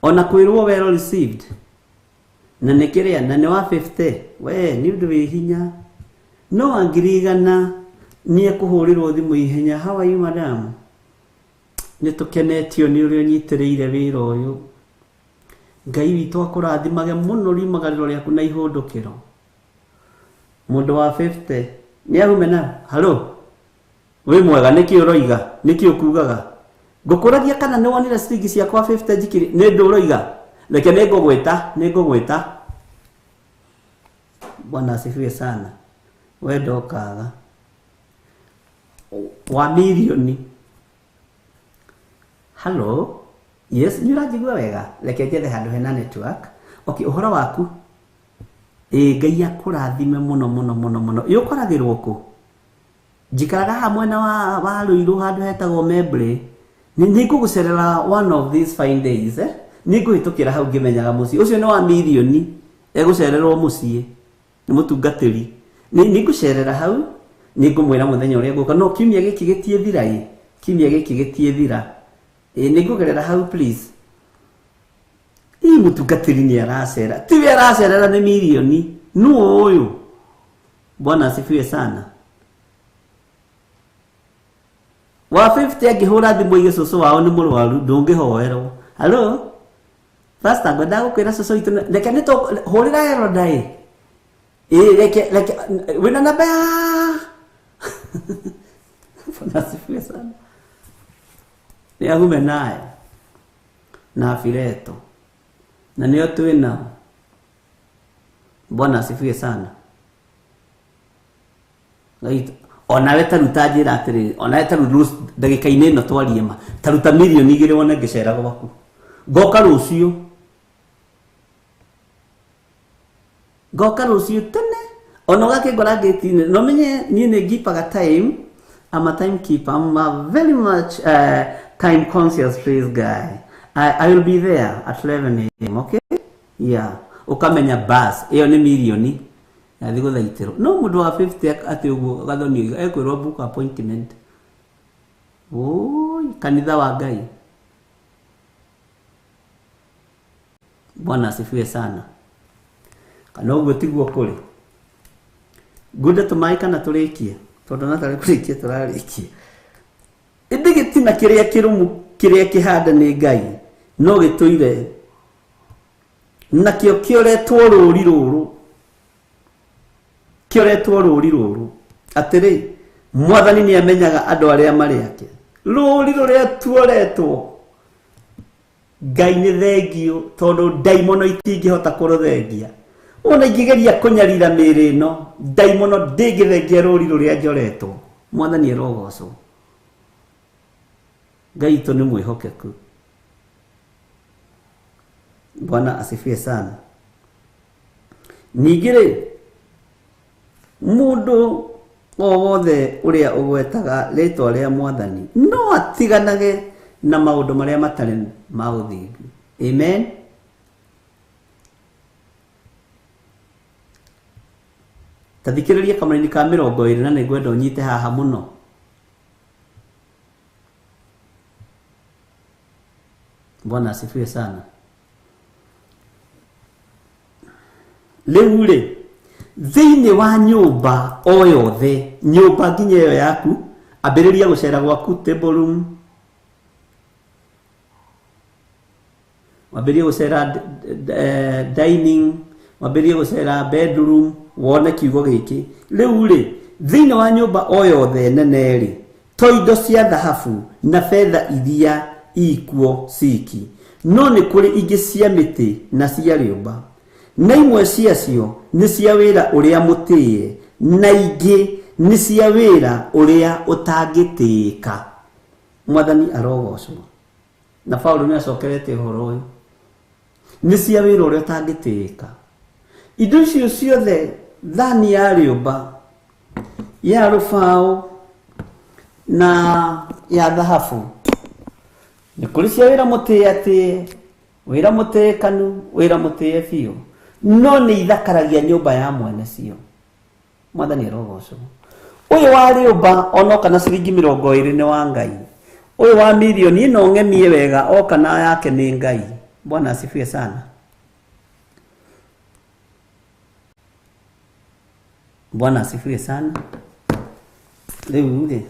Ona kwĩrwo well received. Na nĩ kĩrĩa, na nĩ wa 50. We, nĩ ũndũ wĩ hinya. No wa 100,000 nĩ ekũhũrĩrwo thimũ ihenya. How are you madam? Nĩ tũkenetio nĩ ũrĩa ũnyitĩrĩire wĩra ũyũ. Ngai witũ akũrathimage mũno riumagarĩro rĩaku na ihũndũkĩro. Mũndũ wa 50 nĩ ahume na hello. Wĩ mwega, nĩkĩ ũroiga? Nĩkĩ ũkugaga? Ngũkũragia kana nĩ wonire ciringi ciakwa 50 njikiri? Nĩ ndũ ũroiga? Reke nĩ ngũgwĩta, nĩ ngũgwĩta. Bwana asifiwe sana. We ndokaga. Wa milioni. Hello. Yes, nĩ ũranjigua wega? Reke njethe handũ hena network. Okay, ũhoro waku? Ĩ, Ngai akũrathime mũno mũno mũno mũno. Ĩ, ũkoragĩrwo kũ? Njikaraga haha mwena wa Ruiru handũ hetagwo Membley. Nĩ ngũgũcerera one of these fine days, eh? Nĩ ngũhĩtũkĩra hau ngĩmenyaga mũciĩ. Ũcio nĩ wa milioni, egũcererwo mũciĩ nĩ mũtungatĩri. Nĩ ngũcerera hau, nĩ ngũmwĩra mũthenya ũrĩa ngũka. No kiumia gĩkĩ gĩtiĩthira ĩ. Kiumia gĩkĩ gĩtiĩthira. Ĩ, nĩ ngũgerera hau please. Ĩ, mũtungatĩri nĩ aracera. Tiwe aracerera nĩ milioni. Nũ ũyũ? Bwana asifiwe sana. Wa 50 angĩhũra thimũ aige cũcũ wao nĩ mũrwaru, ndũngĩhoerwo. Hello? Pastor, ngwenda gũkwĩra cũcũ witũ reke nĩ hũrĩra Eroda ĩ. Ĩ, reke, reke, wĩna namba ya Bwana asifiwe sana. Nĩ agume nayo na Fileto na nĩo twĩ nao. Bwana asifiwe sana. Right. Onawe ta ruta njĩra atĩrĩrĩ, onawe ta rĩu ndagĩka-inĩ ĩno twarie ma, ta ruta 2 milioni wone ngĩcera gwaku. Ngoka rũciũ. Ngoka rũciũ tene. Ona ũgakĩngora ngĩti-inĩ. No menye niĩ nĩ ngipaga time. I'm a timekeeper. I'm a very much time conscious please guy. I will be there at 11 a.m. Okay? Yeah. Ũkamenya bus ĩyo nĩ milioni. Yathi gũthaitĩrwo. No mũndũ wa 50 atĩ ũguo gathoni ekwĩrwo book appointment. Oi, kanitha wa Ngai. Bwana asifiwe sana. Kana ũguo tiguo kũrĩ. Ngunda tũmaĩ kana tũrĩkie? Tondũ na tarĩ kũrĩkia tũrarĩkia. Ĩndĩ gĩtina kĩrĩa kĩrũmu kĩrĩa kĩhande nĩ Ngai no gĩtũire nakĩo kĩoretwo rũri rũrũ. Kĩoretwo rũri rũrũ. Atĩrĩ, Mwathani nĩ amenyaga andũ arĩa marĩ ake. Rũri rũrĩa tuoretwo Ngai nĩ thengio tondũ ndaimono itingĩhota kũrũthengia. Ona ingĩgeria kũnyarira mĩĩrĩ ĩno, ndaimono ndĩngĩthengia rũri rũrĩa njoretwo. Mwathani arogocwo. Ngai witũ nĩ mwĩhokeku. Bwana asifiwe sana. Ningĩ rĩ, mũndũ o wothe ũrĩa ũgwetaga rĩtwa rĩa Mwathani no atiganage na maũndũ marĩa matarĩ ma ũthingu. Amen. Ta thikĩrĩria kamũraini ka 20 na nĩngwenda ũnyite haha mũno. Bwana asifiwe sana. Rĩu rĩ, thĩinĩ wa nyũmba o yothe, nyũmba nginya ĩyo yaku, ambĩrĩria gũcera gwaku table room, wambĩrĩrie gũcera dining, wambĩrĩrie gũcera bedroom, wone kiugo gĩkĩ. Rĩu rĩ, thĩinĩ wa nyũmba o yothe nene rĩ, to indo cia thahabu na betha iria ikuo ciki, no nĩ kũrĩ ingĩ cia mĩtĩ na cia rĩũmba. Na imwe ciacio nĩ cia wĩra ũrĩa mũtĩe, na ingĩ nĩ cia wĩra ũrĩa ũtangĩtĩĩka. Mwathani arogocwo. Na Paulo nĩ acokerete ũhoro ũyũ. Nĩ cia wĩra ũrĩa ũtangĩtĩĩka. Indo icio ciothe thani ya rĩũmba, ya rũbaũ na ya thahabu nĩ kũrĩ cia wĩra mũtĩĩatĩe, wĩra mũtĩĩkanu, wĩra mũtĩĩe biũ, no nĩ ithakaragia nyũmba ya mwene cio. Mwathani arogocwo. Ũyũ wa rĩũmba onoka na ciringi 20 nĩ wa Ngai. Ũyũ wa mirioni ĩno ng'emie wega oka na yake nĩ Ngai. Bwana asifiwe sana. Bwana asifiwe sana. Rĩu rĩ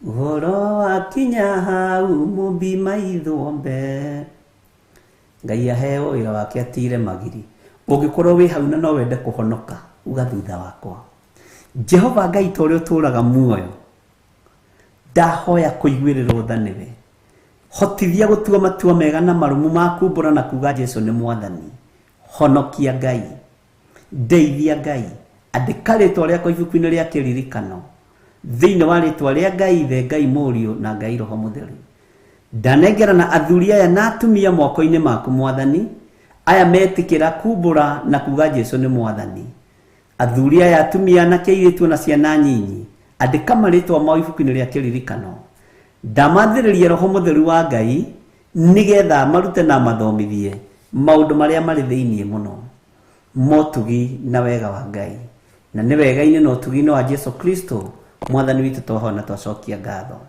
ũhoro wakinya hau mũmbi maithombe, Ngai aheo wĩra wake atire magiri. Ũngĩkorwo wĩ hau na no wende kũhonoka, uga thutha wakwa. Jehova Ngai ta ũrĩa ũtũũraga muoyo, ndahoya kũiguĩrĩrwo tha nĩwe. Hotithia gũtua matua mega na marũmu ma kumbũra na kuga Jesu nĩ Mwathani. Honokia Ngai, ndeithia Ngai, andĩka rĩtwa rĩakwa ibuku-inĩ rĩa kĩririkano thĩinĩ wa rĩtwa rĩa Ngai Ithe, Ngai Mũriũ na Ngai Roho Mũtheru. Ndanengerana athuri aya na atumia moko-inĩ maku Mwathani, aya metĩkĩra kumbũra na kuga Jesu nĩ Mwathani. Athuri aya atumia anake airĩtu na ciana nyinyi, andĩka marĩtwa mao ibuku-inĩ rĩa kĩririkano. Ndamathĩrĩria Roho Mũtheru wa Ngai nĩgetha marute na mathomithie maũndũ marĩa marĩ thĩinĩ mũno, motugi na wega wa Ngai. Na nĩ wega-inĩ na ũtugi-inĩ wa Jesu Kristo Mwathani witũ twahona twacokia ngatho.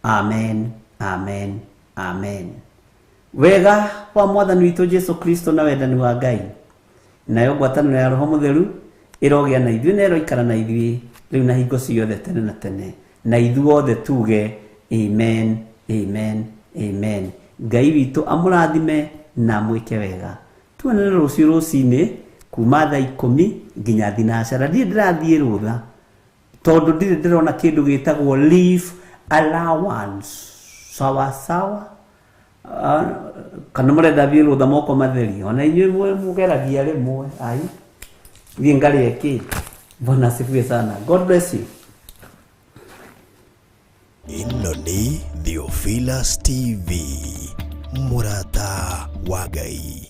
Amen, amen, amen. Wega wa Mwathani witũ Jesu Kristo na wendani wa Ngai nayo ngwatanĩro ya Roho Mũtheru ĩrogĩa na ithuĩ na ĩroikara na ithuĩ rĩu na hingo ciothe tene na tene, na ithuothe tuge amen, amen, amen. Ngai witũ amũrathime na amwĩke wega. Tuonane rũciũ rũcinĩ kuma thaa 10 nginya 9. Ndirĩ ndĩrathiĩ rũtha tondũ ndirĩ ndĩrona kĩndũ gĩtagwo leave allowance. Sawa sawa. Kana mũrenda thiĩ rũtha moko matheri, ona inyuĩ mũgeragia rĩmwe. Ai, thiĩ ngarĩe kĩ. Bwana asifiwe sana. God bless you. Ĩno nĩ Theophilus TV, mũrata wa Ngai.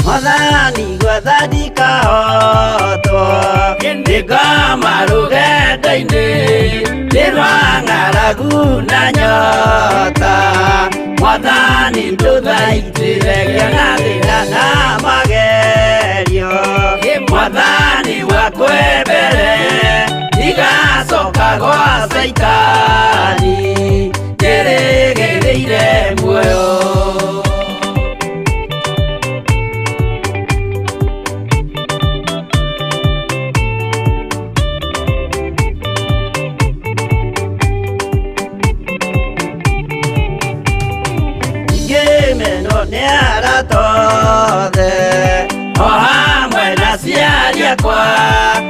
Mwathani gwathandika hotwo nĩngoma rũgendo-inĩ nĩ rwa ng'aragu na nyota. Mwathani ndũthaitĩre ngĩona thĩna na magerio. Mwathani wakwembere ndigacoka gwa Caitani ndĩrĩgĩrĩire muoyo. O hamwe na aciari akwa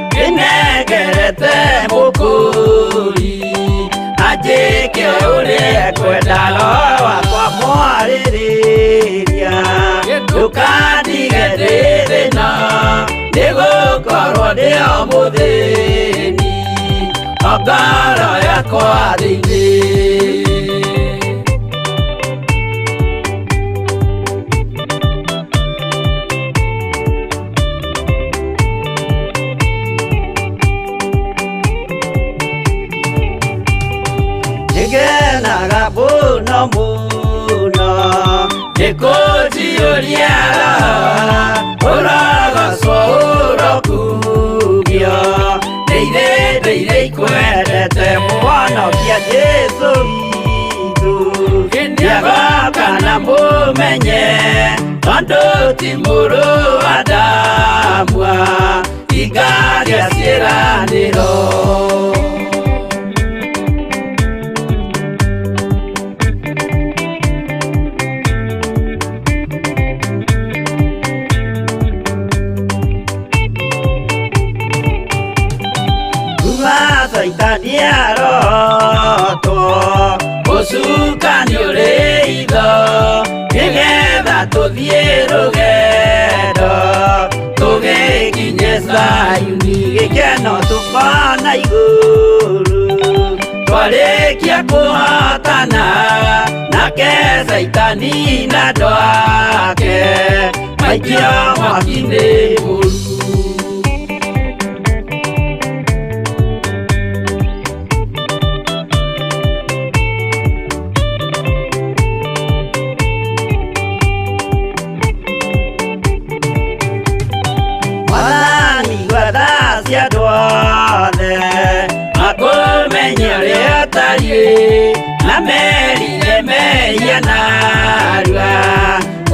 ndĩnengerete mũkũri anjĩke ũrĩa ekwenda roho wakwa mwarĩrĩria. Ndũkandige ndĩ thĩna nĩgũkorwo ndĩ o mũthĩni o ngoro yakwa thĩinĩ. Nĩngenaga mũno mũno nĩkũnjiyũria roho ũrogocwo ũrokugio ndeire ndeire ikwendete mũhonokia Jesũ witũ. Nĩagoka na mũmenye tondũ ti mũrũ wa Adamu ingaria ciĩranĩro. Saitani Tũthiĩ rũgendo tũgĩkinye Zayuni gĩkeno tũkona igũrũ twarĩkia kũhotana nake Caitani na andũ ake maikio mwaki-inĩ mũru. Mwathani gwatha cia andũ othe makũmenye ũrĩa ũtariĩ na merire mehia narua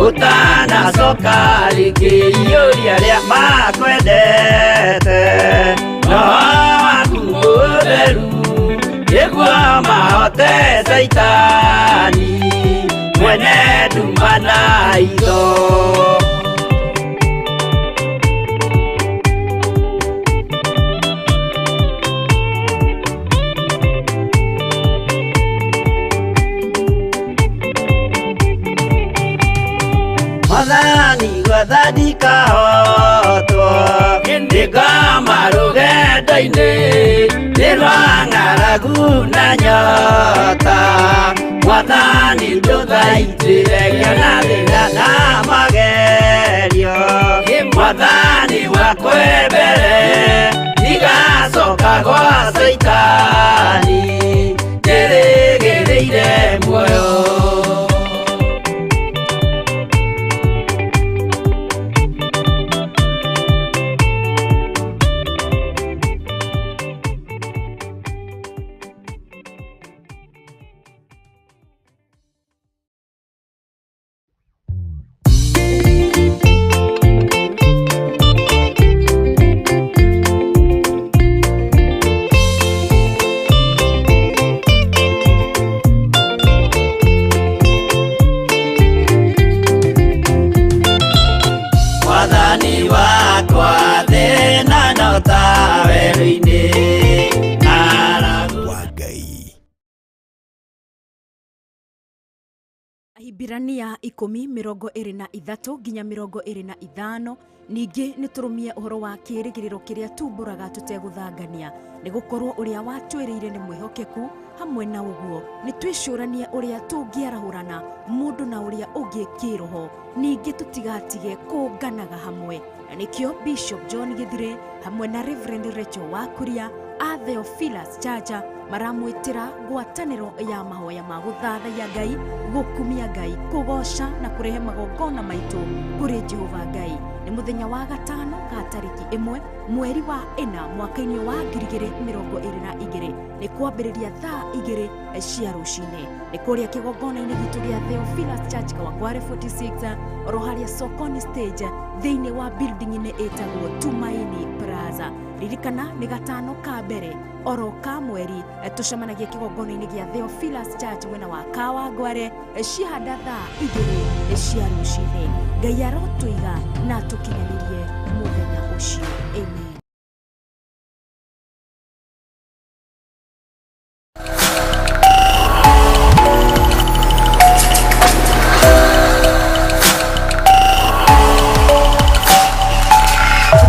ũtanacoka rĩngĩ iyũria arĩa makwendete roho waku mũtheru nĩguo mahote Caitani mwene nduma na itho. Mwathani gwatha ndikahotwo ndĩngoma rũgendo-inĩ nĩ rwa ng'aragu na nyota Mwathani ndũthaitĩre ngĩona thĩna na magerio Mwathani wakwe mbere ndigacoka gwa Caitani ndĩrĩgĩrĩire muoyo. Mwathani wakwa thĩna no ta werũ-inĩ ng'aragu wa Ngai. Ahibirania 10:23 nginya 25 ningĩ nĩ tũrũmie ũhoro wa kĩĩrĩgĩrĩro kĩrĩa tumbũraga tũtegũthangania nĩ gũkorwo ũrĩa watwĩrĩire nĩ mwĩhokeku hamwe na ũguo nĩ twĩcũranie ũrĩa tũngĩarahũrana mũndũ na ũrĩa ũngĩ kĩroho ningĩ tũtigatige kũnganaga hamwe na nĩkĩo Bishop John Gĩthire hamwe na Reverend Rachel Wakuria a Theophilus Chacha maramwĩtĩra ngwatanĩro ya mahoya ma gũthathaiya Ngai gũkumia Ngai kũgoca na kũrehe magongona maitũ kũrĩ Jehova Ngai nĩ mũthenya wa gatano ka tarĩki 1 mweri wa 4 mwaka-inĩ wa 2022 nĩ kwambĩrĩria thaa 2 cia rũcinĩ nĩ kũrĩa kĩgongona-inĩ gitũ gĩa Theophilus Church Kawangware 46 oro harĩa Sokoni stage thĩinĩ wa building-inĩ ĩtagwo Tumaini Plaza. Ririkana nĩ gatano ka mbere oro ka mweri tũcemanagia kĩgongona-inĩ gĩa Theophilus Church mwena wa Kawangware cihanda thaa 2 cia rũcinĩ. Ngai arotũiga na tũkinyanĩrie mũthenya ũcio. Amen.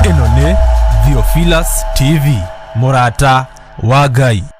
Ĩno nĩ Theophilus TV, mũrata wa Ngai.